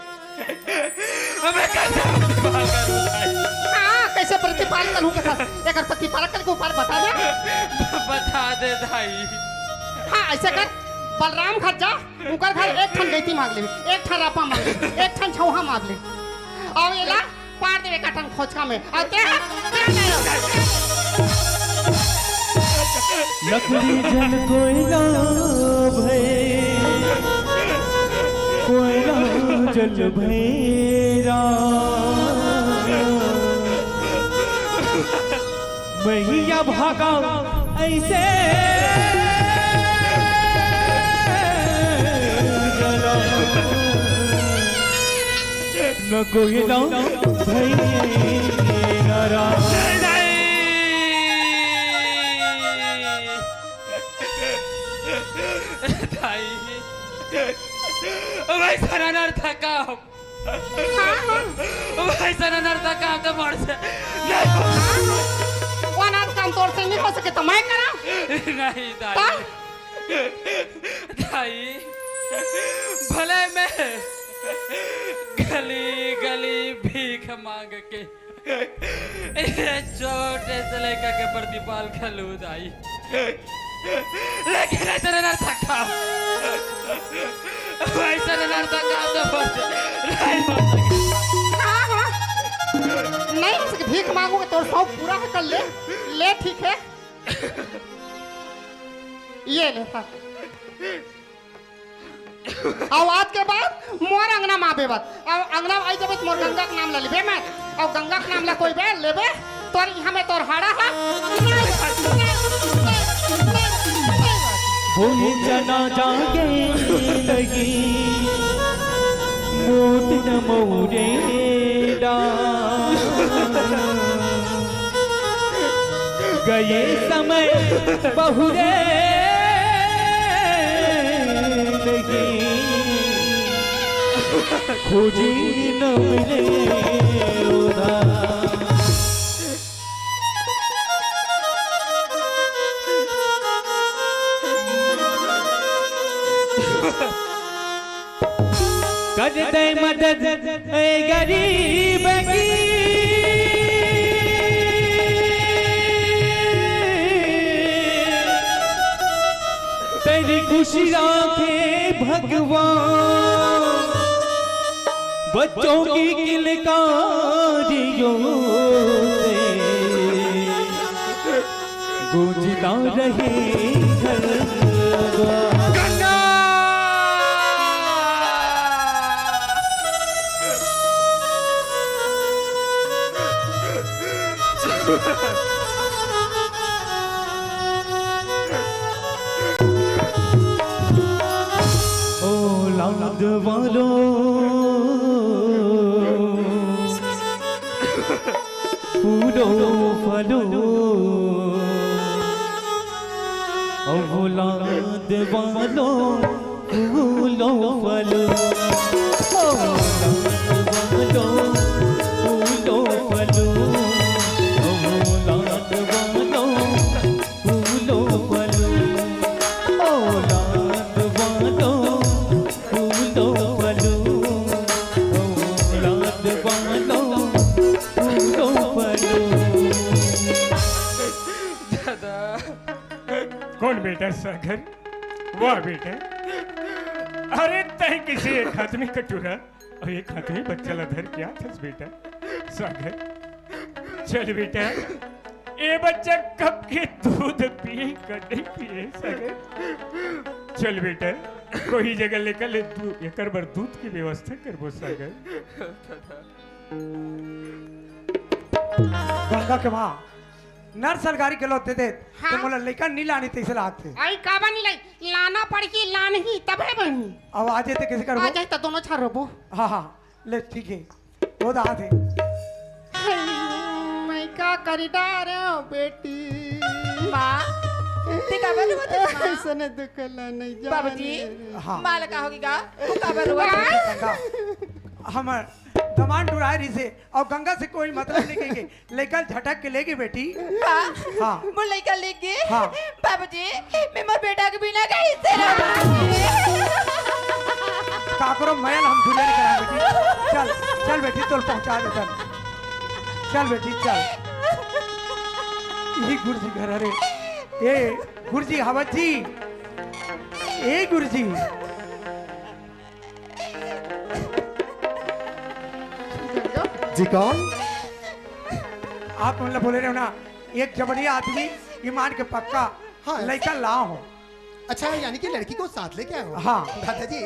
मैं कइसे प्रतिपाल करूँ दाई? हाँ, कइसे प्रतिपाल करूँ कथस? एकर प्रतिपाल करे के उपाय बता दे। बता दे दाई। हाँ, अइसे कर, बलराम घर जा, ओकर घर एक ठन गइती मांग लेबे, एक ठन रापा मांग लेबे, एक ठन छौहा मांग ले। अउ एला पार देबे एक ठन खोचका में। अउ ते, ते नहीं। लकड़ी जल कोयला भय, कोयला जल भय राम। मइया भागा अइसे जरा। न कोई ना भई न राम। दाई, वइसन अनर्थ का हाँ, हाँ। वइसन अनर्थ काम तो मोर से नहीं हो। हाँ, हाँ। वो अनर्थ काम तोर से नहीं हो सके तो मैं करा? नहीं दाई। दाई, भले मैं गली गली भीख मांग के ये छोटे से लइका के प्रतिपाल खलूँ दाई। लेकिन अइसन अनर्थ काम, अइसन अनर्थ काम तो मोर से नहीं हो सके। हाँ, हाँ। नहीं हो सके, भीख मांगूंगा, तोर शौक पूरा हे, कर ले, ले, ठीक हे। ये ले, हाँ। अउ आज के बाद मोर अंगना म आबे मत। अउ अंगना म आई जबे त मोर गंगा के नाम ल लेबे मत। अउ गंगा के नाम ल कोई बे लेबे, तोर इहाँ में तोर हाड़ा ह। होए जना जागे लगी, मोत न मौरे डार। गए समय बहुरे नहीं, खोजी न मिले उधार। दे मदद ए गरीब की, तेरी खुशी राखे भगवान, बच्चों की किलकारियों से गूंजता रहे घर द्वार। औलाद वालों, फूलो फलो, औलाद वालों, फूलो फलो, औलाद वालों, फूलो फलो, औलाद वालों, फूलो फलो, औलाद वालों, फूलो फलो, औलाद वालों, फूलो फलो। दादा। कौन बेटा सागर? वाह बेटा, अरे तय किसी एक आदमी का टूरा और एक आदमी बच्चा ला धर के आथस बेटा। सागर, चल बेटा, ये बच्चा कब के दूध पी कर नहीं पिए सागर। चल बेटा, कोई जगह लेकर ले दू-, एकर बर दूध की व्यवस्था करबो सागर। गंगा के माँ, नर सलगारी के लोग दे दे, हाँ। तो मोला लइका नी लानी तइसे लागथे। आई काबर नी लाई? लाना पड़ही, लानही, तभे बनही। अब आ जाए तो कैसे करबो? आ जाए तो दोनों छार रोबो। हाँ, हाँ, ले ठीक है, वो तो आथे। हाय, मैं का करी डारे हो बेटी? माँ, ते काबर रोवत हस माँ? ऐसने दुख ला नहीं जाने बाबूजी, रे। हाँ। माँ ला का होगी गा? तू काबर रोवत हस? गंगा, हमर दमान डुराए रहिसे और गंगा से कोई मतलब नहीं कहिके लइका झटक के लेगे बेटी। का? हाँ। मोर लइका लेगे? हाँ। बाबूजी, मैं मोर बेटा के बिना कइसे रहूं? काकरो मैल हम दुनिया नहीं करा बेटी। चल, चल बेटी, तोल पहुंचा देथन। चल बेटी, चल। यही गुरुजी घर हरे। ए, गुरुजी, हावत जी। ए, गुरुजी। जी कौन? आप मतलब बोले रहे हो ना, एक जबड़िया आदमी, ईमान के पक्का, हाँ। लइका ला हो। अच्छा, यानी कि लड़की को साथ लेके आए हो? हाँ। दादाजी,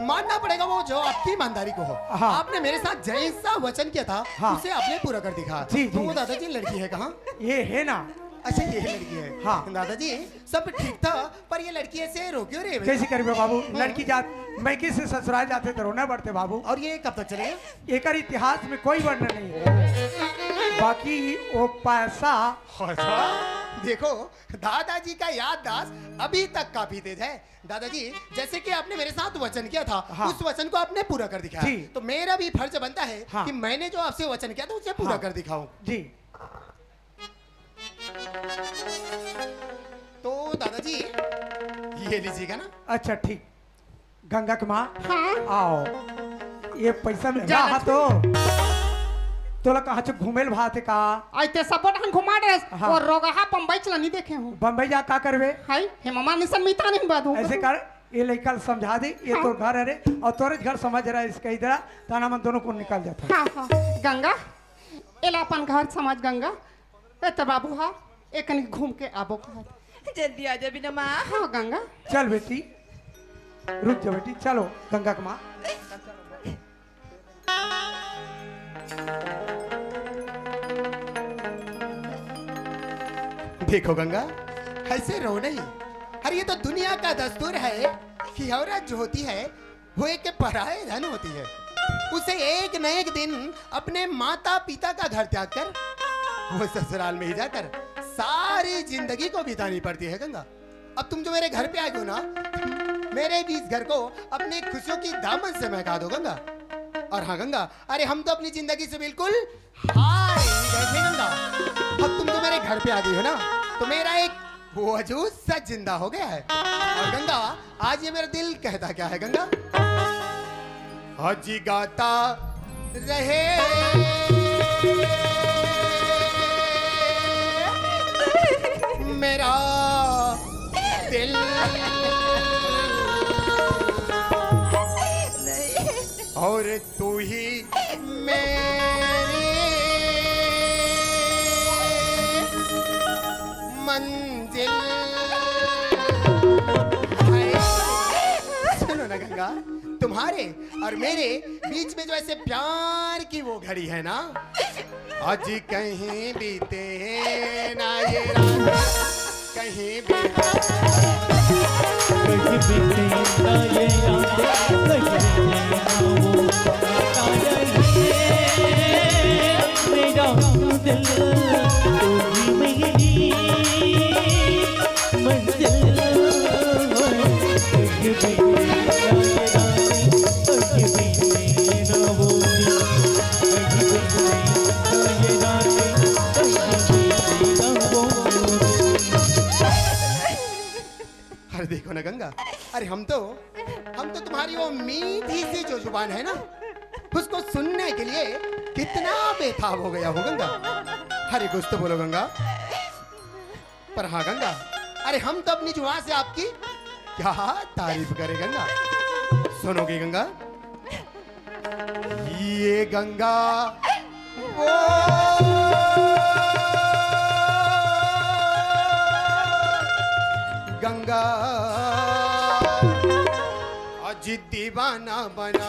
मानना पड़ेगा वो जो आपकी ईमानदारी को हो। हाँ। आपने मेरे साथ जैसा वचन किया था, हाँ। उसे आपने पूरा कर दिखाया। जी, तो जी। वो दादाजी लड़की है कहाँ? ये है ना। अच्छा, ये लड़की है। हाँ। दादाजी, सब ठीक था, पर ये लड़की ऐसे रो क्यों रही है भैया? कैसे करिबे बाबू? हाँ। लड़की जात, मइके से ससुराल जाथे तो रोना पड़थे बाबू। और ये कब तक चलेगा? एकर इतिहास में कोई वर्णन नहीं है, बाकी वो पैसा। अच्छा, देखो, दादाजी का याददाश्त अभी तक काफी तेज है। दादाजी, जैसे कि आपने मेरे साथ वचन किया था, हाँ। उस वचन को आपने पूरा कर दिखाया। जी। तो मेरा भी फर्ज बनता है, हाँ। कि मैंने जो आपसे वचन किया था, उसे पूरा, हाँ। कर दिखाऊं। जी। तो दादाजी, ये लीजिएगा ना। अच्छा, ठीक। गंगा के माँ, हाँ। आओ। ये पैसा में जा रहा तो। तोला कहाँ से घूमे ल भाते का? आइते सब ठन घुमा ड्रेस। हाँ। और रोगहा बम्बई चला नहीं देखे हूँ। बम्बई जा का करबे? हाय, हे मामा निसन मीता नहीं बादू। ऐसे कर, ये लइका ल समझा दे, ये हाँ। तोर घर हरे, और तोरे घर समझ रहा है इसका इधर, ताना मन दोनों को निकाल जाता है। हाँ, हाँ। गंगा, एला अपन घर समझ गंगा। ए त बाबू हा, एकनी घूम के आबो कहत। जल्दी आ जा बिना माँ। हाँ गंगा। चल बेटी, रुक जा बेटी, चलो गंगा के माँ। देखो गंगा, ऐसे रो नहीं। अरे ये तो दुनिया का दस्तूर है कि औरत जो होती है वो एक पराए धन होती है। उसे एक न एक दिन अपने माता पिता का घर त्याग कर वो ससुराल में ही जाकर सारी जिंदगी को बितानी पड़ती है गंगा। अब तुम जो मेरे घर पे आई हो ना, मेरे भी इस घर को अपनी खुशियों की दामन से महका दो गंगा। और हाँ गंगा, अरे हम तो अपनी जिंदगी से बिल्कुल हार ही गए थे गंगा। अब तुम जो मेरे घर पे आ गई हो ना, तो मेरा एक वो वजूद सा जिंदा हो गया है। और गंगा, आज ये मेरा दिल कहता क्या है गंगा? हजी गाता रहे मेरा दिल, और तू ही मेरी मंजिल है। सुनो ना गंगा, तुम्हारे और मेरे बीच में जो ऐसे प्यार की वो घड़ी है ना, आज कहीं बीते ना ये रात, कहीं बीते। कहीं बीते ना ये रात, कहीं बीते ना वो। मेरा दिल, तू ही मेरी मंजिल। अरे देखो ना गंगा, अरे हम तो, हम तो तुम्हारी वो मीठी सी जो जुबान है ना, उसको सुनने के लिए कितना बेताब हो गया हो गंगा। अरे कुछ तो बोलो गंगा। पर हाँ गंगा, अरे हम तो अपनी जुबान से आपकी क्या तारीफ करें गंगा। सुनोगी गंगा? ये गंगा, वो गंगा, आज दीवाना बना।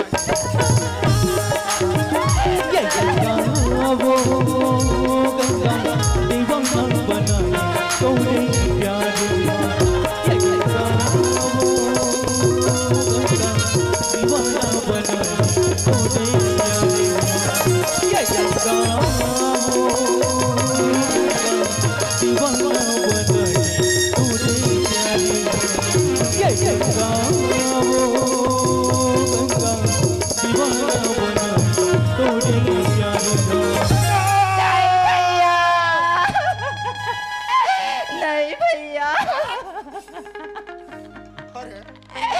ये गंगा, वो गंगा, दीवाना बना। तोरे प्यार में ये गंगा, वो गंगा, दीवाना बना। तोरे प्यार में ये गंगा, वो गंगा, दीवाना बना। तोरे प्यार में ये गंगा, वो गंगा, दीवाना बना। तोरे प्यार में। नहीं भैया। अरे,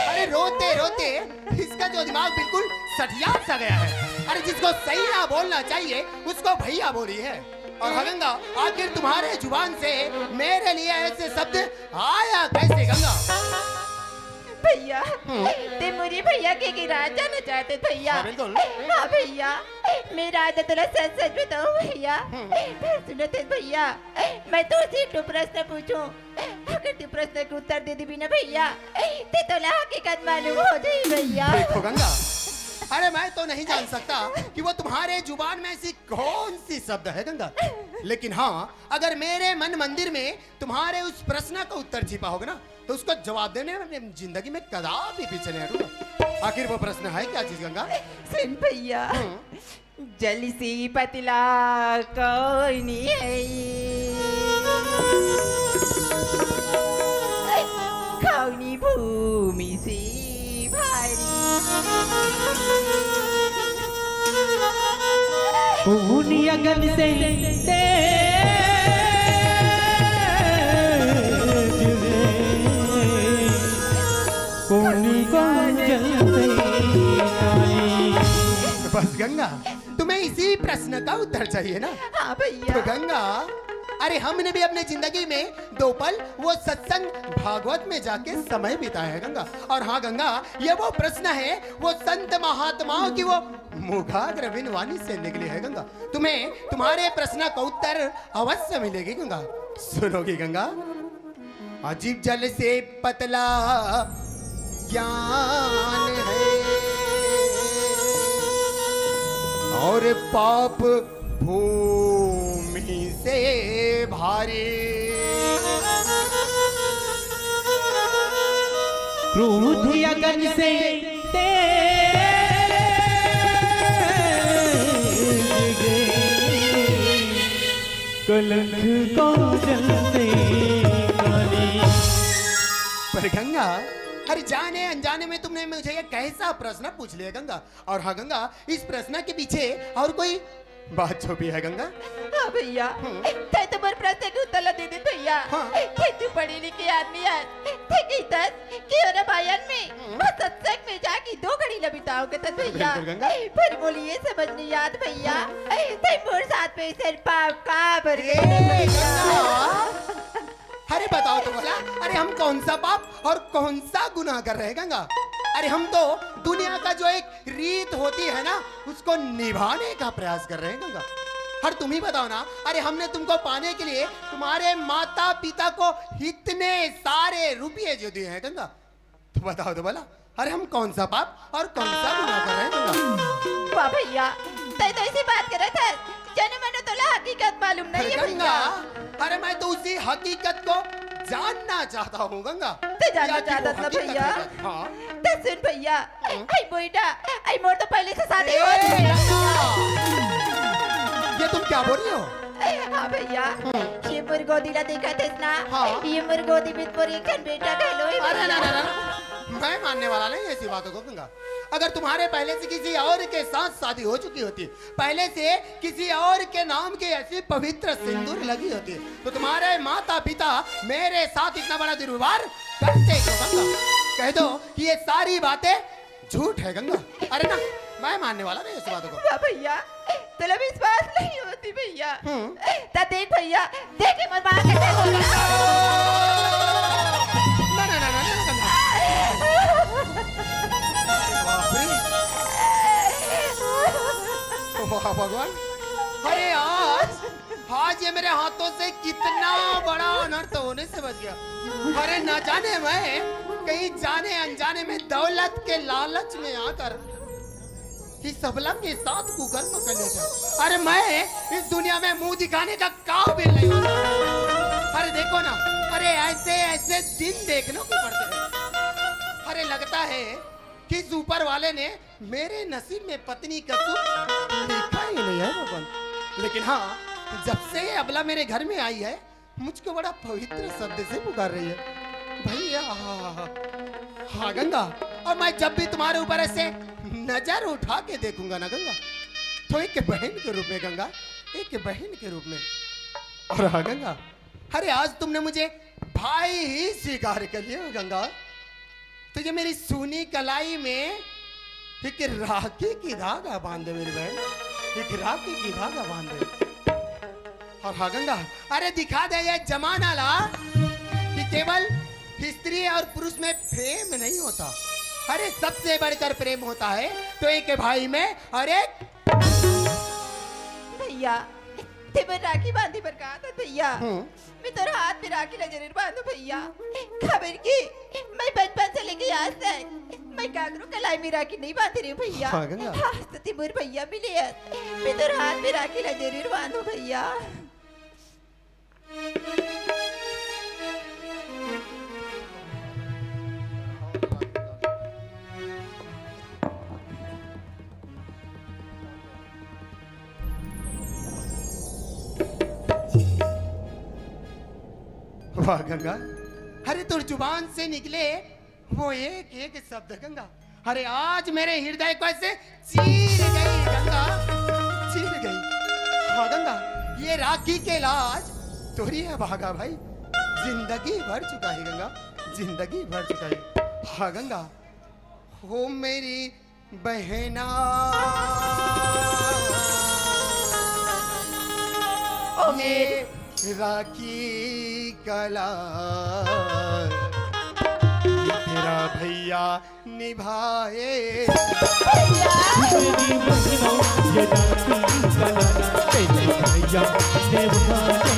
अरे रोते रोते इसका जो दिमाग बिल्कुल सठिया सा गया है। अरे जिसको सैया बोलना चाहिए उसको भैया बोली है। और हाँ गंगा, आखिर तुम्हारे जुबान से मेरे लिए ऐसे शब्द आया कैसे गंगा? भैया, हम्म। ते मुझे भैया के गिरा जाना चाहते भैया। हाँ, बिल्कुल। हाँ भैया, मैं राजा तेरा सच सच बताऊँ भैया। हम्म। सुनो ते भैया, मैं तुझसे एक ठो प्रश्न पूछूं, अगर तू प्रश्न के उत्तर दे देबी ना भैया, ते तोला हकीकत मालूम हो जाई भैया। देखो गंगा, अरे मैं तो नहीं जान सकता कि वो तुम्हारे जुबान में ऐसी कौन सी शब्द है गंगा, लेकिन हाँ, अगर मेरे मन मंदिर में तुम्हारे उस प्रश्न का उत्तर छिपा होगा ना, तो उसको जवाब देने में जिंदगी में कदापि पीछे नहीं हटूंगा। आखिर वो प्रश्न है क्या चीज गंगा? सुन भैया, हम्म। जल से पतला कौन है, कौनी भूमि से भारी। कौन अगन से तेज है, कौन काजल से काली। बस गंगा, तुम्हें इसी प्रश्न का उत्तर चाहिए ना? हाँ भैया। तो गंगा, अरे हमने भी अपने जिंदगी में दो पल वो सत्संग भागवत में जाके समय बिताया है गंगा। और हाँ गंगा, ये वो प्रश्न है वो संत महात्माओं की वो मुखाग्र विन वाणी से निकली है गंगा। तुम्हें तुम्हारे प्रश्न का उत्तर अवश्य मिलेगी गंगा। सुनोगी गंगा? अजीब जल से पतला ज्ञान है और पाप भूमि से भारी। क्रोध अगन से तेज है, कलंक काजल से काली। पर गंगा, अरे जाने अनजाने में तुमने मुझे ये कैसा प्रश्न पूछ लिया गंगा? और हाँ गंगा, इस प्रश्न के पीछे और कोई बात छुपी है गंगा? हाँ भैया, हम्म। ते तो मोर प्रश्न के उत्तर ला दे दे भैया। हाँ। ते तू पढ़े लिखे आदमी है, ते कहितस कि ओरा भाईन में हम्म। वो सत्संग में जाके दो घड़ी ला बिता ओके तो भैया, बिल्कुल गंगा। ए, पर मोला ये समझ नहीं आत भैया, ए, तैं मोर साथ में सिर पाव का बर ए, गंगा। अरे बताओ तो भला, अरे हम कौन सा पाप और कौन सा गुनाह कर रहे हैं गंगा? अरे हम तो दुनिया का जो एक रीत होती है ना, उसको निभाने का प्रयास कर रहे हैं गंगा। और तुम ही बताओ ना, अरे हमने तुमको पाने के लिए तुम्हारे माता पिता को इतने सारे रुपये जो दिए हैं गंगा, तो बताओ तो भला, अरे हम कौन सा पाप और कौन सा गुनाह कर रहे हैं गंगा? वाह भैया, तैं तो ऐसी बात करत हस, जने मने तोला हकीकत मालूम नहीं अरे है गंगा, भैया। अरे मैं तो उसी हकीकत को जानना चाहता हूँ गंगा। तैं जानना चाहत हस ना भैया? हाँ। तो सुन भैया, हम्म। आई बोइडा, आई मोर तो पहले से शादी हो चुकी है। गंगा, ये तुम क्या बोल रही हो? हाँ भैया, हम्म। ये मोर गोदी ला देखत हस ना? हाँ। ये मोर गोदी में मोर एक ठन बेटा घलो हे अरे भैया। ना, ना, ना, ना। मैं मानने वाला नहीं ऐसी बातों को गंगा। अगर तुम्हारे पहले से किसी और के साथ शादी हो चुकी होती, पहले से किसी और के नाम की ऐसी पवित्र सिंदूर लगी होती, तो तुम्हारे माता पिता मेरे साथ इतना बड़ा दुर्व्यवहार करते क्यों गंगा? कह दो कि ये सारी बातें झूठ है गंगा। अरे ना, मैं मानने वाला नहीं इस बातों को। वाह भैया, तोला विश्वास नहीं होती भैया। हम्म। ता देख भैया, देख के मत मार के देख। ना, ना, ना, ना, ना, ना। बाप रे। वाह भगवान। अरे आज आज ये मेरे हाथों से कितना बड़ा अनर्थ होने से बच गया। अरे ना जाने मैं कहीं जाने अनजाने में दौलत के लालच में आकर इस अबला के साथ कुकर्म कर लेता। अरे मैं इस दुनिया में मुंह दिखाने का काबिल नहीं हूँ। अरे देखो ना, अरे ऐसे ऐसे दिन देखने को पड़ते हैं। अरे लगता है कि इस ऊपर वाले ने मेरे नसीब में पत्नी का सुख लिखा ही नहीं है भगवान। लेकिन हाँ, जब से ये अबला मेरे घर में आई है, मुझको बड़ा पवित्र शब्द से पुकार रही है, भैया। हाँ गंगा, और मैं जब भी तुम्हारे ऊपर ऐसे नजर उठा के देखूंगा ना गंगा, तो एक बहन के रूप में गंगा, एक बहन के रूप में। और हाँ गंगा, अरे आज तुमने मुझे भाई ही स्वीकार कर लिया गंगा। तो ये मेरी सूनी कलाई में एक राखी की धागा बांध दे मेरी बहन, एक राखी की धागा बांध दे। और हाँ गंगा, अरे दिखा दे ये जमाना ला कि केवल स्त्री और पुरुष में प्रेम नहीं होता, अरे सबसे बढ़कर प्रेम होता है तो एक भाई में और एक भैया, ते बर राखी बांधे बर कहा था भैया। हम्म। मैं तोर हाथ में राखी ला जरूर बांधू भैया। काबर कि मैं बचपन से लेके आज तक मैं काकरो कलाई में राखी नहीं बांधे रही हूँ भैया। हाँ, गंगा। आज तो ते मोर भैया मिले हस, मैं तोर हाथ में राखी ला जरूर बांधू भैया। वाह गंगा, अरे तोर जुबान से निकले वो एक एक शब्द गंगा, अरे आज मेरे हृदय को ऐसे चीर गई गंगा, चीर गई। हाँ गंगा, ये राखी के लाज तोरी है भागा भाई, जिंदगी भर चुका है गंगा, जिंदगी भर चुका है। हाँ गंगा, हो मेरी बहना, ओ ये राखी कला, ये तेरा भैया निभाए। भैया। मेरी बहनों, ये राखी कला, तेरे भैया निभाए।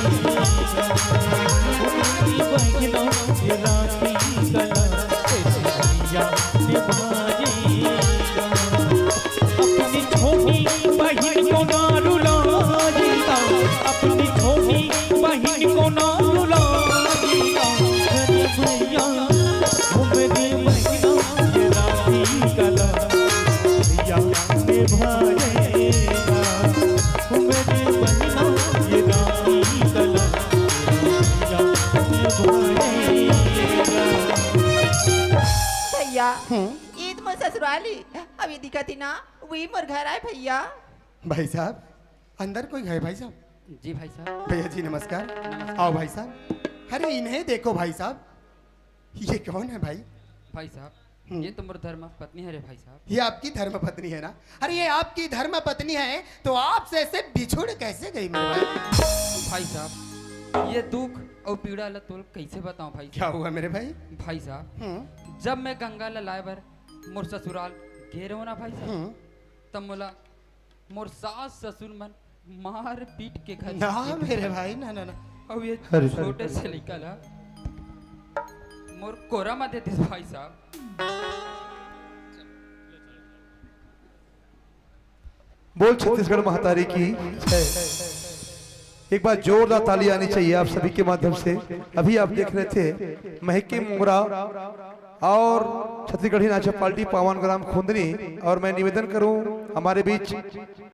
मेरी बहनों, ये राखी कला, तेरे भैया निभाएगा। अपनी छोटी बहन को ना रुलाएगा, अपनी छोटी बहन को ना रुलाएगा। अरे भैया, वो मेरी बहना, ये राखी कला, भैया निभाएगा। वो मेरी बहना, ये राखी कला, भैया निभाएगा। भैया, हम्म? ईद मोर ससुराली, अभी दिखत ही ना, वही मोर घर आए भैया। भाई साहब, अंदर कोई है भाई साहब? जी भाई साहब। भैया जी नमस्कार। नमस्कार। आओ भाई साहब। अरे इन्हें देखो भाई साहब, ये कौन है भाई? भाई साहब, ये तो मोर धर्म पत्नी हरे भाई साहब। ये आपकी धर्म पत्नी है ना? अरे, ये आपकी धर्म पत्नी है तो आपसे ऐसे बिछुड़ कैसे गई मेरे भाई? भाई साहब, ये दुख अउ पीड़ा ला तोल कैसे बताऊं भाई साहब? क्या हुआ मेरे भाई? भाई साहब, हम्म। जब मैं गंगा ला लाए बर मोर ससुराल गे रहों ना भाई साहब, हम्म। तब मोला मोर सास ससुर मन मार पीट के घर ना मेरे भाई, ना, ना, ना। अब ये अरे, छोटे से लइका ला मोर कोरा में दे दिस भाई साहब। बोल छत्तीसगढ़ महतारी की जय। एक बार जोरदार ताली आनी चाहिए आप सभी के माध्यम से। अभी आप देख रहे थे महकी मोंगरा और छत्तीसगढ़ी नाचा पार्टी पावन ग्राम खुंदनी। और मैं निवेदन करूं हमारे बीच